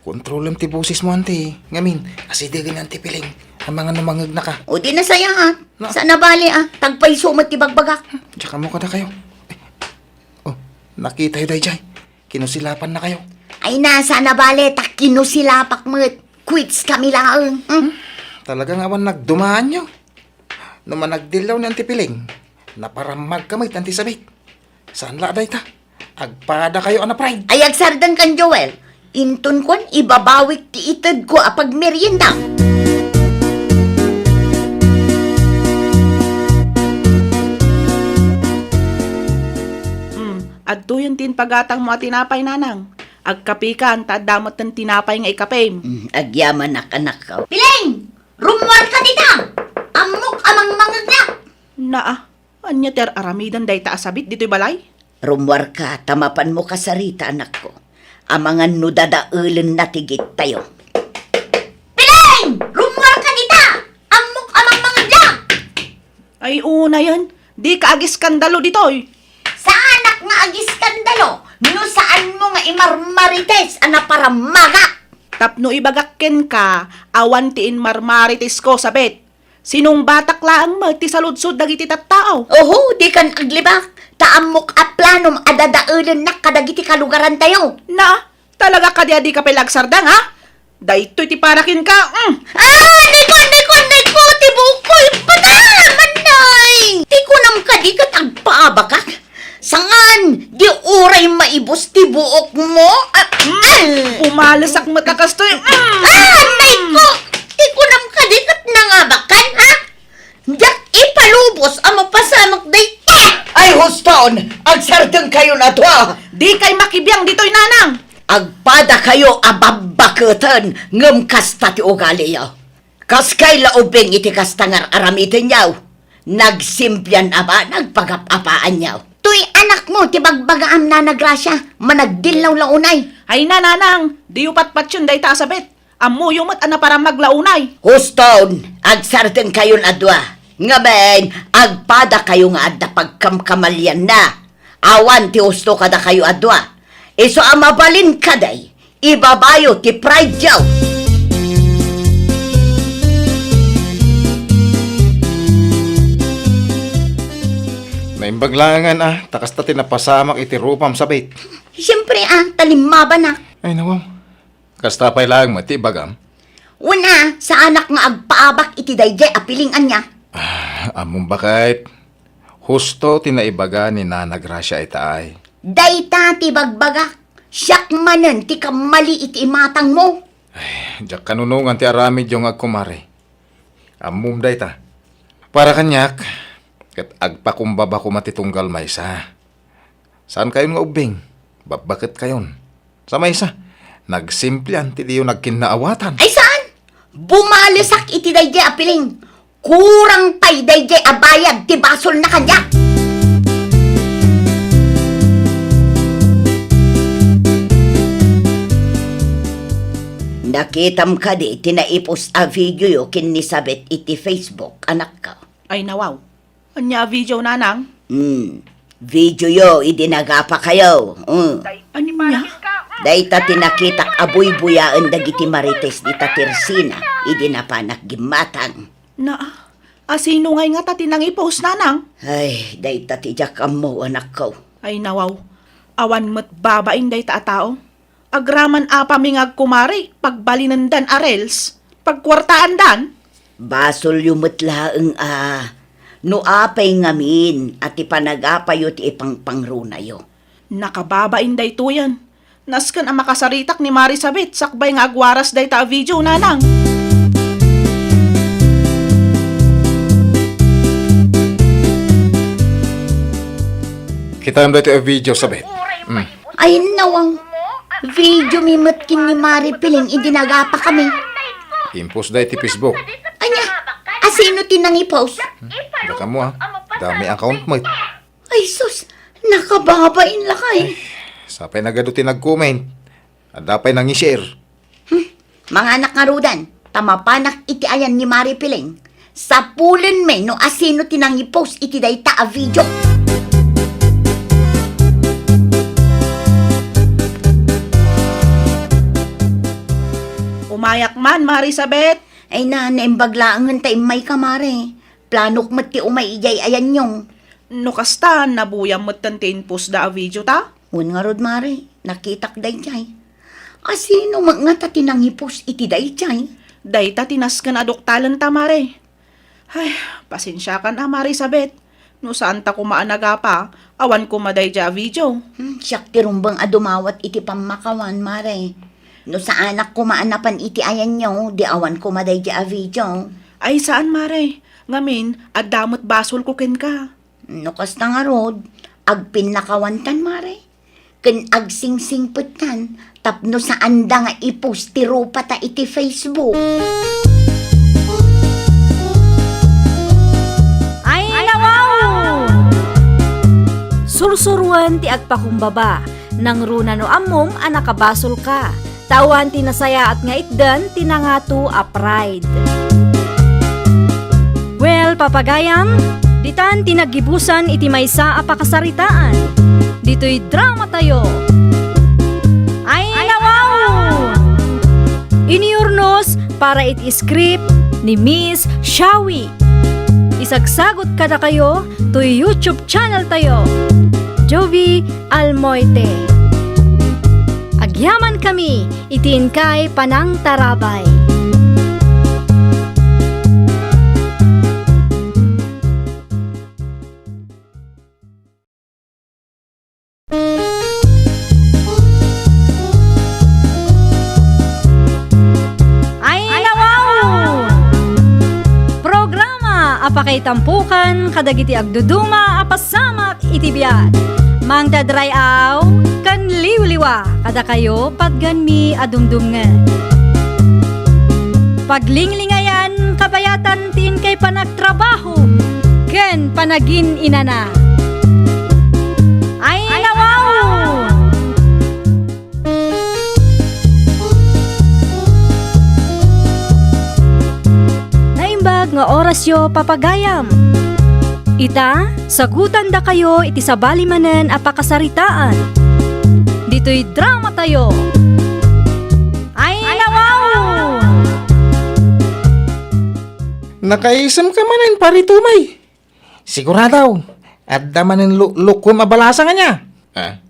Kontrolem ti bosesmo, anti. Ngamin, asidegen ni Anti Piling. Amangan no mangegnaka. O di nasayaat. Na- Saan a bale, a. Tagpayso met ti bagbagak. Diak ammo kadakayo. Eh. Oh, nakitayo daydiay. Kinusilapannakayo. Ay na, saan a bale, ta kinusilapak met. Quits kami laeng. Hmm? Hmm? Talaga nga awan nagdumaanyo. No managdillaw ni Anti Piling, naparammagka met, Anti Sabit. Saan la dayta? Agpadakayo a na-pride. Ay, agsardengkan, Joel. Inton kuan, ibabawik ti itedko a pagmerienda. Hmm, adtoyen ti impagatangmo a tinapay, nanang. Agkapikan, ta adda metten tinapay nga ikapim. Hmm, agyamanak, anakko. Piling! Rummuarka dita! Ammok a mangmangegna! Naa, ania ti ar-aramidan dayta a sabit ditoy balay? Rummuarka, ta mapanmo kasarita, anakko. Amangan no dadaelenna ti gittayo. Piling! Rummuarka dita! Ammok a mangmangegna! Ay, unayen, dika agiskandalo ditoy. Saanak nga agiskandalo no saanmo nga imarmarites a naparammagak. Tapno ibagak kenka, awan ti inmarmaritesko, sabit. Sinungbatak laeng met ti saludsod dagiti tattao. Oho, dikan aglibak, ta ammok a planom a dadaelennak kadagiti kalugarantayo. Na, talaga kadi a dika pay la agsardeng, ha? Daytoy ti para kenka, mm. Ah, niko, niko, niko, ti buokko, ipata, manay! Ti kunam kadi ket agpaabakak? Saan, di uray maibus ti buokmo? Ah, mm, ah! Pumalesak met a kastoy, mm. Ah, nayko! Ti kunam kadi ket nangabakan, ha? Diak ipalubos a mapasamak dayta! Ay, huston! Agsardengkayon a dua! Dikay makibiang ditoy, nanang! Agpadakayo a babbaketen, ngem kasta ti ugaliyo. Kaskay la ubing iti kasta nga ar-aramidenyo, nagsimpian a banag pagap-apaanyo. Toy anakmo ti bagbagaam, Nana Gracia, managdillaw la unay. Ay na, nanang, diyo patpatien dayta a sabet. Ammoyo met a naparamag la unay. Huston, agsardengkayon a dua. Ngamin, agpadakayo nga adda pagkamkamalianna. Awan ti husto kadakayo a dua. Isu a mabalin kadi, ibabayo ti pride-yo. Naimbag laengen a, ta kasta ti napasamak iti rupam, sabit. Siempre a, ta limmabanak. Ay, nawaw. Kasta pay laeng met ti ibagam? Wen a, saanak nga agpaabak iti daydiay a piling ania. Ah, ammom baket. Husto ti naibaga ni Nana Gracia ita ay. Dayta ti bagbagak. Siak manen ti kammali iti imatangmo. Ay, diak kanunongan ti aramidyo nga agkumare. Ammom dayta. Para kaniak, ket agpakumbaba koma ti tunggal maysa. Saankayon nga ubbing, babbaketkayon. Sa maysa, nagsimplian ti diyo nagkinnaawatan. Ay saan? Bumalesak iti daydiay a piling. Kurang pay daydiay a bayad ti basolna kaniak. Nakitam kadi ti naipost a videoyo ken ni Sabet iti Facebook, anakko? Ay, nawaw. Ania a video, nanang? Hmm. Videoyo idi nagapakayo. Hmm. Ania? Dayta ti nakitak a buybuyaen dagiti marites dita Tirsina idi napanak gimmatang. Naa, asino ngay ngata ti nangipost, nanang? Ay, dayta ti diak ammo, anakko. Ay, nawaw. Awan met babain dayta a tao. Agraman apami nga agkumare, pagbalinendan a reels, pagkuartaandan. Basolyo met laeng a, no apay ngamin a ti panagapayo ti ipangpangrunayo. Nakababain daytoyen. Nasken a makasaritak ni Marisabet sakbay nga agwaras dayta a video, nanang. Kitaem daytoy a video, Sabet. Mm. Ay, nawang. Video mi met ken ni Mari Piling idi nagapakami. Impostda iti Facebook. Ania? Asino ti nangipost? Dakamo, a. Dami account met. Ay, sus! Nakababain lakay. Ay, sapay nagadu ti nag-comment. Adda pay nangi-share. Hmm. Manganak ngaruden, ta mapanak iti ayan ni Mari Piling. Sapulenmi no asino ti nangipost iti dayta a video. Umayak man, Marisabet. Ay na, naimbag laengen ta immayka, Mare. Planok met ti umay idiay ayanyo. No kasta, nabuyam metten ti impostda a video ta? Wen ngarud, Mare, nakitak daydiay. Asino met ngata ti nangipost iti daydiay? Dayta ti nasken a doktalenta, Mare. Ay, pasensiakan a, Marisabet. No saanta koma a nagapa, awan koma daydiay a video. Hmm, siak ti rumbeng a dumawat iti pammakawan, Mare. No saanak koma a napan iti ayanyo, di awan koma daydiay a video. Ay, saan, Mare. Ngamin, adda met basolko kenka. No kasta ngarud, agpinnakawantan, Mare. Ken agsingsingpettan tapno saanda nga ipost ti rupata iti Facebook. Ay, nawaw! Sursuroen ti agpakumbaba, nangruna no ammom a nakabasolka. Ta awan ti nasayaat nga itdan ti nangato a pride. Well, papagayam, ditan ti naggibusan iti maysa a pakasaritaan. Ditoy dramatayo. Ay, nawaw! Inurnos para iti script ni Miss Shawi. Isagsagot kadakayo toy YouTube channel tayo, Jovi Almoite. Agyamankami iti inkay panangtarabay. Ay, nawaw! Programa a pakaitampukan kadagiti agduduma a pasamak iti biag. Mangdadray-aw ken liwliwa kadakayo patgenmi a dumdumngeg. Paglinglingayan kabayatan ti inkay panagtrabaho ken panagin-inana. Orasyo, papagayam. Ita, sagutandakayo iti sabali manen a pakasaritaan. Ditoy dramatayo. Ay, nawaw! Nakaisem ka manen, Pare Tommy. Sigurado, adda manen lu-, lukuem a balasang ania? Ah?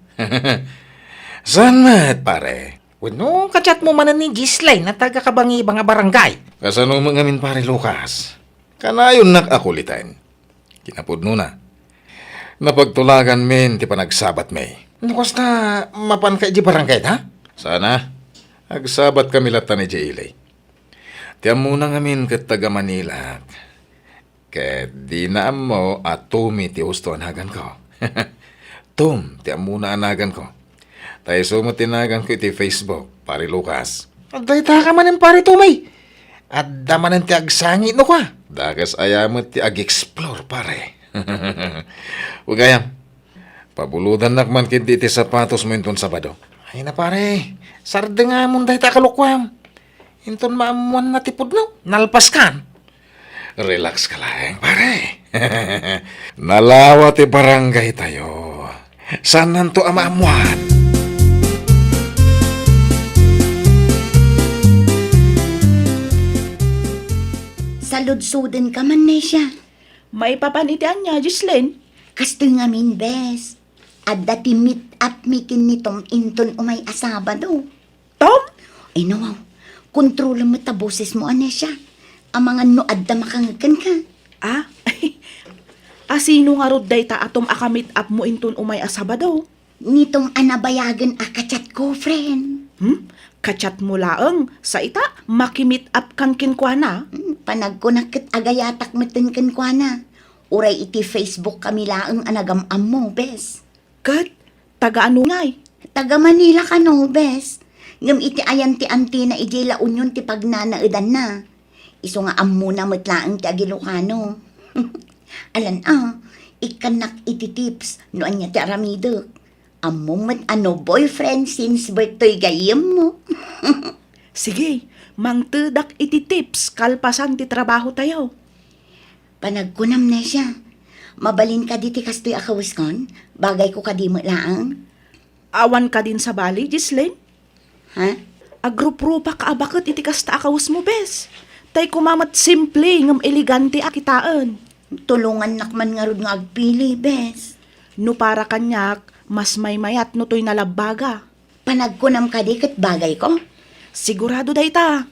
Saan met, pare? Wenno, ka-chat mo manen ni Gislaine a taga-Kabangiba nga barangay? Kasano met ngamin, Pare Lucas? Kanayonnak a kuliten. Kinapudnona, napagtulaganmin ti panagsabatmi. No kasta, mapanka idiay barangayta? Sana. Agsabatkami latta idiay ili. Ti ammona ngamin ket taga-Manilaak. Ket dina ammo a Tommy ti husto a naganko. Tom ti ammona a naganko. Ta isu met ti naganko iti Facebook, Pare Lucas. Dayta ka manen, Pare Tommy. Adda manen ti agsangi no kua. Dakes aya met ti ag-explore, pare. Ugayam, pabulodannak man ketdi iti sapatosmo inton Sabado. Ay na, pare, sardengamon dayta a kalukuam. Inton maammuanna ti pudno, nalpaskan. Relax ka laeng, pare. Nalawa ti barangaytayo. Saannanto a maammuan. Saludsodenka man, Nesia. Maipapan iti ania, Gislaine? Kastoy ngamin, bes. Adda ti meet up mi ken ni Tom inton umay a Sabado. Tom? Ay, nawaw. Kontrolem met ta bosesmo, Anesia. Amangan no adda makangeg kenka. Ah? A sino ngarud dayta a Tom a ka-meet up mo inton umay a Sabado? Ni Tom a nabayagen a ka-chat ko, friend. Hmm? Ka-chat mo laeng, sa ita, maki-meet up kan kenkuana? Hmm, panagkunak ket agayatak metten kenkuana. Uray iti Facebook kami laeng a nagam-ammo, bes. Ket, taga-ano ngay? Taga-Manila kano, bes. Ngem iti ayan ti antina idiay La Union ti pagnanaedanna. Isu nga ammona met laeng ti ag-Ilocano. Alan a, ikkannak iti tips no ania ti aramidek. Ammom met a no boyfriend since birth toy gayyemmo. Sige, mangtedak iti tips kalpasan ti trabahotayo. Panagkunam, Nesia. Mabalin kadi ti kastoy a kaweskon? Bagayko kadi met laeng? Awan kadin sabali, Gislaine? Ha? Agruprupak a baket iti kasta a kawesmo, bes. Tay kuma met simple ngem elegante a kitaen. Tulongannak man ngarud nga agpili, bes. No para kaniak, mas maymayat no toy nalabbaga. Panagkunam kadi ket bagayko? Sigurado dayta.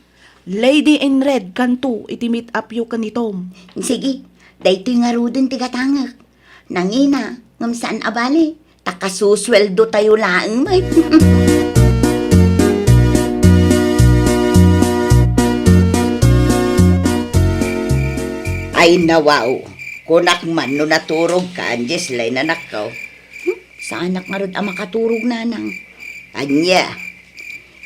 Lady in Red kanto iti meet up yo ken ni Tom. Sige, daytoy ngaruden ti gatangek. Nangina, ngem saan a bale, ta kasusueldotayo laeng met. Ay, nawaw. Kunak man no naturogka, Angeline, anakko. Hmm? Saanak ngarud a makaturog, nanang. Ania?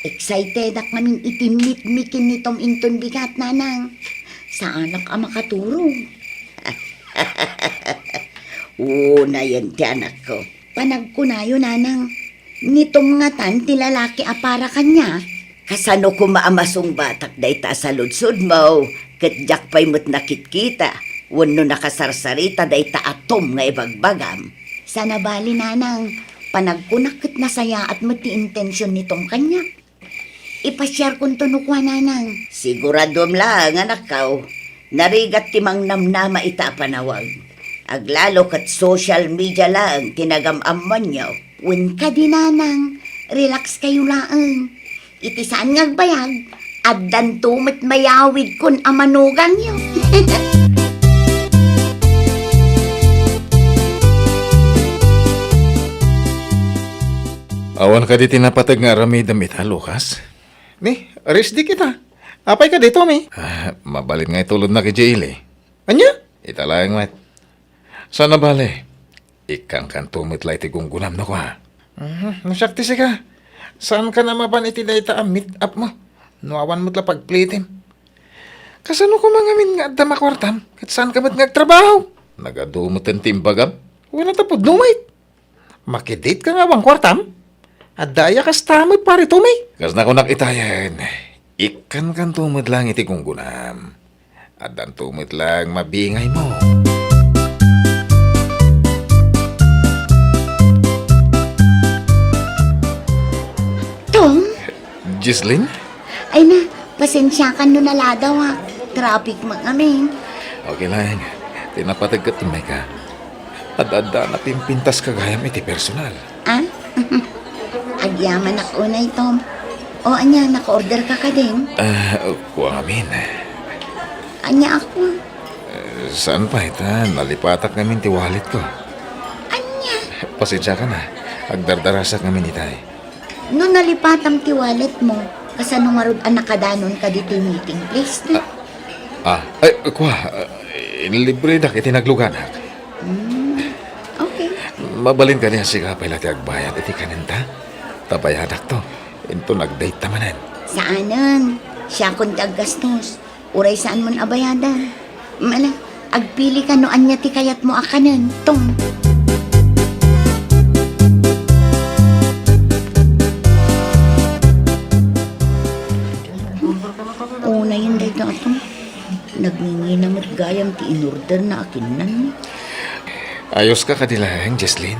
Excitedak ngamin iti meet mi ken ni Tom inton bigat, nanang. Saanak a makaturog. Unayen ti anakko. Panagkunayo, nanang. Ni Tom ngatan ti lalaki a para kaniak. Kasano koma a masungbatak dayta a saludsodmo, ket diak pay met nakitkita wenno nakasarsarita dayta a Tom nga ibagbagam? Saan a bale, nanang, panagkunak ket nasayaat met ti intension ni Tom kaniak. Ipasiarkonto no kua, nanang. Siguradom laeng, anakko. Narigat ti mangnamnama ita a panawag. Aglalo ket social media laeng ti nagam-ammoanyo. Wen kadi, nanang, relax kayo laeng. Iti saan nga agbayag, addanto met mayawidkon a manugangyo. Awan kadi ti napateg nga aramidem ita, Lucas? Ni, resdi kita. Apay kadi, Tommy? Ah, mabalin nga itulodnak idiay ili. Ania? Ita laeng met. Saan a bale, ikkankanto met la iti gunggonam no kua. Mhm, no siak ti sika, saankan a mapan iti dayta a meet up mo no awan met la pagpilitem. Kasano koma ngamin nga adda makuartam ket saanka met nga agtrabaho? Nagadu meten ti imbagam? Wen, ta pudno met. Makidate ka nga awan kuartam? Adda aya kasta met, Pare Tommy? Kas nakunak itayen, ikkankanto met laeng iti gunggonam. Addanto met laeng mabingaymo. Tom? Jesslyn? Ay na, pasensiakan no naladaw, ha. Traffic met ngamin. Okay laeng. Ti napateg ket tumay ka. Adda napimpintas ka gayam iti personal. Ah? Agyamanak unay, Tom. O ania, naka-order ka kadin? Ah, kua ngamin. Ania ako? Eh, saan pay, ta nalipatak ngamin ti wallet ko. Ania? Pasensiakan na. Agdardarasak ngamin itay. No nalipatam ti wallet mo, kasano ngarud a nakadanonka ditoy meeting place na? Ah, ah, ay, kua, ah, inlibredak iti nagluganak. Hmm, okay. Mabalin kadi a sika pay la ti agbayad iti kanenta? Ta bayadakto, inton nag-date ta manen. Saanen, siakon ti aggastos. Uray saanmon a bayadan. Mala, agpili ka no ania ti kayatmo a kanen, Tom. Unayen dayta, Tom. Nagngingina met gayam ti inorderna a kinnanmi. Ayoska kadi laeng, Jesslyn.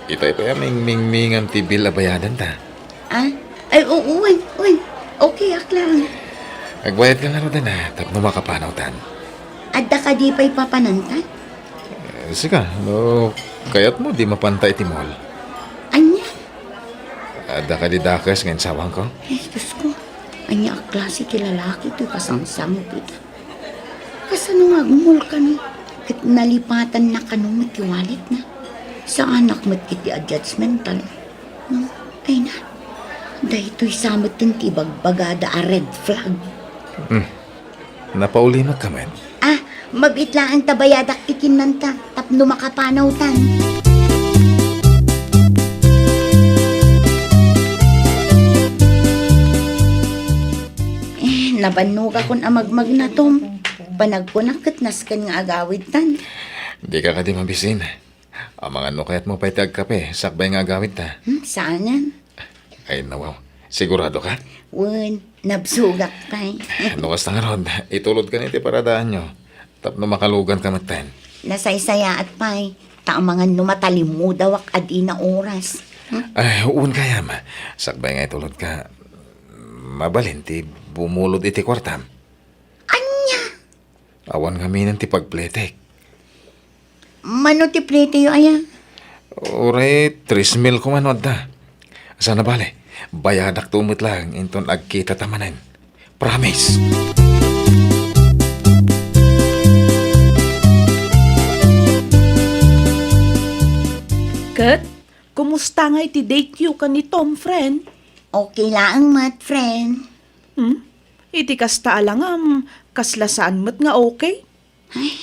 Itay pay a mingmingmingam ti bill a bayadanta. Ah? Ay, oo, wen, wen. Okay, ak lang. Agbayad ka ngaruden, ah, tapno makapanawtan. Adda kadi pay papananta? Eh, sika, no kayatmo, di mapanta iti mall. Ania? Adda kadi dakes nga insawangko? Ay, Diyos ko. Ania a klase ti lalaki toy kasangsangit ita? Kasano nga agmall kano? Ket nalipatanna kano met ti walletna? Saanak met iti a judgmental. No? Ay na. Daytoy sa metten ti ibagbagada a red flag. Hmm. Napaulimek ka met? Ah, mabiit laeng ta bayadak ti kinnanta tapno makapanawtan. Eh, nabannogakon a magmagna, Tom. Panagkunak ket nasken nga agawidtan. Dika kadi mabisin. Amangan no kayatmo pay ti agkape, sakbay nga agawidta. Hmm, saanen? Ay, nawaw. Sigurado ka? Wen, nabsogak pay. No kasta ngarud, itulod ka ni ti paradaanyo. Tapno makalugan ka metten. Nasaysayaat pay. Ta amangan no matalimmudawak a dina oras. Hmm? Ay, wen gayam. Sakbay nga itulod ka. Mabalin ti bumulod iti kuartam. Ania? Awan ngaminen ti pagpletek. Mano ti pleteyo aya? Uray, tres mil koma no adda. Sana bale, bayadakto met laeng inton agkitata manen. Promise! Ket, kumusta ngay ti date yo ken ni Tom, friend? Okay laeng met, friend. Hmm? Iti kasta a langam, kasla saan met nga okay? Ay,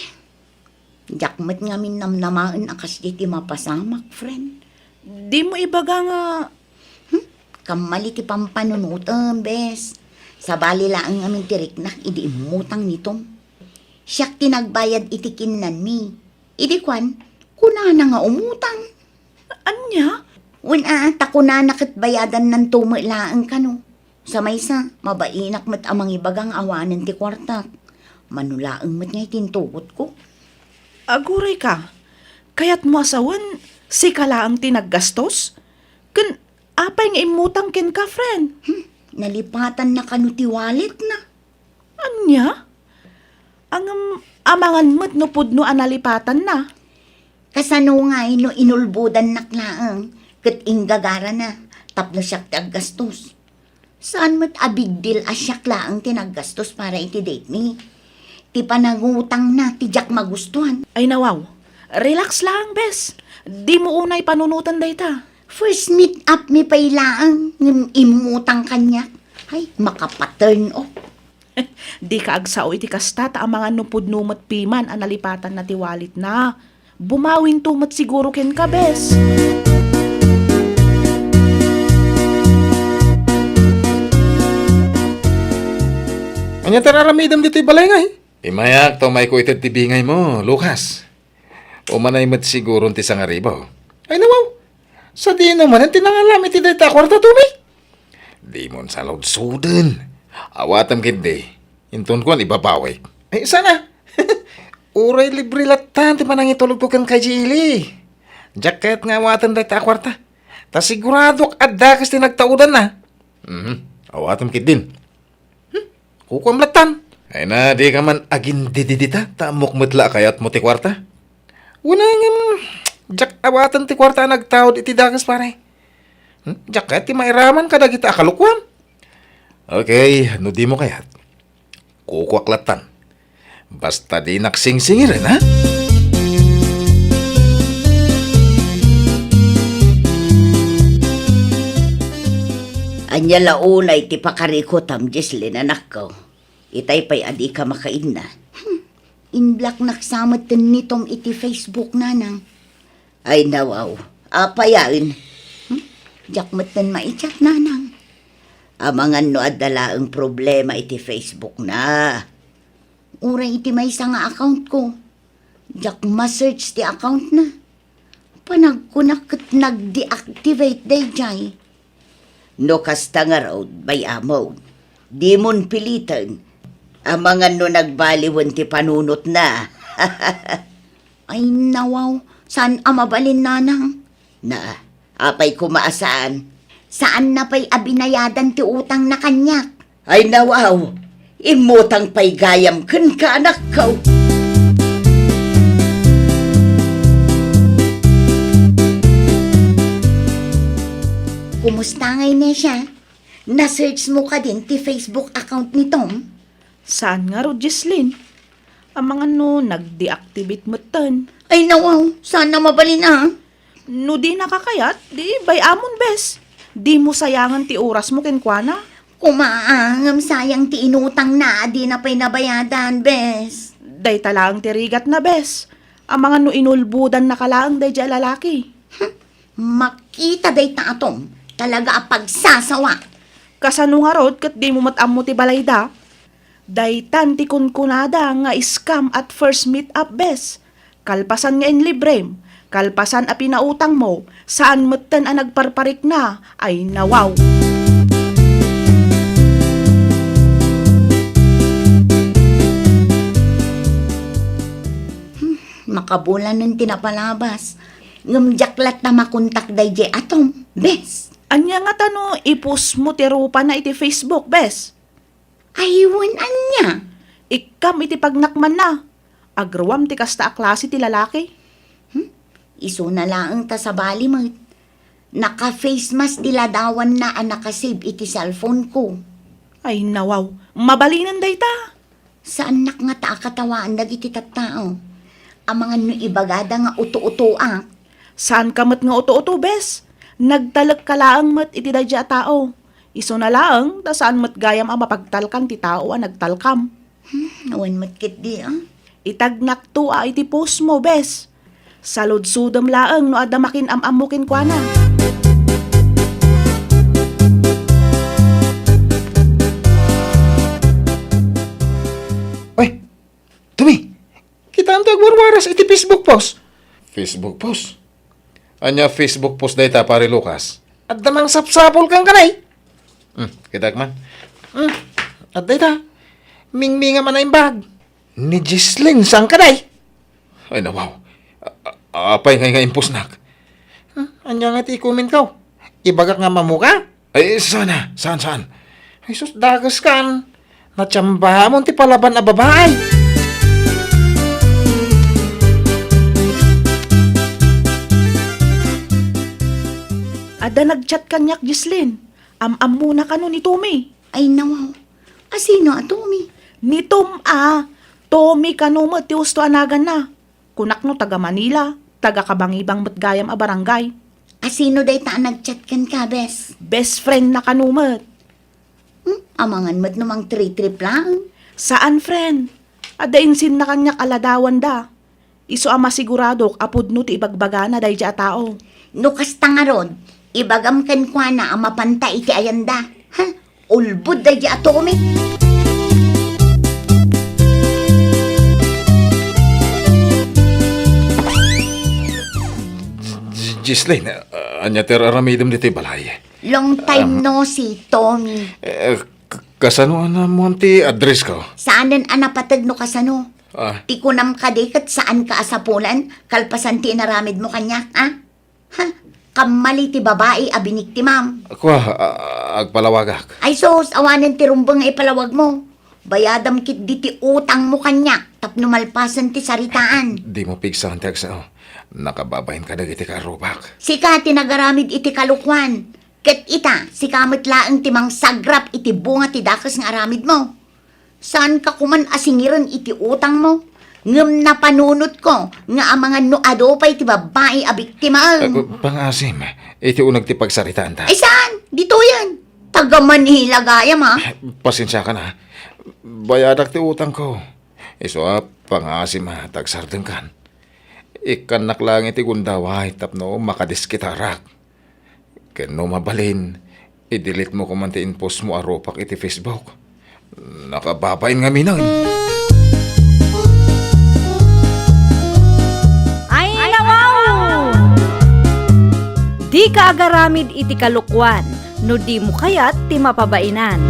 diak met ngamin namnamaen a kasdi ti mapasamak, friend. Dimo ibaga nga Hmm? Kamali ti pampanunotem, bes. Sabali laeng ngamin ti riknak idi immutang ni Tom. Siak ti nagbayad iti kinnanmi. Idi kuan, kunana nga umutang. Ania? Wen a, ta kunana ket bayadannanto met laeng kano. Sa maysa, mabainak met a mangibaga nga awanen ti kuartak. Mano laeng met nga iti intugotko. Aguray ka, kayatmo a sawen, sika laeng ti naggastos? Ken apay nga immutang kenka, friend? Hmm, nalipatanna kano ti walletna. Ania? Ngem, amangan met no pudno a nalipatanna. Kasano ngay no inulbodannak laeng ket inggagarana tapno siak ti aggastos? Saan met a big deal a siak laeng ti naggastos para iti date mi. Ti panangutangna ti diak magustuhan. Ay, nawaw. Relax laeng, bes. Dimo unay panunoten dayta. First meet up mi pay laeng ngem immutang kaniak. Ay, makapa-turn off. Dika agsao iti kasta, ta amangan no pudno met piman a nalipatanna ti walletna. Bumawinto met siguro kenka, bes. Ania ti ar-aramidem ditoy balay ngay? Imayak ta umayko ited ti bingaymo, Lucas. Umanay met siguron ti sangaribu. Ay, nawaw. Sadino manen ti nangalam iti dayta a kuarta, Tommy? Dimon saludsuden. Awatem ketdi. Inton kuan, ibabawik. Ay, sana. Uray libre latta ti panangitulogko ken kay Jilly. Diak kayat nga awaten dayta a kuarta. Ta siguradok adda kas ti nagtaudanna. Mhm. Awatem ketdin. Hmm? Kukuam lattan. Ay na, di ka man agindididita, ta ammok met la a kayatmo ti kuarta. Wala ngem, diak awaten ti kuarta a nagtaud iti dakes, pare. Hmm? Diak kayat ti mairaman kadagita a kalukuam. Okay, no dimo kayat. Kukuak lattan. Basta dinak singsingiren, ha? Ania la unay ti pakarikutam, Jesselyn, anakko? Itay pay a dika makainna. Hmm. In-blocknak sa metten ni Tom iti Facebook, nanang. Ay, nawaw. Apayaen? Hmm? Diak metten mai-chat, nanang. Amangan no adda laeng problema iti Facebook na. Uray iti maysa nga account ko. Diak ma-search ti account na. Panagkunak ket nag-deactivate daydiay. No kasta ngarud, bay-amon, dimon piliten. Amangan no nagbaliwen ti panunotna. Ay, nawaw, saan a mabalin, nanang? Na, apay koma a saan? Saanna pay a binayadan ti utangna kaniak. Ay, nawaw, immutang pay gayam kenka, anakko. Kumusta ngay, Necia? Na-search mo kadin ti Facebook account ni Tom? Saan ngarud, Jesselyn? Amangan no nag-deactivate metten. Ay, nawaw, saan a mabalin, a. No dinaka kayat, di bay-amon, bes. Dimo sayangen ti orasmo kenkuana. Koma, a, ngem sayang ti inutangna a dina pay nabayadan, bes. Dayta laeng ti rigatna, bes. Amangan no inulbodannaka laeng daydiay a lalaki. Hmm, makita dayta a Tom, talaga a pagsasawa. Kasano ngarud ket dimo met ammo ti balayda? Daytan ti kunkunada nga scam at first meet-up, bes. Kalpasan nga inlibrem, kalpasan a pinautangmo, saan metten a nagparparikna, ay nawaw. Hmm, makabulanen ti napalabas. Ngem diak latta makontak daydiay a Tom, bes. Ania ngata no i-post mo ti rupana iti Facebook, bes? Ay, wen ania? Ikkam iti pagnakmanna. Agruam ti kasta a klase ti lalaki. Hmm? Isuna laeng ta sabali met. Naka-face mask ti ladawanna a naka-save iti cellphone ko. Ay, nawaw. Mabalinen dayta. Saannak ngata a katawaan dagiti tattao. Amangan no ibagada nga uto-utoak. Saanka met nga uto-uto, bes. Nagtalekka laeng met iti daydiay a tao. Isuna laeng, ta saan met gayam a mapagtalkan ti tao a nagtalkam. Hmm, awan met ketdi, a. Itagnakto a iti post mo, bes. Saludsodem laeng no adda makin-am-ammo kenkuana. Oy, Tommy, kitaem ti agwarwaras iti Facebook post. Facebook post? Ania Facebook post dayta, Pare Lucas? Adda mangsapsapul kenka, nay. Hmm, kitak man. Hmm, adda ita. Mingmingam a naimbag. Ni Jesselyn, saan ka, day? Ay, nawaw. A-, a-, apay ngay nga impostnak? Hmm, ania nga ti i-comment ko? Ibagak nga ammoka? Ay, saan a? Saan, saan? Ay, sus, dakes kan. Natsambamon ti palaban a babae. Adda nag-chat kaniak, Jesselyn. Am-ammona kano ni Tommy? Ay, nawaw. Asino a Tommy? Ni Tom a. Tommy kano met ti usto a naganna. Kunak no taga Manila, taga Kabangibang met gayam a barangay. Asino dayta a nag-chat kenka, bes? Best friend na kano met. Hmm? Amangan met no mangtritrip laeng. Saan, friend? Adda insinna kaniak a ladawanda. Isu a masiguradok a pudno ti ibagbagana daydiay a tao. No kasta ngarud, ibagam kenkuana a mapanta iti ayanda. Ha? Ulbod daydiay a Tommy. J-, Jesselyn, a-, ania ti ar-aramidem ditoy balay? Long time Um, no see, Tommy. Eh, k-, Kasano a naammoan ti addressko? Saanen a napateg no kasano. Ah. Ti kunam kadi ket saanka a sapulan, kalpasan ti inaramidmo kaniak, a? Ha? Kammali ti babai a biniktimam. Kua, a-, agpalawagak. Ay sus, awanen ti rumbeng nga ipalawagmo. Bayadam ketdi ti utangmo kaniak tapno malpasen ti saritaan. Dimo pigsaan ti agsao. Nakababain kadagiti kaarrubak. Sika ti nagaramid iti kalokuan. Ket ita, sika met laeng ti mangsagrap iti bunga ti dakes nga aramidmo. Saanka koman a singiren iti utangmo, ngem napanunotko nga amangan no adu pay ti babbai a biktimaem. Eh, pangaasim, iti uneg ti pagsaritaanta. Ay saan? Ditoyen. Taga Manila gayam, a. Pasensiakan, a. Bayadak ti utangko. Isu a pangaasim a tagsardengkan. Ikkannak laeng iti gundaway tapno makadiskitarak. Ken no mabalin, i-delete mo koman ti in-post mo a rupak iti Facebook. Nakababain ngamin. Ay, nawaw! Dika agaramid iti kalokuan no dimo kayat ti mapabainan.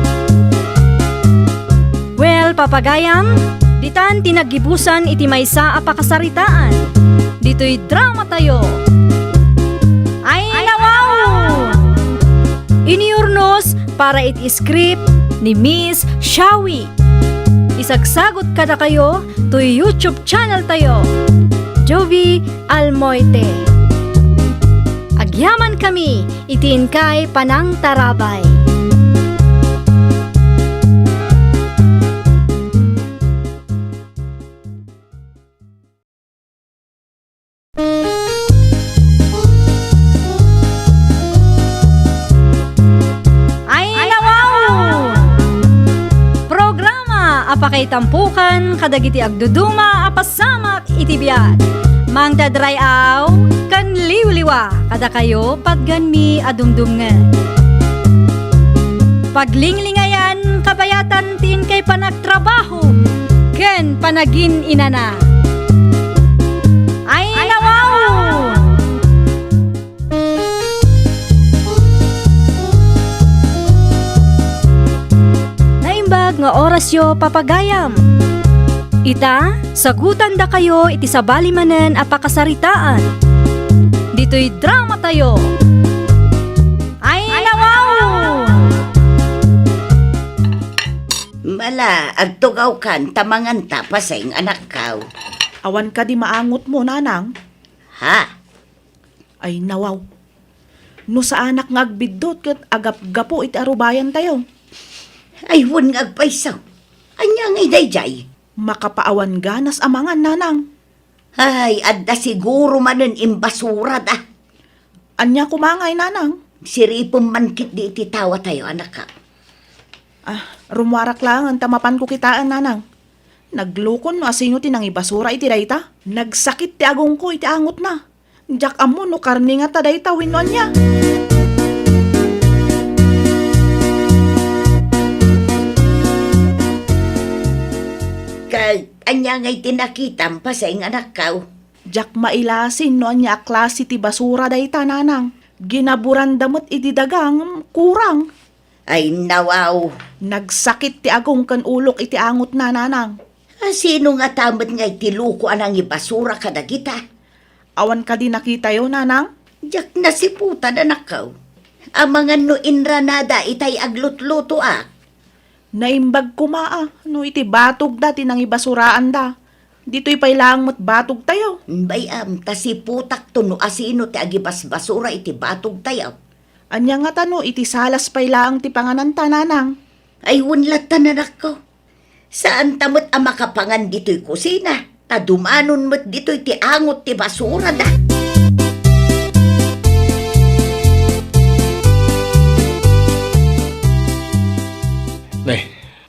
Well, papagayam, ditan ti naggibusan iti maysa a pakasaritaan. Ditoy dramatayo. Ay, nawaw! Inurnos para iti script ni Miss Shawi. Isagsagut kadakayo toy YouTube channel tayo, Jovie Almoite. Agyamankami iti inkay panangtarabay. Ay, nawaw! Programa a pakaitampukan kadagiti agduduma a pasamak iti biag. Mangdadray-aw ken liwliwa kadakayo patgenmi a dumdumngeg. Paglinglingayan kabayatan ti inkay panagtrabaho ken panagin-inana. Ay, nawaw! Naimbag nga orasyo, papagayam. Ita, sagutandakayo iti sabali manen a pakasaritaan. Ditoy dramatayo. Ay, nawaw! Mala, agtugawkan ta manganta, paseng, anakkaw. Awan kadi maangotmo, nanang? Ha? Ay, nawaw. No saanak nga agbiddut ket agapgapu iti arubayantayo. Ay, wen nga agpayso. Ania ngay daydiay? Makapaawan ganas a mangan, nanang. Ay, adda siguro manen imbasurada. Ania koma ngay, nanang? Siripem man ketdi iti tawatayo, anakkaw. Ah, rummuarak laengen ta mapanko kitaen, nanang. Naglukon no asino ti nangibasura iti dayta. Nagsakit ti agongko iti angotna. Diak ammo no karne ngata dayta wenno ania. Ket ania ngay ti nakitam, paseng, anakkaw? Diak mailasin no ania a klase ti basura dayta, nanang. Ginaburanda met idi daga ngem kurang. Ay, nawaw. Nagsakit ti agong ken ulok iti angotna, nanang. Asino ngata met ngay ti luko a nangibasura kadagita? Awan kadi nakitayo, nanang? Diak nasiputan, anakkaw. Amangan no inranada itay aglutlutoak. Naimbag koma a no iti batogda ti nangibasuraan da. Ditoy pay laeng met batogtayo. Bay-am, ta siputakto no asino ti agibasbasura iti batogtayo. Ania ngata no iti salas pay laeng ti pangananta, nanang? Ay, wen latta, anakko. Saanta met a makapangan ditoy kusina, ta dumanon met ditoy ti angot ti basurada. Ne,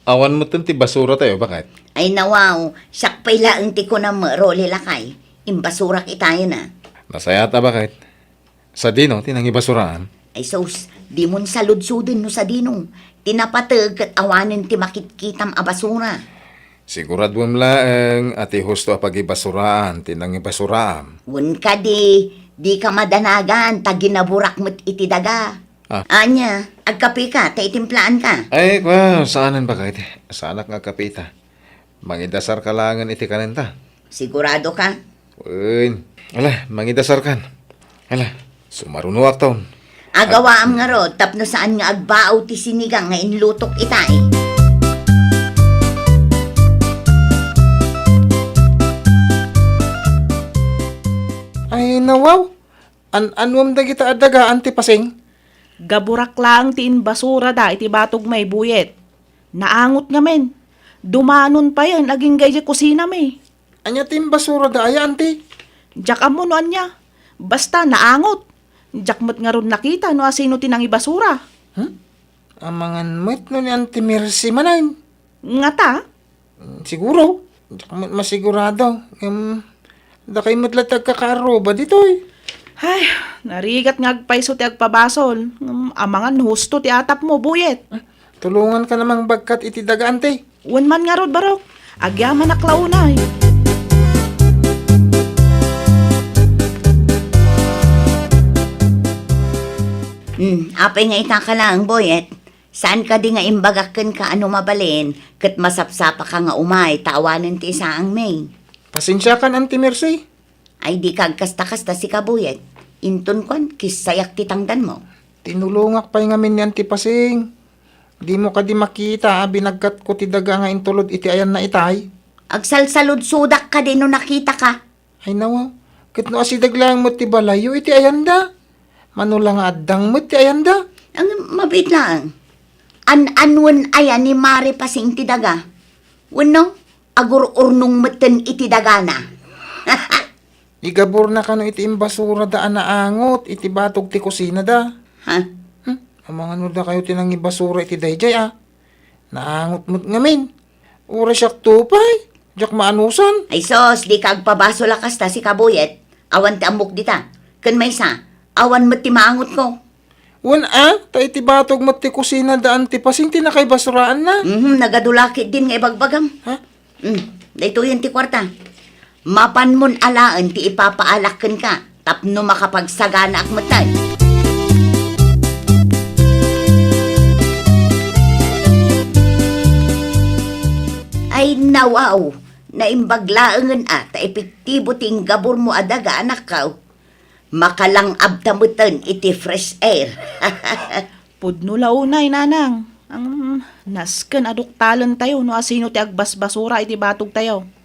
awan metten ti basuratayo, baket? Ay, nawaw, siak pay laeng ti kunam, Rolly lakay. Imbasurak itayen a. Nasayaat a, baket. Sadino ti nangibasuraam? Ay sus, dimon saludsoden no sadino. Ti napateg ket awanen ti makitkitam a basura. Siguraduem laeng a ti husto a pagibasuraam ti nangibasuraam. Wen kadi, dika madanagan ta ginaburak met iti daga. Ah. Ania, agkapeka, ta itimplaanka. Ay, kua, saanen baket. Saanak nga agkape ita. Mangidasarka laengen iti kanenta. Sigurado ka? Wen. Ala, mangidasarkan. Ala, sumarunoakton. Agawaam ngarud, tapno saan nga agbao ti sinigang nga inlutok itay. Ay, nawaw. An-anuem dagita a dagaan ti pasing? Gaburak laeng ti imbasurada iti batog mi, Buyet. Naangot ngamin. Dumanon payen agingga idiay kusinami. Ania ti imbasurada aya, anti? Diak ammo no ania. Basta naangot. Diak met ngarud nakita no asino ti nangibasura. Hmm? Amangan met no ni Anti Mercy manen. Ngata? Mm, siguro. Diak met masigurado. Ngem, dakay met la ti agkakaarruba ditoy. Ay, narigat nga agpayso ti agpabasol. Ngem, amangan husto ti atapmo, Buyet. Ah, tulonganka namang bagkat iti daga, anti. Wen man ngarud, barok. Agyamanak la unay. Hmm, apay nga itaka laeng, Buyet? Saan kadi nga imbagak kenka a no mabalin, ket masapsapaka nga umay ta awanen ti isaangmi? Pasensiakan, Anti Mercy. Ay, dika agkasta-kasta, sika Buyet. Inton kuan, kissayak ti tangdanmo. Tinulongak pay ngamin ni Anti Pasing. Dimo kadi makita a binagkatko ti daga nga intulod iti ayanna itay? Agsalsaludsodak kadi no nakitaka? Ay, nawa, ket no asideg laeng met ti balayyo iti ayanda, mano la nga addang met ti ayanda? Ang mabiit laeng. An-anuen aya ni Mari Pasing ti daga? Wenno, agur-urnong metten iti dagana? Igaburna kano iti imbasurada a naangot iti batog ti kusinada. Ha? Hmm? Amangan no dakayo ti nangibasura iti daydiay, a? Naangot met ngamin. Uray siak to pay, diak maanusan. Ay sus, dika agpabasol a kasta, sika Buyet. Awan ti ammok dita. Ken maysa, awan met ti maangotko. Wen a, ta iti batog met ti kusina da Anti Pasing ti nakaibasuraanna. Mhm, nagadu la ketdin nga ibagbagam. Ha? Hmm, daytoyen ti kuarta. Mapanmon alaen ti ipapaalak kenka tapno makapagsaganaak metten. Ay, nawaw, naimbag laengen a ta epektibo ti inggaburmo a daga, anakkaw. Makalang-abta metten iti fresh air. Pudno la unay, nanang. Ang nasken a duktalentayo no asino ti agbasbasura iti batogtayo.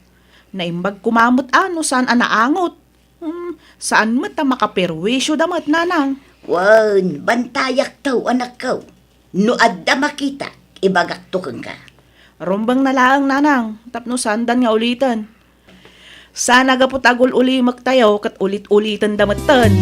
Naimbag koma met a no saan a naangot. Hmm, saan met a makaperwisyo da met, nanang. Wen, bantayakto, anakko. No adda makita, ibagakto kenka. Rumbeng na laeng, nanang, tapno saandan nga uliten. Sana gapu ta agul-ulimektayo ket ulit-uliten da metten.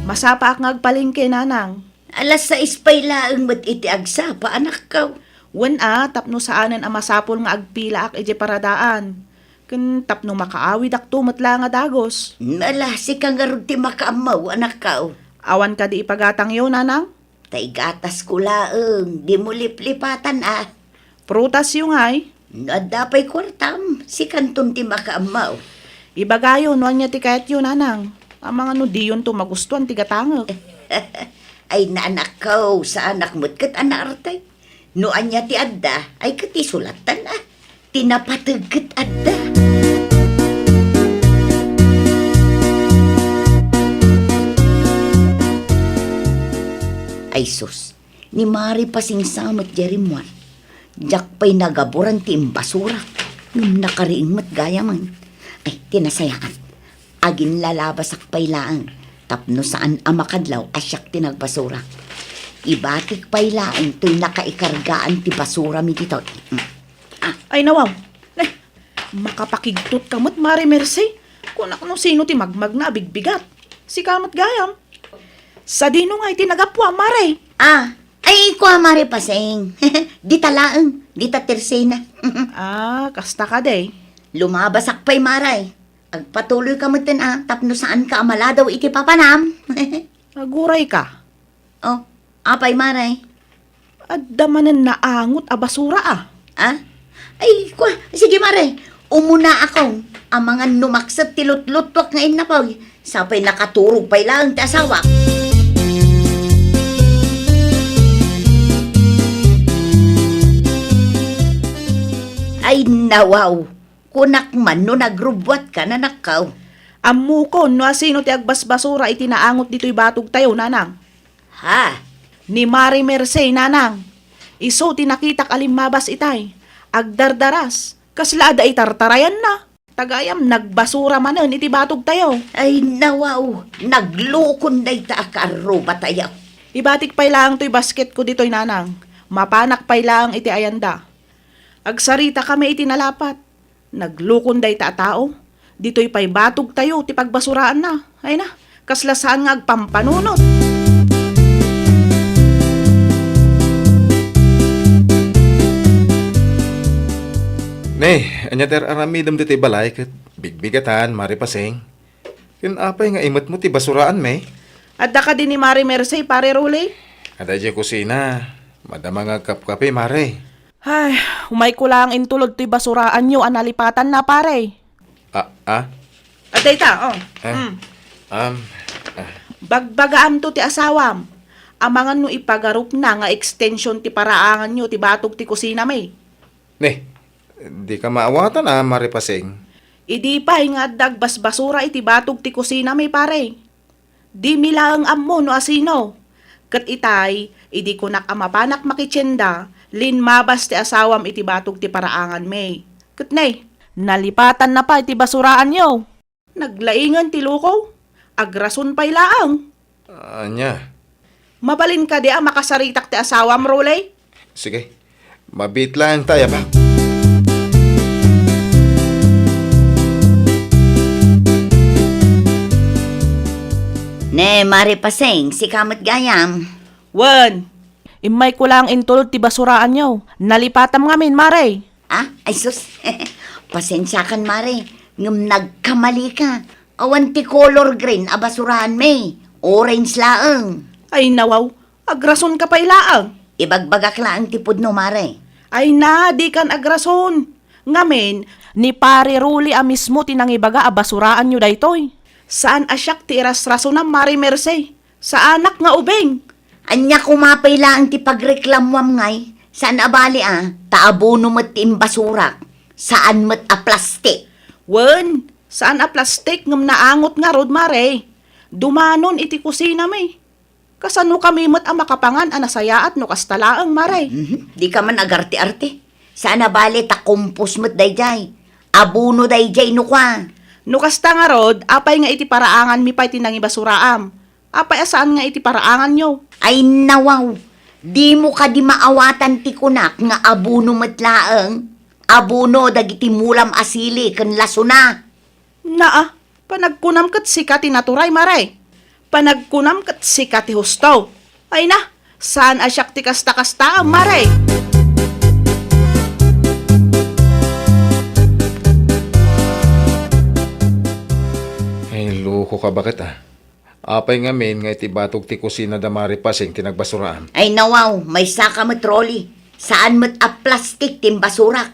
Masapaak nga agpalengke, nanang. Alas sais pay laeng met iti agsapa, anakko. Wen a, tapno saanen a masapul nga agpilaak idiay paradaan. Ken tapno makaawidakto met la nga dagus. Ala, sika ngarud ti makaammo, anakko. Awan kadi ipagatangyo, nanang? Ta igatasko laeng, dimo liplipatan a. Prutasyo ngay? No adda pay kuartam, sikanton ti makaammo. Ibagayo no ania ti kayatyo, nanang. Amangan no diyonto magustuan ti gatangek. Ay, anakko, saanak met ket a naarte. No ania ti adda, ay ket isulattan a. Ti napateg ket adda. Ay sus, ni Mari Pasing sa met diay rimmuar. Diak pay nagaburan ti imbasura. Ngem nakariing met gayamen. Ay, ti nasayaat. Aginlalabasak pay laeng tapno saan a makadlaw a siak ti nagbasura. Ibatik pay laeng toy nakaikargaan ti basurami ditoy. Mm. Ah. Ay, nawaw. Ay, makapakigtot ka met, Mare Mercy. Kunak no sino ti magmagna a bigbigat. Sika met gayam. Sadino nga iti nagapuam, Mare? Ah, ay, kua, Mare Pasing. Dita laeng, dita tersena. Ah, kasta kadi. Lumabasak pay, Mare. Agpatuloyka metten a tapno saanka a maladaw iti papanam. Agurayka. Oh, apay, Mare? Adda manen naangot a basura a. Ah? Ay, kua, sige, Mare. Umuna ako, amangan no makset ti lutlutuak nga innapoy, sapay nakaturog pay laeng ti asawak. Ay, nawaw! Kunak man no nagrubbuatka, nanakkaw. Ammokon no asino ti agbasbasura iti naangot ditoy batogtayo, nanang. Ha? Ni Mari Merced, nanang. Isu ti nakitak a limmabas itay. Agdardaras. Kasla adda itartarayanna. Tagayam, nagbasura manen iti batogtayo. Ay, nawaw, naglukon dayta a kaarrubatayo. Ibatik pay laeng toy basketko ditoy, nanang. Mapanak pay laeng iti ayanda. Agsaritakami iti nalapat. Naglukon dayta a tao. Ditoy pay batogtayo ti pagbasuraanna. Ay na, kasla saan nga agpampanunot. Ne, ania ti ar-aramidem ditoy balay ket bigbigatan, Mari Paseng? Ken apay nga imetmo ti basuraanmi? Adda kadi ni Mari Merced, Pare Rolly? Adda idiay kusina. Madama nga agkapkape, Mare. Ay, umayko laeng intulod toy basuraanyo a nalipatanna, pare. Ah, ah? Adda ita, oh. Eh, Mm. um, ah. Bagbagaamto ti asawam. Amangan no ipagarupna nga extension ti paraanganyo ti batog ti kusinami. Ne, dika maawatan a, Mari Paseng. Idi pay nga adda agbasbasura iti batog ti kusinami, pare. Dimi laeng ammo no asino. Ket itay, idi kunak a mapanak makitienda, linmabas ti asawam iti batog ti paraanganmi. Ket ne, nalipatanna pay ti basuraanyo. Naglaingen ti luko. Agrason pay laeng. Ania? Mabalin kadi a makasaritak ti asawam, Rolly? Sige. Mabiit laeng ta, Yabak. Ne, Mari Paseng, sika met gayam. Wen, immayko laeng intulod ti basuraanyo. Nalipatam ngamin, Mare. Ah, ay sus. Pasensiakan, Mare. Ngem nagkamalika. Awan ti color green a basuraanmi. Orange laeng. Ay, nawaw. Agrasonka pay laeng. Ibagbagak laeng ti pudno, Mare. Ay na, dikan agrason. Ngamin, ni Pare Rolly a mismo ti nangibaga a basuraanyo daytoy. Saan a siak ti irasrasonam, Mare Merced. Saanak nga ubing. Ania koma pay laeng ti pagreklamoam ngay? Saan a bali a, ta abono met ti imbasurak. Saan met a plastik. Wen, saan a plastik ngem naangot ngarud, Mare. Dumanon iti kusinami. Kasanokami met a makapangan a nasayaat no kasta laeng, Mare? Mhm. Dika man agarte-arte. Saan a bali ta kompos met daydiay. Abono daydiay no kua. No kasta ngarud, apay nga iti paraanganmi pay ti nangibasuraam? Apay a saan nga iti paraanganyo? Ay nawaw, dimo kadi maawatan ti kunak nga abono met laeng? Abono dagiti mulam a sili ken lasona. Naa, panagkunam ket sika ti naturay, Mare. Panagkunam ket sika ti husto. Ay na, saan a siak ti kasta-kasta, Mare. Ay, loko ka, baket, ah. Apay ngamin nga iti batog ti kusina da Mari Pasing ti nagbasuraam? Ay nawaw, maysaka met, Rolly. Saan met a plastik ti imbasurak.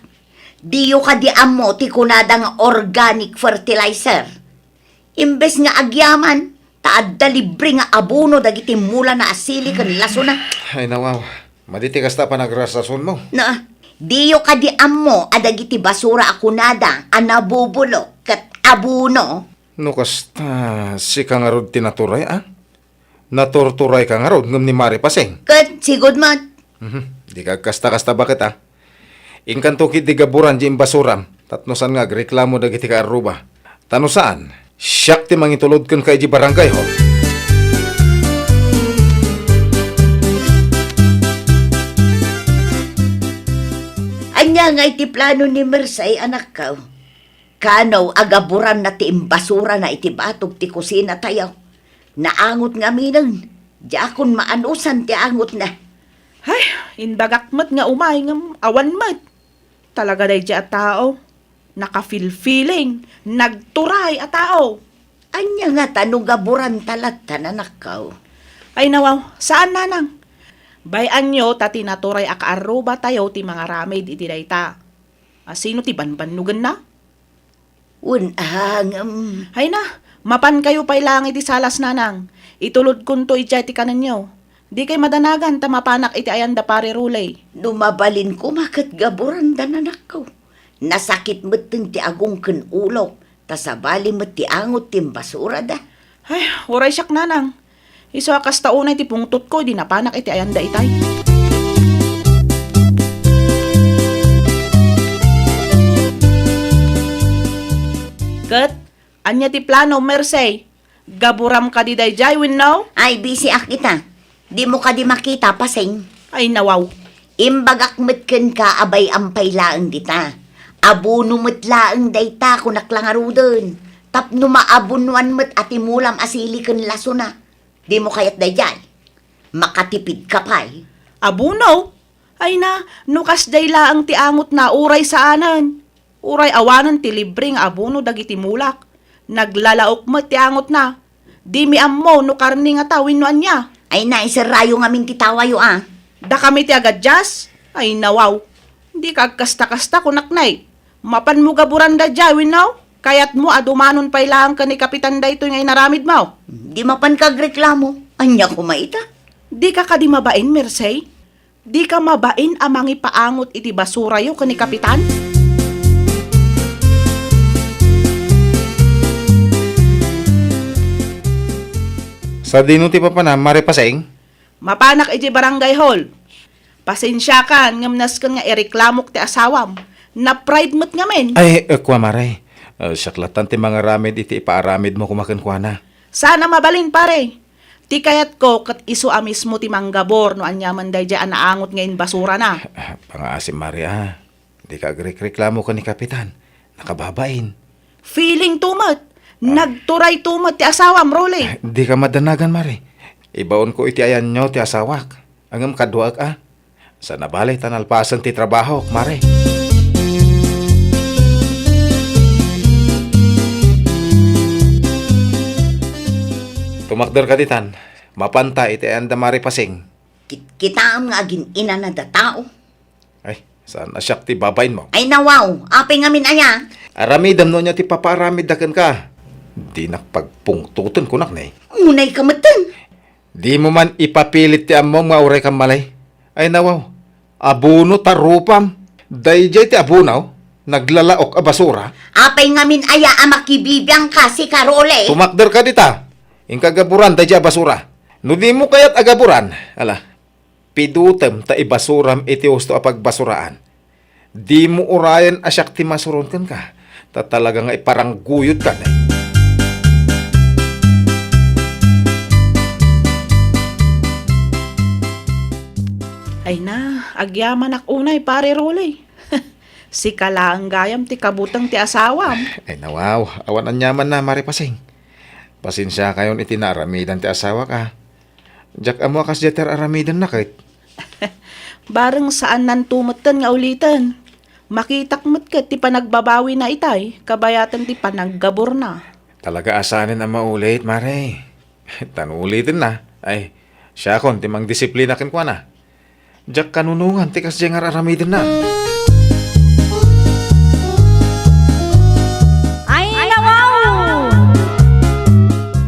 Diyo kadi ammo ti kunada nga organic fertilizer? Imbes nga agyaman, ta adda libre nga abono dagiti mulana a sili ken lasona. Ay nawaw, madi ti kasta a panagrasrasonmo. Na, diyo kadi ammo a dagiti basura a kunada a nabubulok ket abono? No kasta, sika ngarud ti naturay, a? Naturturay ka ngarud ngem ni Mari Pasing? Ket sigud met. Mhm. Dika agkasta-kasta, baket, a? Inkanto ketdi gaburan diay imbasuram, tapno saan nga agreklamo dagiti kaarruba. Ta no saan, siak ti mangitulod kenka idiay barangay hall. Ania ngay ti plano ni Mersay, anakko? Kano a gaburanna ti imbasurana iti batog ti kusinatayo? Naangot ngaminen, diakon maanusan ti angotna. Ay, imbagak met nga umay ngem awan met. Talaga daydiay a tao. Nakafilfiling, nagturay a tao. Ania ngata no gaburanta latta, anakko? Ay nawaw, saan, nanang. Bay-anyo ta ti naturay a kaarrubatayo ti mangaramid iti dayta. Asino ti banbannogenna? Wen, ah, ngem. Ay na, mapankayo pay laeng iti salas, nanang. Itulodkonto idiay ti kanenyo. Dikay madanagan ta mapanak iti ayan da Pare Rolly. No mabalin koma ket gaburan da, nanakko. Nasakit metten ti agong ken ulok, ta sabali met ti angot ti imbasurada. Ay, uray siak, nanang. Isu a kasta unay ti pungtotko idi napanak iti ayan da itay. Ket, ania ti plano, Mercey? Gaburam kadi daydiay wenno? Ay, busy ak ita. Dimo kadi makita, Pasing? Ay, nawaw. Imbagak met kenka a bay-am pay laeng dita. Abono met laeng dayta, kunak la ngaruden. Tapno maabonoan met a timulam a sili ken lasona. Dimo kayat daydiay? Makatipidka pay. Abono? Ay na, no kasdiay laeng ti angotna, uray saanen. Uray awanen ti libre nga abono dagiti mulak. Naglalaok met ti angotna. Dimi ammo no karne ngata wenno ania. Ay, naiserrayo ngamin ti tawayo, a. Dakami ti agadias? Ay, nawaw. Dika agkasta-kasta, kunak, nay. Mapanmo gaburan daydiay wenno? Kayatmo a dumanon pay laeng ken ni Kapitan daytoy nga inaramidmo? Di mapanka agreklamo. Ania koma ita? Dika kadi mabain, Mercey? Dika mabain a mangipaangot iti basurayo ken ni Kapitan? Sadino ti papanam, Mare Pasing? Mapanak idiay barangay hall. Pasensiakan ngem nasken nga ireklamok ti asawam. Na-pride met ngamin. Ay, eh, kua, Mare. Eh, siak lattan ti mangaramid iti ipaaramidmo koma kenkuana. Saan a mabalin, pare. Ti kayatko ket isu a mismo ti manggabur no aniaman daydiay a naangot nga imbasurana. Pangaasim, Mare, a. Dika agrekreklamo ken ni Kapitan. Nakababain. Feeling to met. Ah. Nagturayto met ti asawam, Rolly. Eh, dika madanagan, Mare. Ibaonko iti ayanyo ti asawak. Ngem kaduaek, a. Saan a bale ta nalpasen ti trabahok, Mare. Tumakder ka ditan. Mapanta iti ayan da Mare Pasing. Kit-, kitaem nga agin-inana da tao. Ay, saan a siak ti babainmo? Ay, nawaw, apay ngamin aya? Aramidem no ania ti papaaramidda kenka. Dinak pagpungtoten, kunak, ne. Munay ka metten. Dimo man ipapilit ti ammom nga uray kan malay. Ay, nawaw, abono ta rupam. Daydiay ti abono, naglalaok a basura. Apay ngamin aya a makibibiangka, sika, Rolly? Tumakder ka dita. Inka gaburan daydiay a basura. No dimo kayat a gaburan, ala, pidutem ta ibasuram iti husto a pagbasuraan. Dimo urayen a siak ti masuron kenka, ta talaga nga iparangguyodka, ne. Ay na, agyamanak unay, Pare Rolly. Sika laeng gayam ti kabuteng ti asawam. Ay, nawaw, awan aniamanna, Mare Pasing. Pasensiakayon iti naaramidan ti asawak, a. Diak ammo a kasdiay ti ar-aramidenna ket. Bareng saannanto metten nga uliten. Makitak met ket ti panagbabawina itay, kabayaten ti panaggaburna. Talaga a saanen a maulit, Mare. Ta no ulitenna, ay, siakon ti mangdisiplina kenkuana. Diak kanunongan ti kasdiay nga ar-aramidenna. Ay, nawaw!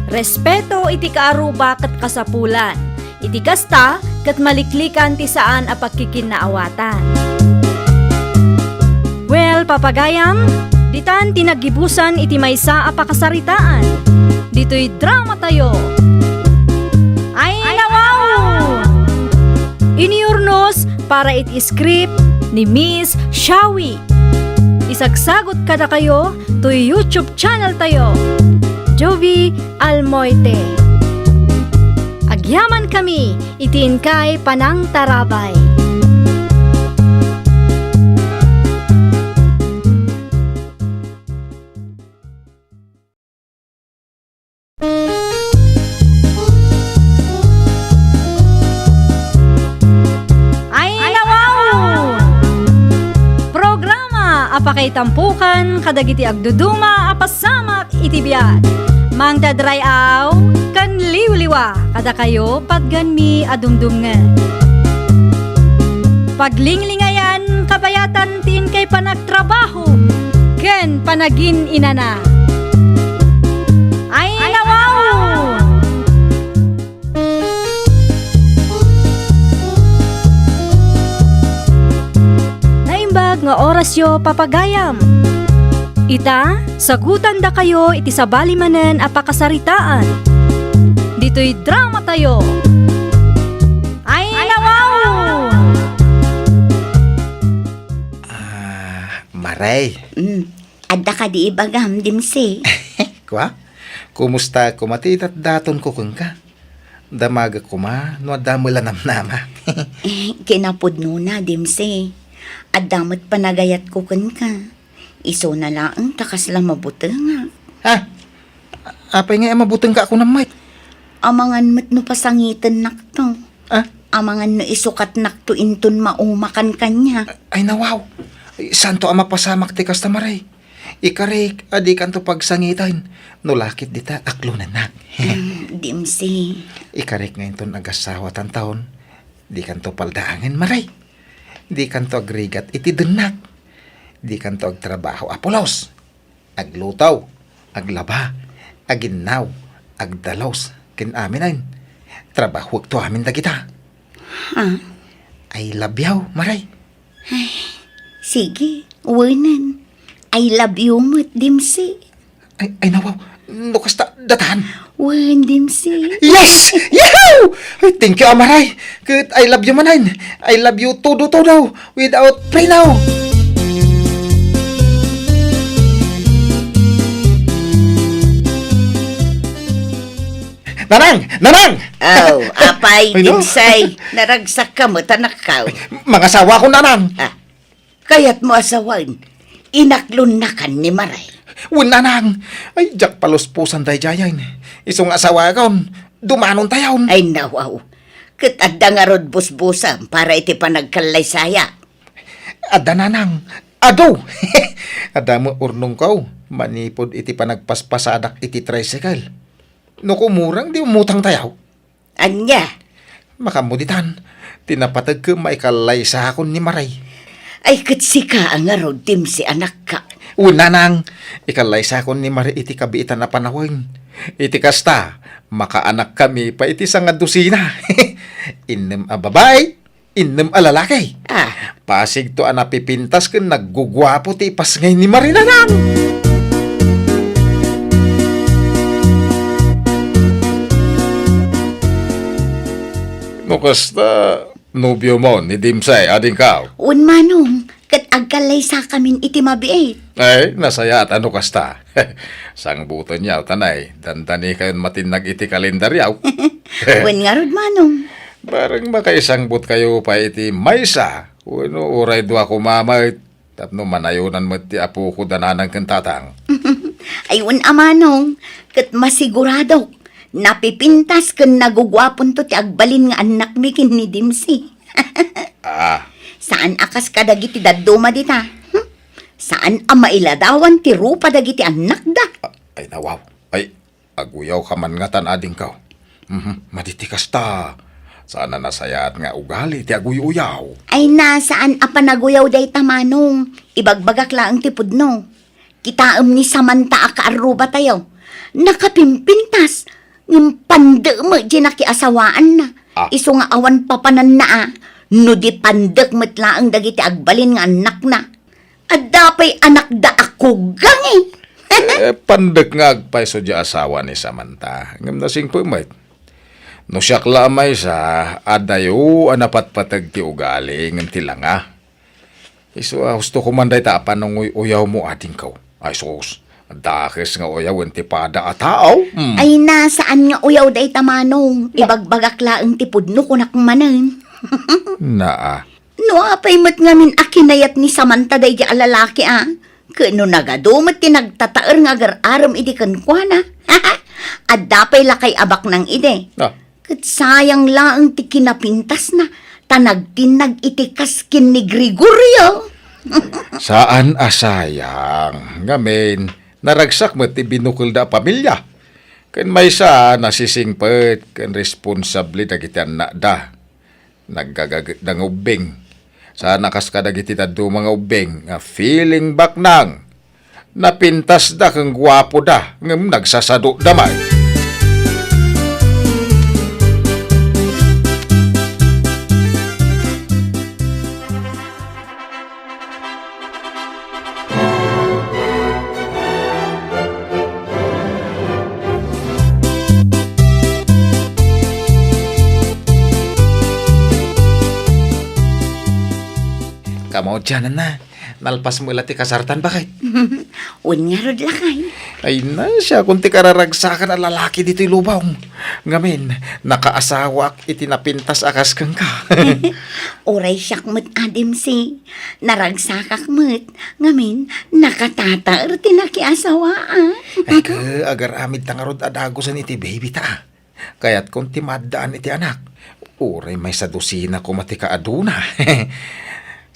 Respeto iti kaaruba ket kasapulan. Iti kasta, ket maliklikan ti saan a pagkikinnaawatan. Well, papagayam, ditan ti naggibusan iti maysa a pakasaritaan. Ditoy dramatayo. Ay, nawaw! Inyurnos para iti script ni Miss Shawi. Isagsagot kadakayo toy YouTube channel tayo, Jovie Almoite. Agyaman kami iti inkay panangtarabay. Ay, nawaw! Programa a pakaitampokan kadagiti agduduma a pasamak iti biag. Mangted ray-aw ken liwliwa kadakayo patgenmi a dumdumngeg. Paglinglingayan kabayatan ti inkay panagtrabaho ken nagin-inana. Ay, nawaw! Naimbag nga orasyo, papagayam. Ita, sagutandakayo iti sabali manen a pakasaritaan. Ditoy dramatayo. Ay, nawaw! Ah, Maray. Mm. Adda kadi ibagam, Dimsi? Kua? Kumusta koma ti datdatonko kenka? Damagek koma no adda met la namnama. Eh, kinapudnona, Dimsi. Adda met panagayatko kenka. Isuna laeng ta kasla mabutengak. Ha? Apay ngay a mabutengka a kunam met? Amangan met no pasangitennakto. Ah? Amangan no isukatnakto inton maumakan kaniak. Ay, nawaw. Ay, saanto a mapasamak ti kasta, Maray. Ikarik a dikanto pagsangiten no la ket dita aklonennak. Mm, Dimsi. Ikarik nga inton agassawatanton, dikanto paldaangen, Maray. Dikanto agrigat iti dennak. Dikanto agtrabaho a pulos. Agluto, aglaba, aginnaw, agdalus, ken aminen. Trabahoekto amin dagita. Ha? I love you, Maray. Ay, sige, wenen. I love you met, Dimsi. Ay, ay, nawaw. No kasta, datan. Wen, Dimsi. Yes! Yahoo! Ay, thank you, Amaray. Ket I love you manen. I love you todo-todo. Without pray now. Nanang! Nanang! Aw, apay, Ay, no? Dinsay, naragsak ka met, anakkaw. Mangasawa ko, Nanang. Ah, kayat mo asawaen, inaklonnakan ni Maray. Wen, Nanang. Ay, diak paluspusan daydiayen. Isu nga asawakon, dumanon tayon. Ay, nawaw. Ket adda ngarud busbusam para iti panagkallaysaya. Adda, Nanang. Adu! Adda met urnongko manipud iti panagpaspasadak iti tricycle. No kumureng, di umutang tayo. Ania? Makammo ditan, ti napateg ket maikallaysakon ni Maray. Ay, ket sika a ngarud, Dimsi, anakka. Wen, Nanang, ikallaysakon ni Maray iti kabiitan a panawen. Iti kasta, makaanakkami pay iti sangadusina. Innem a babai, innem a lalaki. Ah. Pasigto a napipintas ken nagguguapo ti ipasngay ni Maray, Nanang. No kasta, nobio mo ni Dimsay, adingkaw? Wen, Manong, ket agkallaysakamin iti mabiit. Ay, nasayaat a no kasta. Sangbutenyo, tanay, dandanikayon matinnag iti kalendaryo. Wen ngarud, Manong. Bareng makaisangbutkayo pay iti maysa, wenno uray dua koma met, tapno manayonan met ti apokod a nanang ken tatang. Ay, wen a, Manong, ket masiguradok, napipintas ken naguguaponto ti agbalin nga annakmi ken ni Dimsi. Ah. Saan a kas kadagiti dadduma dita. Hmm? Saan a mailadawan ti rupa dagiti annakda. Ah, ay, nawaw. Ay, aguyaw ka man ngatan, adingko. Mhm, madi ti kasta. Saan a nasayaat nga ugali ti aguy-uyaw. Ay na, saan a panaguyaw dayta, Manong. Ibagbagak laeng ti pudno. Kitaem ni Samantha a kaarrubatayo. Nakapimpintas, ngem pandek met diay nakiasawaanna. Ah. Isu nga awan papananna a, no di pandek met laeng dagiti agbalin nga annakna. Adda pay anakda a kugang, eh. Eh, pandek nga agpayso diay asawa ni Samantha. Ngem nasingpet met. No siak la a maysa, adayo a napatpateg ti ugali ngem ti langa. Isu a husto ko man dayta a pananguy-uyawmo, adingko. Ay sus, dakes nga uyawen ti pada a tao. Hmm. Ay na, saan nga uyaw dayta, Manong. Ibagbagak laeng ti pudno, kunak manen. Naa. No apay met ngamin a kinayat ni Samantha daydi a lalaki, a? Ket no nagadu met ti nagtataer nga agar-arem idi kenkuana, adda pay lakay a baknang idi. Ah. Ket sayang laeng ti kinapintasna, ta nagtinnag iti kas ken ni Gregorio. Saan a sayang. Ngamin, naragsak met ti binukelda a pamilia. Ken maysa, nasisingpet ken responsable dagiti annakda. Naggagagetda nga ubbing. Saan a kas kadagiti dadduma nga ubbing nga feeling baknang. Napintasda ken guapoda, ngem nagsasadoda met. Kamo, Janana, nalpasmo la ti kasartan, baket? Wen ngarud, lakay. Ay na, siakon ti kararagsakan a lalaki ditoy lubong. Ngamin, nakaasawaak iti napintas a kas kenka. Uray siak met, Adimsi. Naragsakak met. Ngamin, nakatataer ti nakiasawaak. Ay, ke, agaramid ta ngarud a dagusen iti baby ta. Kayatkon ti maaddaan iti anak. Uray maysa dosina koma ti kaaduna.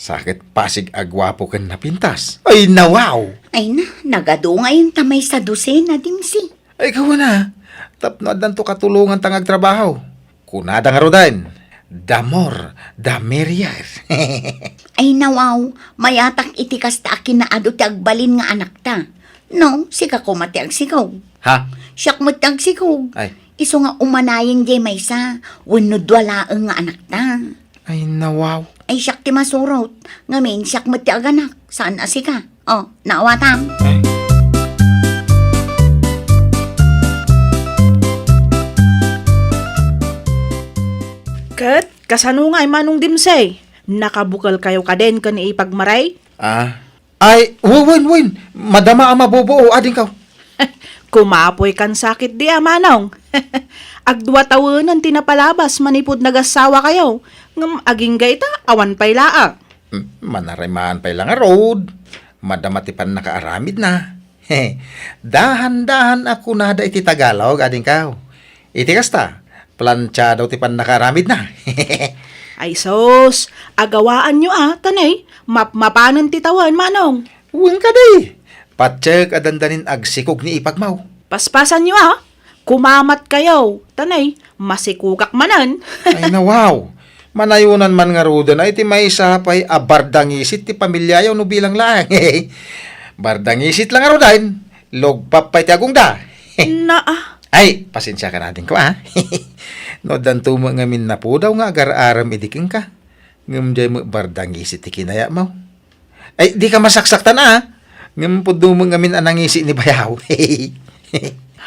Sa ket pasig a guapo ken napintas. Ay, nawaw! Ay na, nagadu ngayon ta maysa dosina, Dimsi. Ay, kawana. Tapno addanto katulongan ta nga agtrabaho. Kunada ngaruden, "The more, the merrier." Ay, nawaw, mayatak iti kasta a kinaadu ti agbalin nga anakta. No, sika koma ti agsikog. Ha? Siak met ti agsikog. Ay. Isu nga umanayen diay maysa, wenno dua laeng nga anakta. Ay, nawaw. Ay, siak ti masurot. Ngamin, siak met ti aganak. Saan a sika? O, naawatam. Ay. Ket, kasano ngay, Manong Dimsey? Nakabukelkayo kaden ken ni Ipag Maray? Ah, Ay, wen, wen, wen. Madama a mabubuo, adingko. Kumapoy kan sakit di a, Manong. Agdua tawenen ti napalabas manipud nagassawakayo. Ngem agingga ita, awan pay laeng. Mm, manarimaan pay la ngarud. Madama ti pannakaaramidna. Dahan-dahan a kunada iti Tagalog, adingko. Iti kasta, plantiado ti pannakaaramidna. Ay sus, agawaanyo a, tanay, mapmapanen ti tawen, Manong. Wen kadi, patiek a dandanin agsikog ni ipagmaw. Paspasanyo a, kumamatkayo, tanay, masikogak manen. Ay, nawaw. Manayonan man ngaruden a iti maysa pay a bardangisit ti pamiliayo no bilang laeng. Bardangisit la ngaruden, lugpap pay ti agungda. Naa. Ay, pasensiakan adingko, a. No addanto met ngamin napudaw nga agar-arem idi kenka. Ngem diay met bardangisit ti kinayatmo. Ay, dika masaksaktan, a. Ngem pudno met ngamin a nangisi ni bayaw.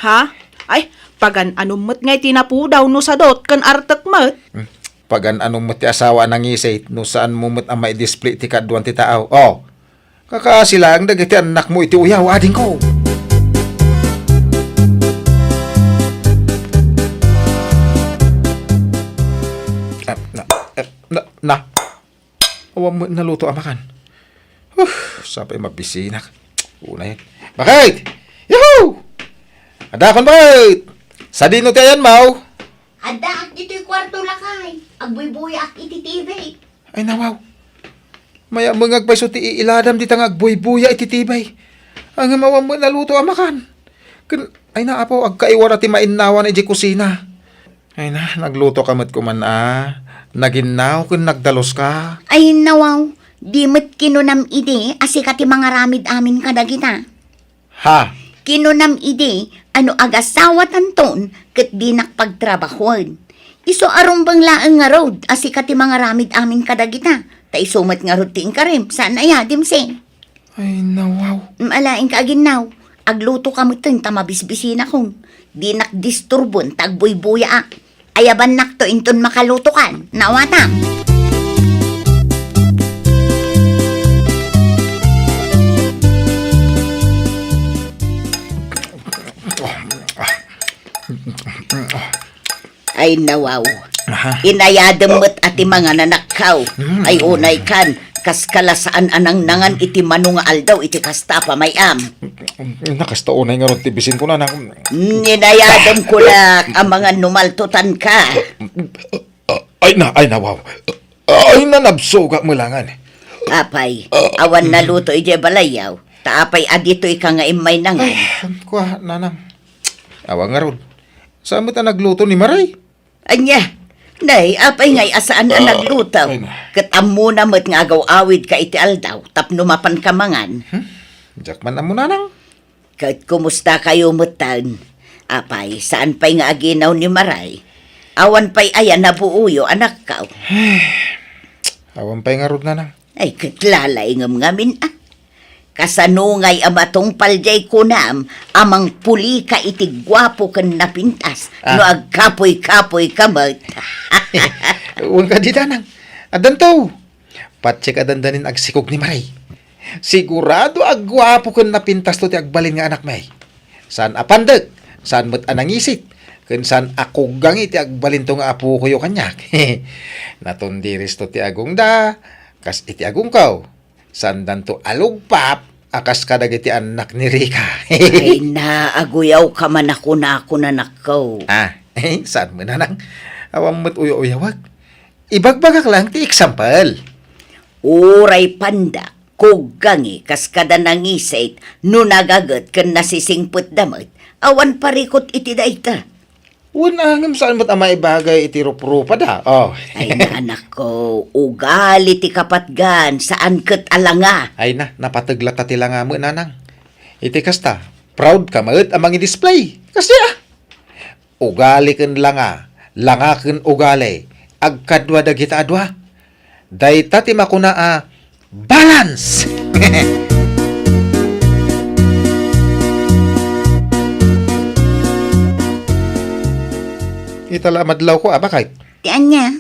Ha? Ay, pagan-anom met ngay ti napudaw no sadot ken artek met. Hmm. Pagan-anom met ti asawa a nangisit no saanmo met a maidisplay ti kaaduan ti tao. O, kakaasi laeng dagiti annakmo iti uyaw, adingko. Ah, na, eh, na, na. Awan met naluto a makan. Huh, sapay mabisinak. Unay. Baket! Yahoo! Adakon, baket! Sadino ti ayanmo? Addaak ditoy kuarto, lakay. Agbuybuyaak iti T V. Ay, nawaw. Mayamengag pay isu ti iiladam dita nga agbuybuya iti T V. Ngem awan met naluto a makan. Ken, ay na, apo, agkaiwara ti mainnawan idiay kusina. Ay na, naglutoka met koman a. Naginnaw ken nagdaluska. Ay, nawaw. Di met kinunam idi a sika ti mangaramid amin kadagita. Ha? Kinunam idi a no agasawatanton ket dinak pagtrabahoen. Isu a rumbeng laeng ngarud a sika ti mangaramid amin kadagita. Ta isu met ngarud ti inkarem, saan aya, Dimsey? Ay, nawaw. Mm, alaenka aginnaw. Aglutoka metten ta mabisbisinakon. Dinak disturboen ta agbuybuyaak. Ayabannakto inton makalutokan. Naawatam. Ay, nawaw. Aha. Inayadem met a ti mangan, anakko. Mm. Ay, unay kan, kas kala saan a nangnangan iti mano nga aldaw iti kasta a pamay-am. Nakasta unay ngarud ti bisin ko, nanang. Mm, inayadem ko la a mangan no maltutanka. Ay na, ay, nawaw. Ay, nanabsogak melangan. Apay, awan naluto idiay balayyo. Ta apay a ditoyka nga immay nangan? Ay, kua, nanang. Awan ngarud. Saan met a nagluto ni Maray? Ania? Nay, apay ngay a saan a nagluto? Ay, na. Ket ammona met nga agaw-awidka iti aldaw tapno mapanka mangan. Hmm? Diak man ammo, nanang. Ket kumustakayo metten? Apay, saan pay nga aginaw ni Maray? Awan pay aya nabuoyo, anakko? Awan pay ngarud, nanang. Ay, ket lalaingem ngamin, a. Kasano ngay a matungpal jay kunam a mangpulika iti guapo ken napintas, Ah. no agkapoy-kapoy ka met? Wen kadi, nanang. Addanto. Patse ka dandanin agsikog ni Maray. Sigurado a guapo ken napintasto ti agbalin nga anakmi. Saan a pandek, saan met a nangisit, ken saan a kuggangi ti agbalinto nga apokoyo kaniak. Natundiristo ti agongda, kas iti agongko. Saandanto a lugpap a kas kadagiti annak ni Rica. Ay na, aguyawka man a kunakon, anakko. Ah, saan met, nanang? Awan met uyaw-uyawek. Ibagbagak laeng ti example. Uray pandek, kuggangi, kas kada nangisit, no nagaget ken nasisingpetda met, awan parikut iti dayta. Wen, ngem saan met a maibagay iti ruprupada. Oh. Ay, anakko, ugali ti kapatgan, saan ket a langa. Ay na, napateg latta ti langa met, nanang. Iti kasta, proud ka met a mangidisplay. Kasdi, a. Ugali ken langa, langa ken ugali, agkadua dagita a dua. Dayta ti makuna a balance. Ita la a madlawko, a, bakay? Ti ania?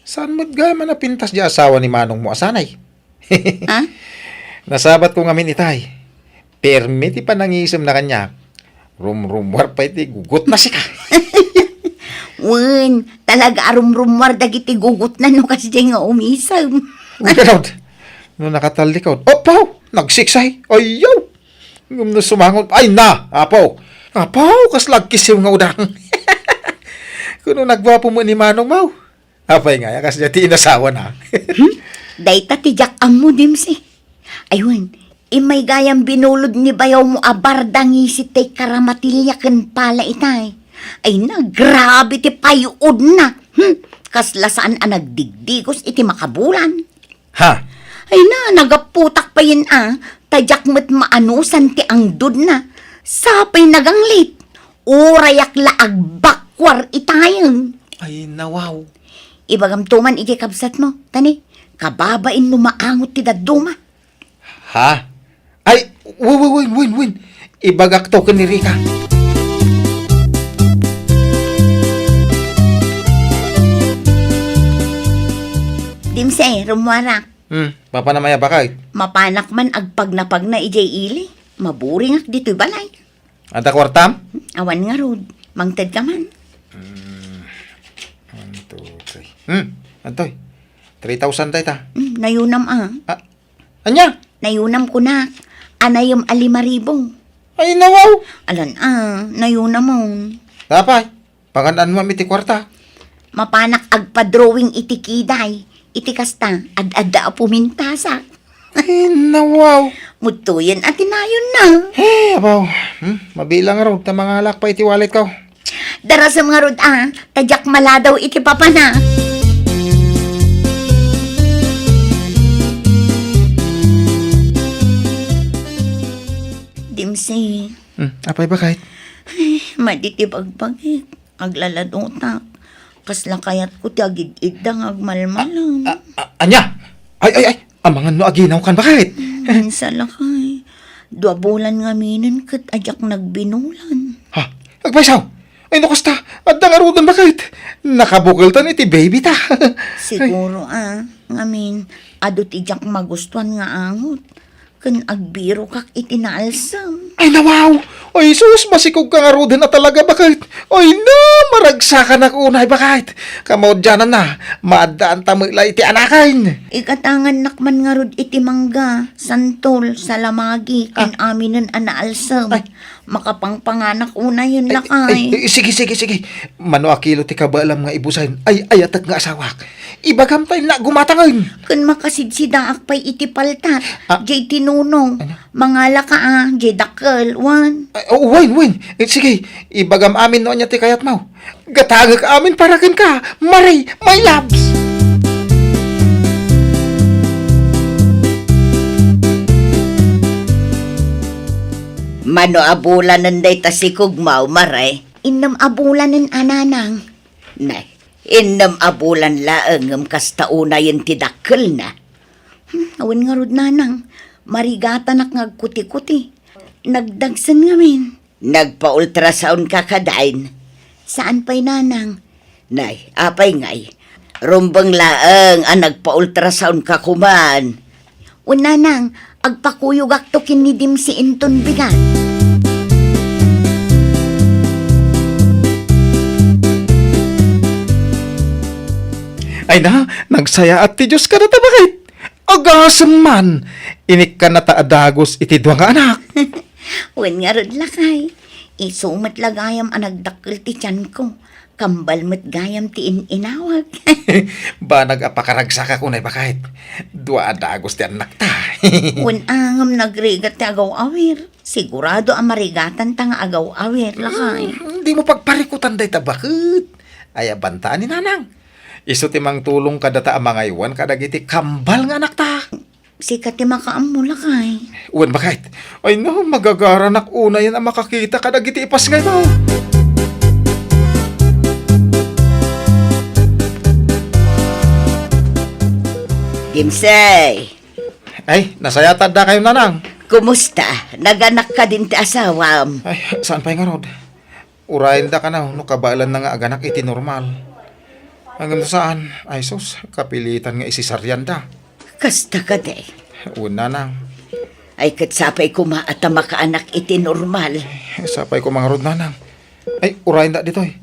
Saan met gayam a napintas di asawa ni manongmo a sanay? Ha? Nasabatko ngamin itay. Permi ti panangisemna kaniak. Rumrumuar pay ti gugotna sika. Wen, talaga a rumrumuar dagiti gugotna no kasdiay nga umisem. Wen, garud. No nakatallikod. Apo! Nagsiksay. Ayaw! Ngem no sumangot, ay na, apo! Apo, kasla agkisiw nga udang. Kuno nagguapo met ni manongmo. Apay nga, a, kasdiay ti inasawana? Hmm? Dayta ti diak ammo, Dimsy. Ay wen, immay gayam binulod ni bayawmo a barda ngisit tay karamatilya ken pala itay. Ay na, grabe ti pay-odna. Hmm? Kasla saan a nagdigdigos iti makabulan. Ha? Ay na, nagaputak payen a, ta diak met maanusan ti angdodna. Sapay naganglit. Urayak la agbakkuar itayen. Ay, nawaw. Ibagamto man iti kabsatmo, tani, kababain no maangot ti dadduma. Ha? Ay, wen, wen, wen, wen, wen. Ibagakto ken ni Rica. Dimse, rummuarak. Hmm, mapanam aya, bakay? Mapanak man agpagnapagna idiay ili. Maburingak ditoy balay. Adda kuartam? Awan ngarud. Mangted ka man. Hmm. One, two, three. Hmm. Antoy? Three thousand dayta. Hmm, nayunam a. Ah, ania? Nayunam kunak. Anayem a lima ribu. Ay, nawaw. Alan a, nayunamon. Apay? Pangan-anmo iti kuarta? Mapanak agpa-drawing iti kiday. Iti kasta, ad-adda a pumintasak. Ay, nawaw. Mudtoyen a tinayonna. Hey, abaw. Hmm, mabilang ngarud ta mangalak pay iti walletko. Darasem ngarud a, ta diak maladaw iti papana. Dimsy. Hmm, apay, bakay? Ay, madi ti bagbagik. Aglaladotak. Kasla kayatko ti agid-idda nga agmalmalam. A, a, ania? Ay, ay, ay! Amangan no aginawkan, bakit? Hmm, salakay. Dua bulan ngaminen ket a diak nagbinulan. Ha? Agpayso? Ay, no kasta, adda ngaruden, bakit? Nakabukeltan iti baby ta. Siguro, a, ngamin, adu ti diak magustuan nga angot. Ken agbirokak iti naalsem. Ay, nawaw! Ay, sus, masikog ka ngaruden a talaga, bakit? Ay, na, maragsakanak unay, bakit? Kamaudiananna, maaddaan ta met la iti anaken. Igatangannak man ngarud iti mangga, santol, salamagi, ken Ah. aminen a naalsem. Ay. Makapangpanganak unayen, Ay, lakay. ay, ay, sige, sige, sige. Mano a kilo ti kabaelam nga ibusen? Ay, ayatek nga asawak. Ibagam ta innak gumatangen. Ken makasidsidaak pay iti paltat. Ah. Jay tinunong. Ano? Mangalaka a, jay dakkel, wen. Ay, oh, wen, wen. Eh, sige, ibagam amin no ania ti kayatmo. Gatangek amin para kenka, Marie, my loves. Pano a bulanen dayta sikugmaw, Mare? Innem a bulanen a, Nanang. Nay, innem a bulan laeng ngem kasta unayen ti dakkelna. Hmm, awan ngarud, Nanang. Marigatanak nga agkuti-kuti. Nagdagsen ngamin. Nagpa-ultrasound ka kadayn? Saan pay, Nanang. Nay, apay ngay? Rumbeng laeng a nagpa-ultrasound ka kuman. Wen, Nanang, agpakuyogakto ken ni Dimsi inton bigat. Ay na, nagsayaat ti Dios kadata, baket. Agasem man, inikkannata a dagus iti dua nga anak. Wen ngarud, lakay, isu met la gayam a nagdakkel ti tianko. Kambal met gayam ti in-inawag. Banag a pakaragsakak unay, baket. Dua a dagus ti annakta. Wen, ngem nagrigat ti agaw-awir. Sigurado a marigatanta nga agaw-awir, lakay. Hmm, dimo pagparikutan dayta, baket. Ay, abantaan ni Nanang. Isu ti mangtulong kadata a mangaywan kadagiti kambal nga anakta. Sika ti makaammo, lakay. Wen, baket. Ay na, magagaranak unayen a makakita kadagiti ipasngaymo. Dimsay! Ay, nasayaat adda kayo, Nanang. Kumusta? Naganak kadin ti asawam? Ay, saan pay ngarud? Urayen da kano no kabaelanna nga aganak iti normal. Ngem no saan, ay sus, kapilitan nga isisarianda. Kasta kadi? Wen, Nanang. Ay, ket sapay koma a ta makaanak iti normal. Sapay koma ngarud, Nanang. Ay, urayen da ditoy.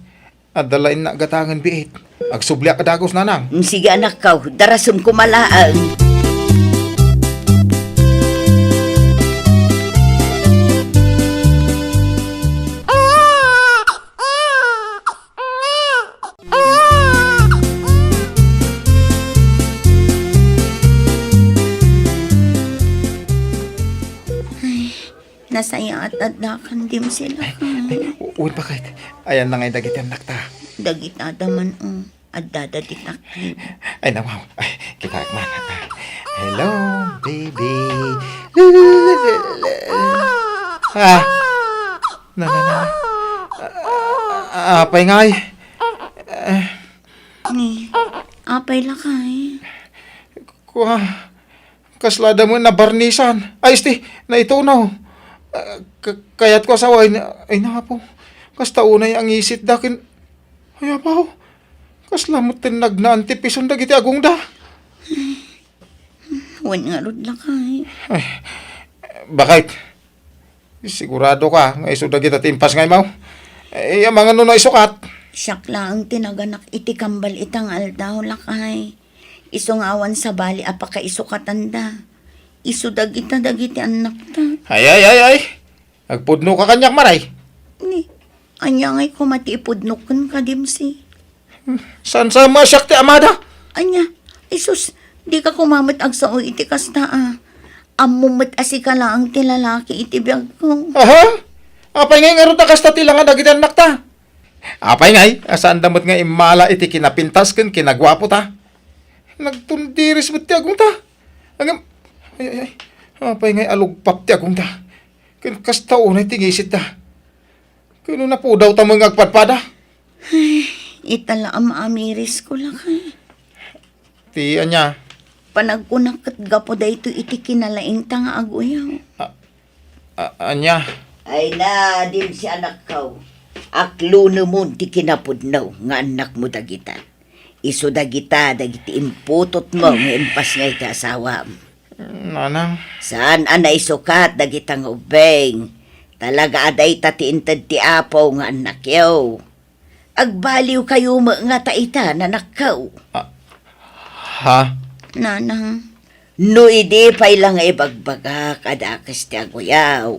Adda laeng nagatangen biit. Agsubliak a dagus, Nanang. Mm, sige, anakko, darasem koma laeng. Ay, nasayaat adda kan Dimsi, lakay. Ay, ay, u-, wen, baket. Ayanna ngay dagiti annakta? Dagita da man, o. Addada ti takip. Ay, nawaw. Ay, kitaek man. Hello, baby. Ah. Na, na, na. Ah, apay ngay? Ah. Ni, apay lakay? Kua, kasla da met nabarnisan. Ay, esti, naitunaw. Ah, ka-, kayatko a sawen, ay, napo. Kasta unay a ngisit da ken, ay, apo. Kasla met ti nagnaan ti pison dagiti agongda. Wen ngarud lakay. Ay, baket. Sigurado ka nga isu dagita ti impasngaymo? Eh, amangan no naisukat? Siak laeng ti naganak iti kambal ita nga aldaw, lakay. Isu nga awan sabali a pakaisukatanda. Isu dagita dagiti annakta. Ay, ay, ay, ay. Agpudno ka kaniak, Mare? Ni, ania ngay koma ti ipudnok kenka, Dimsi? Saan sa maasiak ti amada? Ania? Ay sus, dika koma met agsao iti kasta, a. Ammom met a sika laeng ti lalaki iti biagko. Aha? Apay ngay ngarud a kasta ti langa dagiti annakta? Apay ngay, a saanda met nga immala iti kinapintas ken kinaguapota? Nagtundiris met ti agongta. Ngem, ay, ay, ay. Apay ngay a lugpap ti agongta? Ken kasta unay ti ngisitda. Ken no napudawta met nga agpadpada? Ay, ita la a maamirisko, lakay. Ti ania? Panagkunak ket gapu daytoy iti kinalaingta nga aguyaw. A-, a-, ania? Ay na, Dimsi anakko. Aklonemon ti kinapudno nga annakmo dagita. Isu dagita dagiti imputotmo nga impasngay ti asawam. Nanang. Saan a naisukat dagita nga ubbing. Talaga a dayta ti inted ti Apo nga annakyo. Agbaliwkayo met ngata ita, nanakko. Ah, ha? Nanang. No idi pay la nga ibagbagak a dakes ti aguyaw,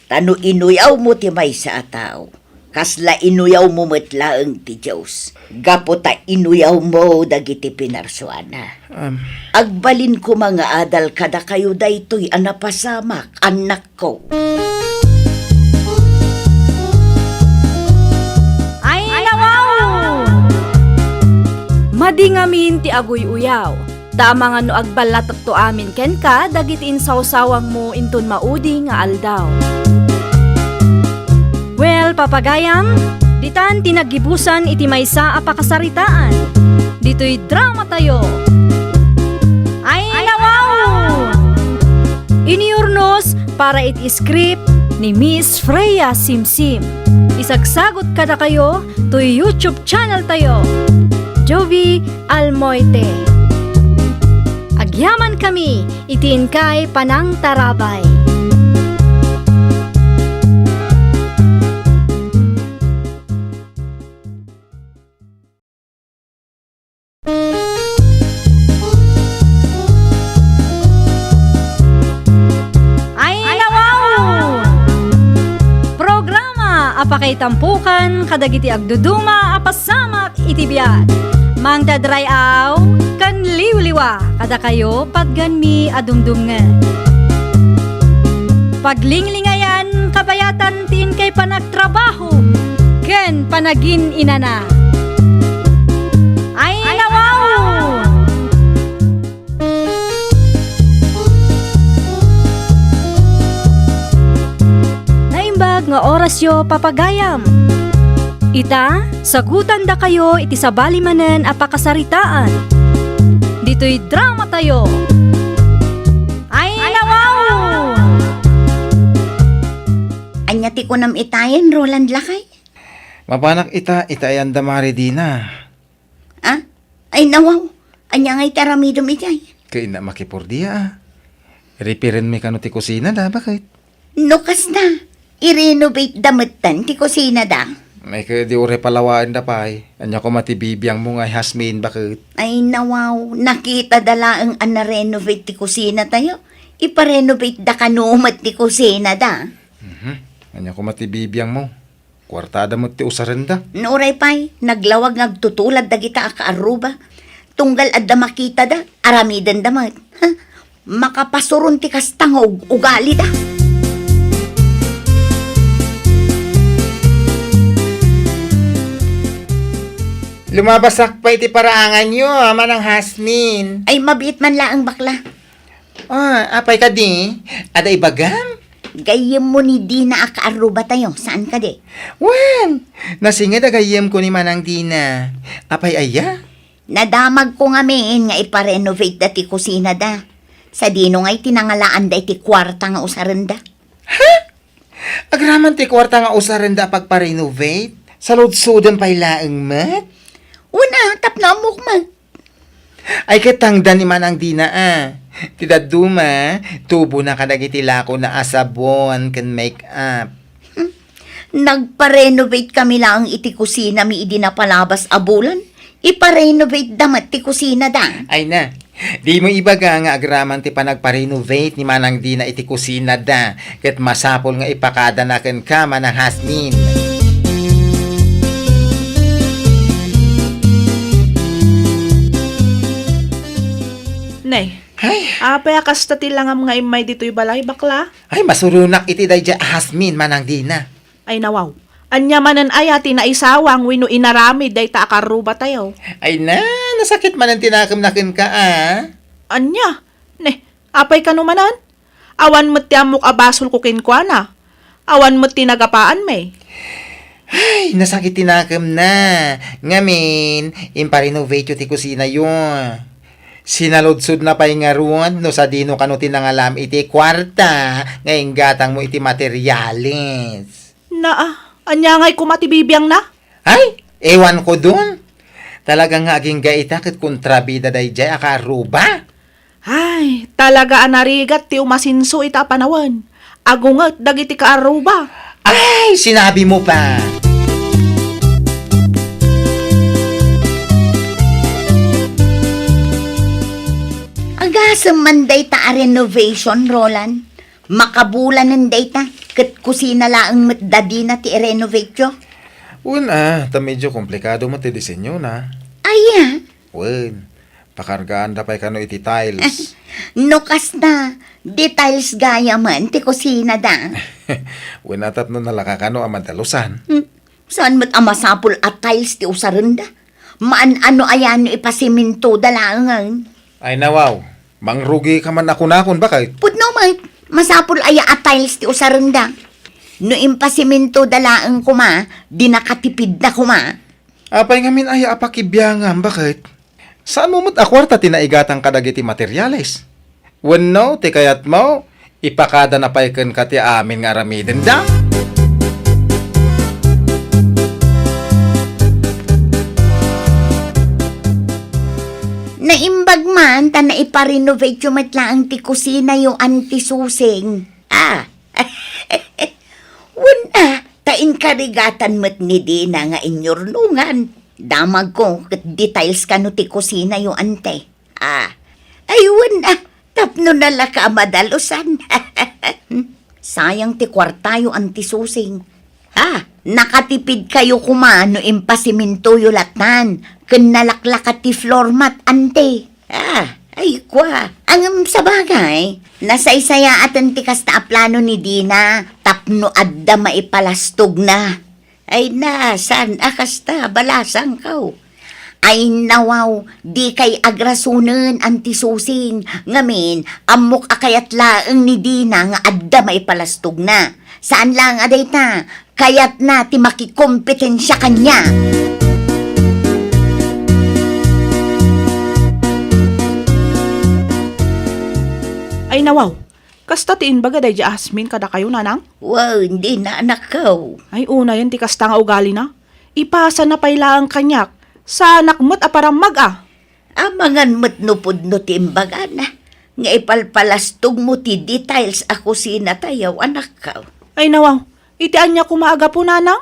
ta no inuyawmo ti maysa a tao, kasla inuyawmo met laeng ti Dios, gapu ta inuyawmo dagiti pinarsuana. Em. Agbalin koma nga adal kadakayo daytoy a napasamak, annak ko. Ay, nawaw! Madi ngamin ti aguy-uyaw, ta amangan no agballatekto amin kenka dagiti insawsawangmo inton maudi nga aldaw. Papagayam, ditan ti naggibusan iti maysa a pakasaritaan. Ditoy dramatayo. Ay, nawaw! Inurnos para iti script ni Miss Freya Simsim. Isagsagut kadakayo toy YouTube channel tayo, Jovi Almoite. Agyaman kami iti inkay panangtarabay. Ay, nawaw! Programa a pakaitampukan kadagiti agduduma a pasamak iti biag. Mangdadray-aw ken liwliwa kadakayo patgenmi a dumdumngeg. Paglinglingayan kabayatan ti inkay panagtrabaho ken panagin-inana. Ay, nawaw! Naimbag nga orasyo, papagayam. Ita, sagutandakayo iti sabali manen a pakasaritaan. Ditoy dramatayo. Ay, nawaw! Ania ti kunam itayen, Roland, lakay? Mapanak ita, itayan da Mari Dina. Ah? Ay, nawaw. Ania ngay ti aramidem idiay? Ket innak makipordia, a. Repair-enmi kano ti kusina da, baket? No kasta, i-renovate da metten ti kusina da. Ay, ket di uray palawaen da pay. Ania koma ti bibiangmo ngay, Hasmin, baket? Ay, nawaw. Nakita da laeng a na-renovate ti kusina tayo. Ipa-renovate da kano met ti kusina da. Mhm. Ania koma ti bibiangmo? Kuartada met ti usarenda. No uray pay, naglawag nga agtutulad dagita a kaarruba. Tunggal adda makitada, aramidenda met. Ha? Makapasuron ti kasta nga ug-, ugalida. Lumabasak pay ti paraanganyo, a, Manang Hasmin. Ay, mabiit man laeng, bakla. Ah, apay kadi? Adda ibagam? Gayyemmo ni Dina a kaarrubatayo, saan kadi? Wen, nasinged a gayyemko ni Manang Dina. Apay aya? Nadamagko ngamin nga ipa-renovate da ti kusina da. Sadino ngay ti nangalaan da iti kuarta nga usaren da? Ha? Agraman ti kuarta nga usaren da a pagpa-renovate? Saludsoden pay laeng met? Una, tapno ammok met. Ay, ket tangdan ni Manang Dina, a. Ti dadduma, tubona kadagiti lakona a sabon ken make-up. Hmm. Nagpa-renovate kami laeng iti kusina mi idi napalabas a bulan. Ipa-renovate da met ti kusina da. Ay na, dimo ibaga nga agraman ti panagpa-renovate ni Manang Dina iti kusina da. Ket masapul nga ipakadana kenka, Manang Hasmin. Ne, ay, apay a kasta ti langam nga immay ditoy balay, bakla? Ay, masuronak iti daydiay a Hasmin, Manang Dina. Ay, nawaw. Ania manen aya ti naisawang wenno inaramid dayta a karrubatayo? Ay na, nasakit manen ti nakemna kenka, a. Ania? Ne, apay kano manen? Awan met ti ammok a basolko kenkuana. Awan met ti nagapaanmi. Ay, nasakit ti nakemna. Ngamin, impa-renovateyo ti kusinayo. Sinaludsodna pay ngarud no sadino kano ti nangalam iti kuarta nga inggatangmo iti materiales. Naa, ania ngay koma ti bibiangna? Ay, ewan ko dun. Talaga nga agingga ita ket kontrabida daydiay a kaarruba. Ay, talaga a narigat ti umasinso ita a panawen. Agunget dagiti kaarruba. Ay, sinabi mo pa. Agasem man dayta a renovation, Roland. Makabulanen dayta, ket kusina laeng met da dina ti i-renovateyo. Wen, a, ta medyo komplikado met ti disenyona. Aya? Wen, pakargaanda pay kano iti tiles. No kasta, di tiles gayamen ti kusina da. Wen, a, tapno nalaka kano a madalusan. Hmm. Saan met a masapul a tiles ti usarenda? Maan-ano aya no ipasimintoda laengen? Ay, nawaw. Mangrugi ka man a kunakon, baket? Pudno met, masapul aya a tiles ti usarenda? No impasimintoda laeng koma, di nakatipidda koma. Apay ngamin aya a pakibiangam, baket? Saanmo met a kuarta ti naigatan kadagiti materiales? Wenno, ti kayatmo, ipakadana pay kenka ti amin nga aramidenda? Naimbag man ta naiparenovateyo met laeng ti kusinayo, Auntie Susing. Ah, wen a, ta inkarigatan met ni Dina nga inyurnongan. Damagko ket details kano ti kusinayo, Ante. Ah, ay wen a, tapno nalaka a madalusan. Sayang ti kuartayo, Auntie Susing. Ha? Nakatipidkayo koma no impasimintoyo lattan ken nalaklaka ti floor mat, Ante. Ah, ay kua. Ngem sabagay, nasaysayaaten ti kasta a plano ni Dina tapno adda maipalastogna. Ay na, saan a kasta, balasangko. Ay nawaw, dikay agrasonen, Auntie Susing. Ngamin, ammok a kayat laeng ni Dina nga adda maipalastogna. Saan laeng a dayta, kayatna ti makikompetensia kaniak. Ay nawaw, kasta ti imbaga daydi a Jasmine kadakayo, nanang? Wen, dina, anakko. Ay, unayen ti kasta nga ugalina. Ipasana pay laeng kaniak. Saanak met a parammag a. Amangan met no pudno ti imbagana nga ipalpalastogmo ti details a kusinatayo, anakko. Ay nawaw, iti ania koma a gapu, nanang?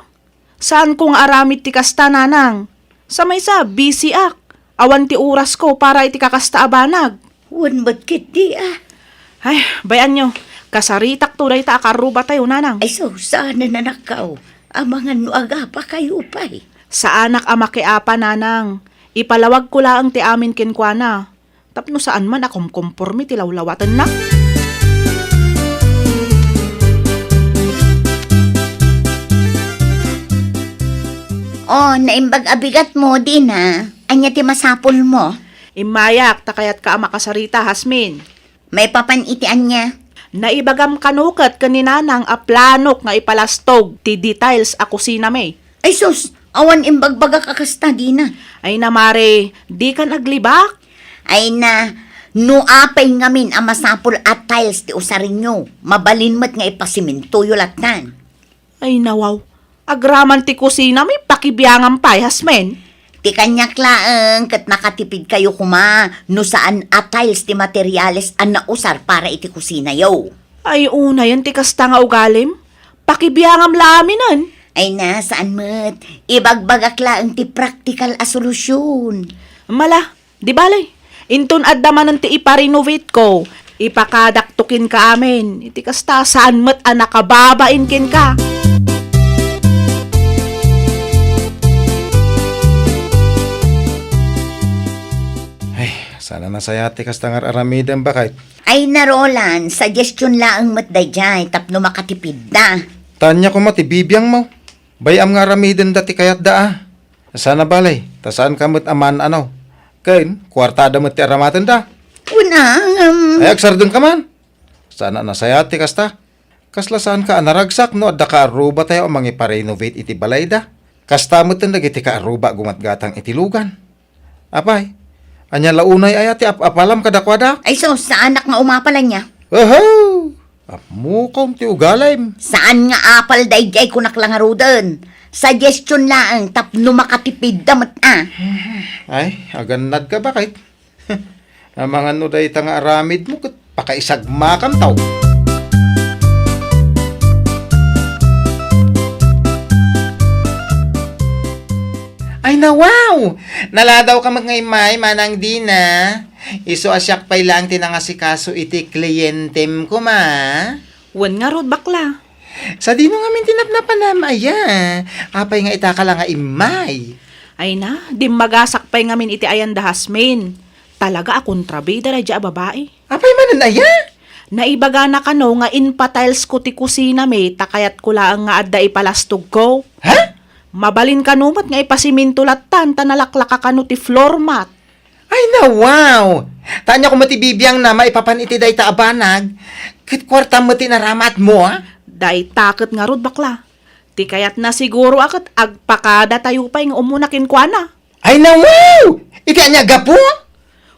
Saanko nga aramid ti kasta, nanang. Sa maysa, busy ak. Awan ti orasko para iti kakasta a banag. Wen met ketdi a. Ay, bay-anyo, kasaritakto dayta a karrubatayo, nanang. Ay sus, saanen, anakko. Amangan no agapakayo pay. Saanak a makiapa, nanang. Ipalawagko laeng ti amin kenkuana. Tapno saan man a kumkomporme ti lawlawatenna. O, naimbag a bigatmo, Dina. Ania ti masapulmo? Immayak, ta kayatka a makasarita, Jasmine. Maipapan iti ania? Naibagam kano ket ken ni nanang a planok nga ipalastog ti details a kusinami. Ay sus, awan imbagbagak a kasta, Dina. Ay na, mare, dikan aglibak? Ay na, no apay ngamin a masapul a tiles ti usarenyo, mabalin met nga ipasimintoyo lattan. Ay nawaw, agraman ti kusinami, pakibiangam pay, Jasmine. Ti kaniak laeng ket nakatipidkayo koma no saan a tiles ti materiales a nausar para iti kusinayo. Ay unayen ti kasta nga ugalim, pakibiangam la aminen. Ay na, saan met. Ibagbagak laeng ti praktikal a solusyon. Mala, di bale. Inton adda manen ti iparenovatesko, ipakadakto kenka amin. Iti kasta, saan met a nakababain kenka. Ay, saan a nasayaat ti kasta nga ar-aramidem, baket. Ay na, Roland, suggestion laeng met daydiay tapno makatipidda. Ta ania koma ti bibiangmo? Bay-am nga aramidenda ti kayatda a. Saan a bale, ta saanka met a maan-ano. Ken, kuartada met ti aramatenda. Kuna, ngem. Ay, agsardengka man. Saan a nasayaat ti kasta. Kasla saanka a naragsak no adda kaarrubatayo a mangiparenovate iti balayda. Kasta metten dagiti kaarruba a gumatgatang iti lugan. Apay, ania la unay aya ti ap-apalam kadakuada? Ay sus, saanak nga umapal ania. Oho! Ammokon ti ugalim. Saan nga apal daydiay, kunak la ngaruden. Suggestion laeng tapno makatipidda met a. Ay, agannadka, baket. Amangan no dayta nga aramidmo ket pakaisagmakanto. Ay na, wow! Naladawka met nga immay, Manang Dina. Isu a siak pay laeng ti nangasikaso iti klientem koma. Wen ngarud, bakla. Sadino ngamin ti napnapanam aya? Apay nga itaka la nga immay? Ay na, dimmagasak pay ngamin iti ayanda, Jasmine. Talaga a kontrabida daydiay a babai. Apay manen aya? Naibagana kano nga impatilesko ti kusinami ta kayatko laeng nga adda ipalastogko. Ha? Mabalin kano met nga ipasiminto lattan ta nalaklaka kano ti floor mat. Ay na, wow! Ta ania koma ti bibiangna maipapan iti dayta a banag, ket kuartam met ti naramatmo, a? Dayta ket ngarud, bakla. Ti kayatna siguro a ket agpakadatayo pay nga umuna kenkuana. Ay, nawaw! Iti ania gapu?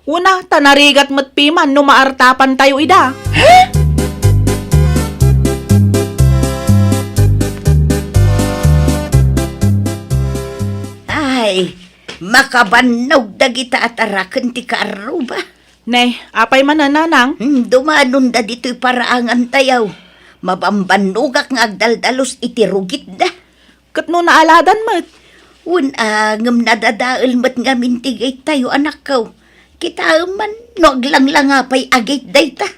Una, ta narigat met piman no maartapantayo ida. Ha? Ay, makabannog dagita a taraken ti kaarruba. Ne, apay manen, nanang? Hmm, dumanonda ditoy paraangantayo. Mabambannogak nga agdaldalus iti rugitda. Ket no naaladan met? Wen a, ngem nadadael met ngamin ti gaytayo, anakko. Kitaem man no aglanglanga pay a gayt dayta.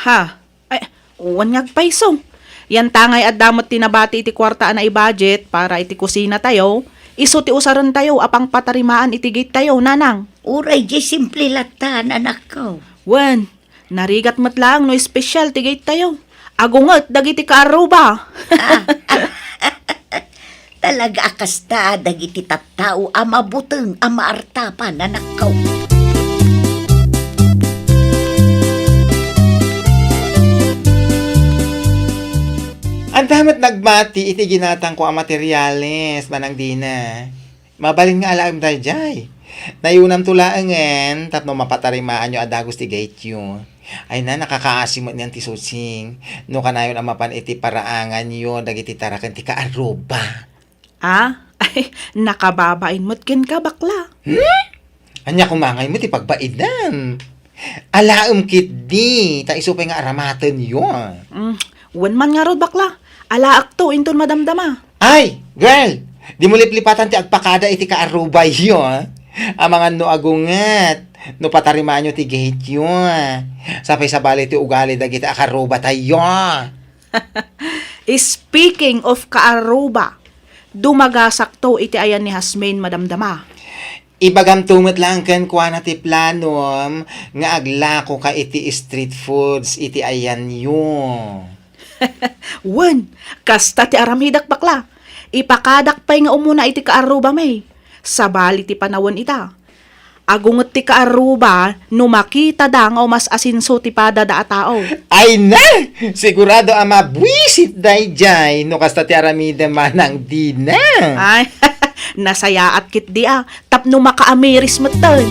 Ha? Ay, wen nga agpayso. Yantangay adda met ti nabati iti kuarta a naibudget para iti kusinatayo, isu ti usarentayo a pangpatarimaan iti gaytayo, nanang. Uray diay simple latta, anakko. Wen, narigat met laeng no espesyal ti gaytayo. Agunget dagiti kaarruba. Ah, ah. Talaga a kasta dagiti tattao a mabuteng a maartapan, anakko. Adda met nagbati iti ginatangko a materiales, manang dina. Mabalin nga alaem daydiay. Nayunamto laengen tapno mapatarimaanyo a dagus ti gaytyo. Ay na, nakakaasi met nian ti Susing. No kanayon a mapan iti paraanganyo dagiti taraken ti kaarruba. Ah? Ay, nakababain met kenka, bakla. Hmm? Ania koma ngay met ti pagbaidem? Alaem ketdi, ta isu pay nga aramatenyo. Mm, wen man ngarud, bakla. Alaekto inton madamdama. Ay, girl! Dimo liplipatan ti agpakada iti kaarrubayo, ah. Amangan no agunget, no patarimaanyo ti gaytyo, ah. Sapay sabali ti ugali dagiti a kaarrubatayo. Speaking of kaarruba, dumagasakto iti ayan ni Jasmine madamdama. Ibagamto met laeng kenkuana ti planom nga aglakoka iti street foods iti ayanyo. Wen, kasta ti aramidek, bakla. Ipakadak pay nga umuna iti kaarrubami. Sabali ti panawen ita. Agunget ti kaarruba no makitada nga umas-asenso ti padada a tao. Ay na! Sigurado a mabuisit daydiay no kasta ti aramidem manang dina. Ay, nasayaat ketdi a, tapno makaamiris metten.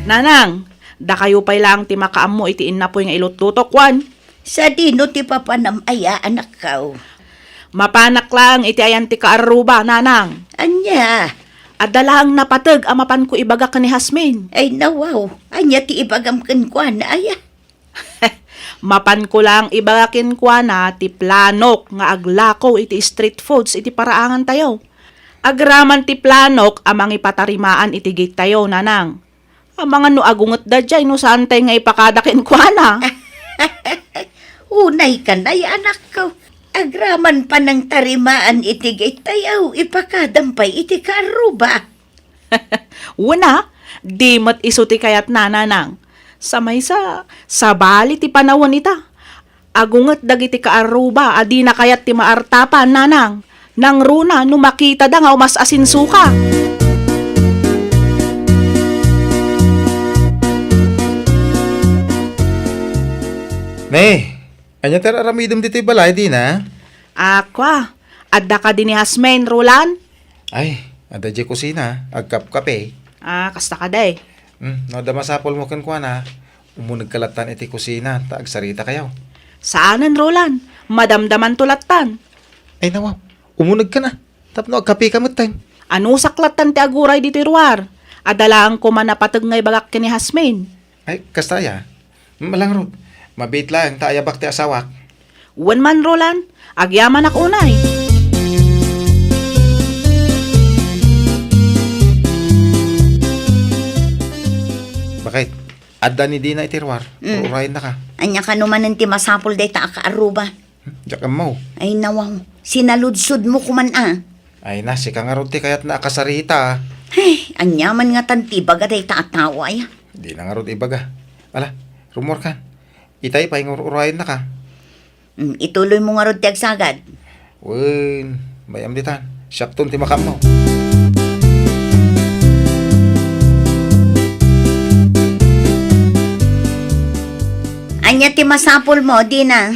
Nanang, dakayo pay laeng ti makaammo iti innapoy nga ilutlutok, wen? Sadino ti papanam aya, anakko? Mapanak laeng iti ayan ti kaarruba, nanang. Ania? Adda laeng napateg a mapanko ibaga ken ni Jasmine. Ay, nawaw. Ania ti ibagam kenkuana, aya? Mapanko laeng ibaga kenkuana ti planok nga aglako iti street foods iti paraangantayo. Agraman ti planok a mangipatarimaan iti gaytayo, nanang. Amangan no agunget daydiay no saantay nga ipakada kenkuana. Unay kanay, anakko. Agraman panangtarimaan iti gaytayo, ipakadam pay iti kaarruba. Wen a, di met isu ti kayatna, nanang. Sa maysa, sabali ti panawen ita. Agunget dagiti kaarruba a dina kayat ti maartapan, nanang. Nangruna no makitada nga umas-asensoka. Ne, ania ti ar-aramidem ditoy balay, dina? A, kua, adda kadi ni Jasmine, Roland? Ay, adda diay kusina, agkapkape. A, kasta kadi. Hmm, no adda masapulmo kenkuana, umunegka lattan iti kusina ta agsaritakayo. Saanen, Roland. Madamdamanto lattan. Ay, nawaw. Umunegkan a. Tapno agkapeka metten. Anusak lattan ti aguray ditoy ruar. Adda laeng koma napateg nga ibagak ken ni Jasmine. Ay, kasta aya? Malangrud. Mabiit laeng ta ayabak ti asawak. Wen man, Roland, agyamanak unay. Bakit? Adda ni dina iti ruar. Mm. Urayennaka. Ania kano manen ti masapul dayta a kaarruba? Hmm, diak ammo. Ay, nawaw. Sinaludsodmo koman a. Ay na, sika ngarud ti kayatna a kasarita. Ay, ania man ngatan ti ibaga dayta a tao aya? Dina ngarud ibaga. Ala, rumuarkan. Itay pay nga ur-urayennaka. Mm, ituloymo ngarud ti agsagad. Wen, bay-am ditan. Siakton ti makaammo. Ti masapulmo, Dina.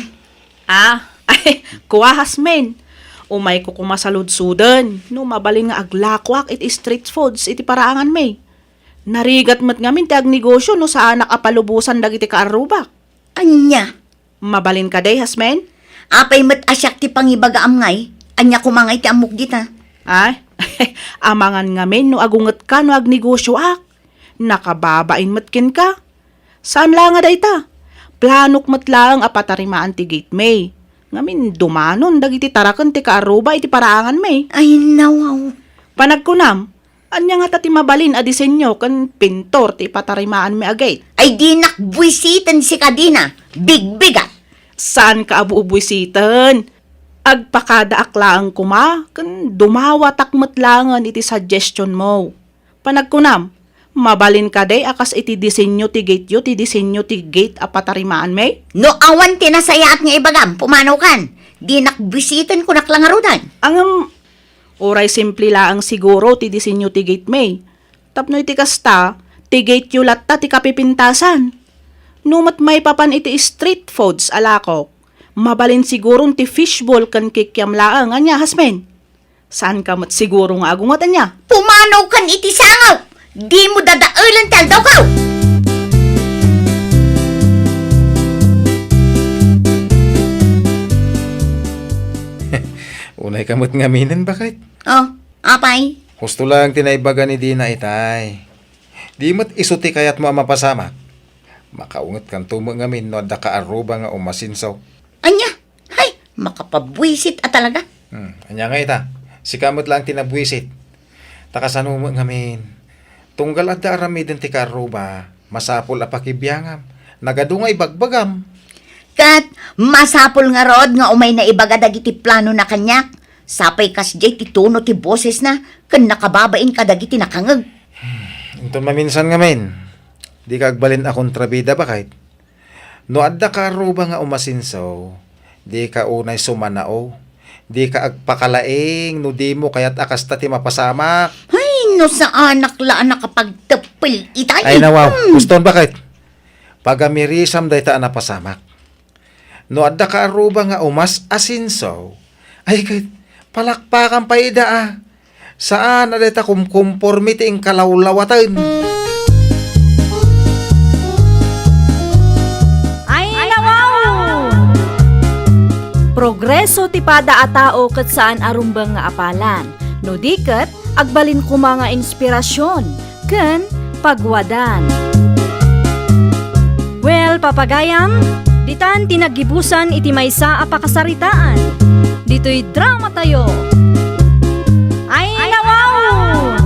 Ah, ay, kuahas men. Umayko koma saludsuden no mabalin nga aglakoak iti street foods iti paraanganmi. Narigat met ngamin ti agnegosio no saanak a palubosan dagiti kaarrubak. Ania? Mabalin kadi, Hasmen? Apay met a siak ti pangibagaam ngay? Ania koma ngay ti ammok dita? Ay, amangan ngamin no agungetka no agnegosioak. Nakababain met kenka. Saan la nga dayta. Planok met laeng a patarimaan ti gate mi. Ngamin dumanon dagiti taraken ti kaarruba iti paraanganmi. Ay, nawaw. Panagkunam, ania ngata ti mabalin a disenyo ken pintor ti ipatarimaanmi a gate? Ay, dinak buisiten sika, Dina. Bigbigat. Saanka a bubuisiten. Agpakadaak laeng koma ken dumawatak met laengen iti suggestionmo. Panagkunam, mabalin kadi a kas iti disenyo ti gate-yo ti disenyo ti gate a patarimaanmi? No awan ti nasayaat nga ibagam, pumanaw kan. Dinak buisiten, kunak la ngaruden. Ngem, uray simple laeng siguro ti disenyo ti gate mi. Tapno iti kasta, ti gate-yo latta ti kapipintasan. No met maipapan iti street foods a lakok, mabalin siguron ti fishball ken kikiam laeng, ania, Hasmen? Saanka met siguro nga agunget, ania? Pumanaw kan iti sangaw! Dimo dadaelen ti aldawko! Unayka met ngaminen, baket? Oh, apay? Husto laeng ti naibaga ni Dina itay. Di met isu ti kayatmo a mapasamak. Makaungetkanto met ngamin no adda kaarruba nga umasinso. Ania? Hay, makapabuisit a talaga. Hmm, ania ngay ita? Sika met laeng ti nabuisit. Ta kasano met ngamin? Tunggal adda aramiden ti kaarruba, masapul a pakibiangam. Nagadu nga ibagbagam. Ket masapul ngarud nga umayna ibaga dagiti planona kaniak. Sapay kasdiay ti tono ti bosesna ken nakababain kadagiti nakangeg. Inton maminsan ngamin, dika agbalin a kontrabida, baket? No adda kaarruba nga umasinso, dika unay sumanao, dika agpakalaing no dimo kayat a kasta ti mapasamak. Ay, no saanak la a nakapagteppel itay. Ay, nawaw. Hmm. Huston, baket? Pagamirisam dayta a napasamak. No adda kaarruba nga umas-asinso, ay ket palakpakan pay ida a. Saan a dayta kumkumpormi ti inkalawlawaten. Ay, nawaw! Progreso ti pada a tao ket saan a rumbeng nga apalan. No di ket, agbalin koma nga inspirasyon ken pagwadan. Well, papagayam, ditan ti naggibusan iti maysa a pakasaritaan. Ditoy dramatayo. Ay, nawaw!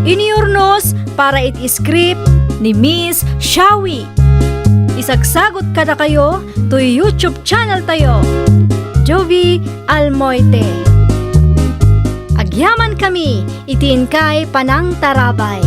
Iniurnos para iti script ni Miss Shawi. Isagsagut kadakayo toy YouTube channel tayo, Jovie Almoite. Agyaman kami iti inkay panangtarabay.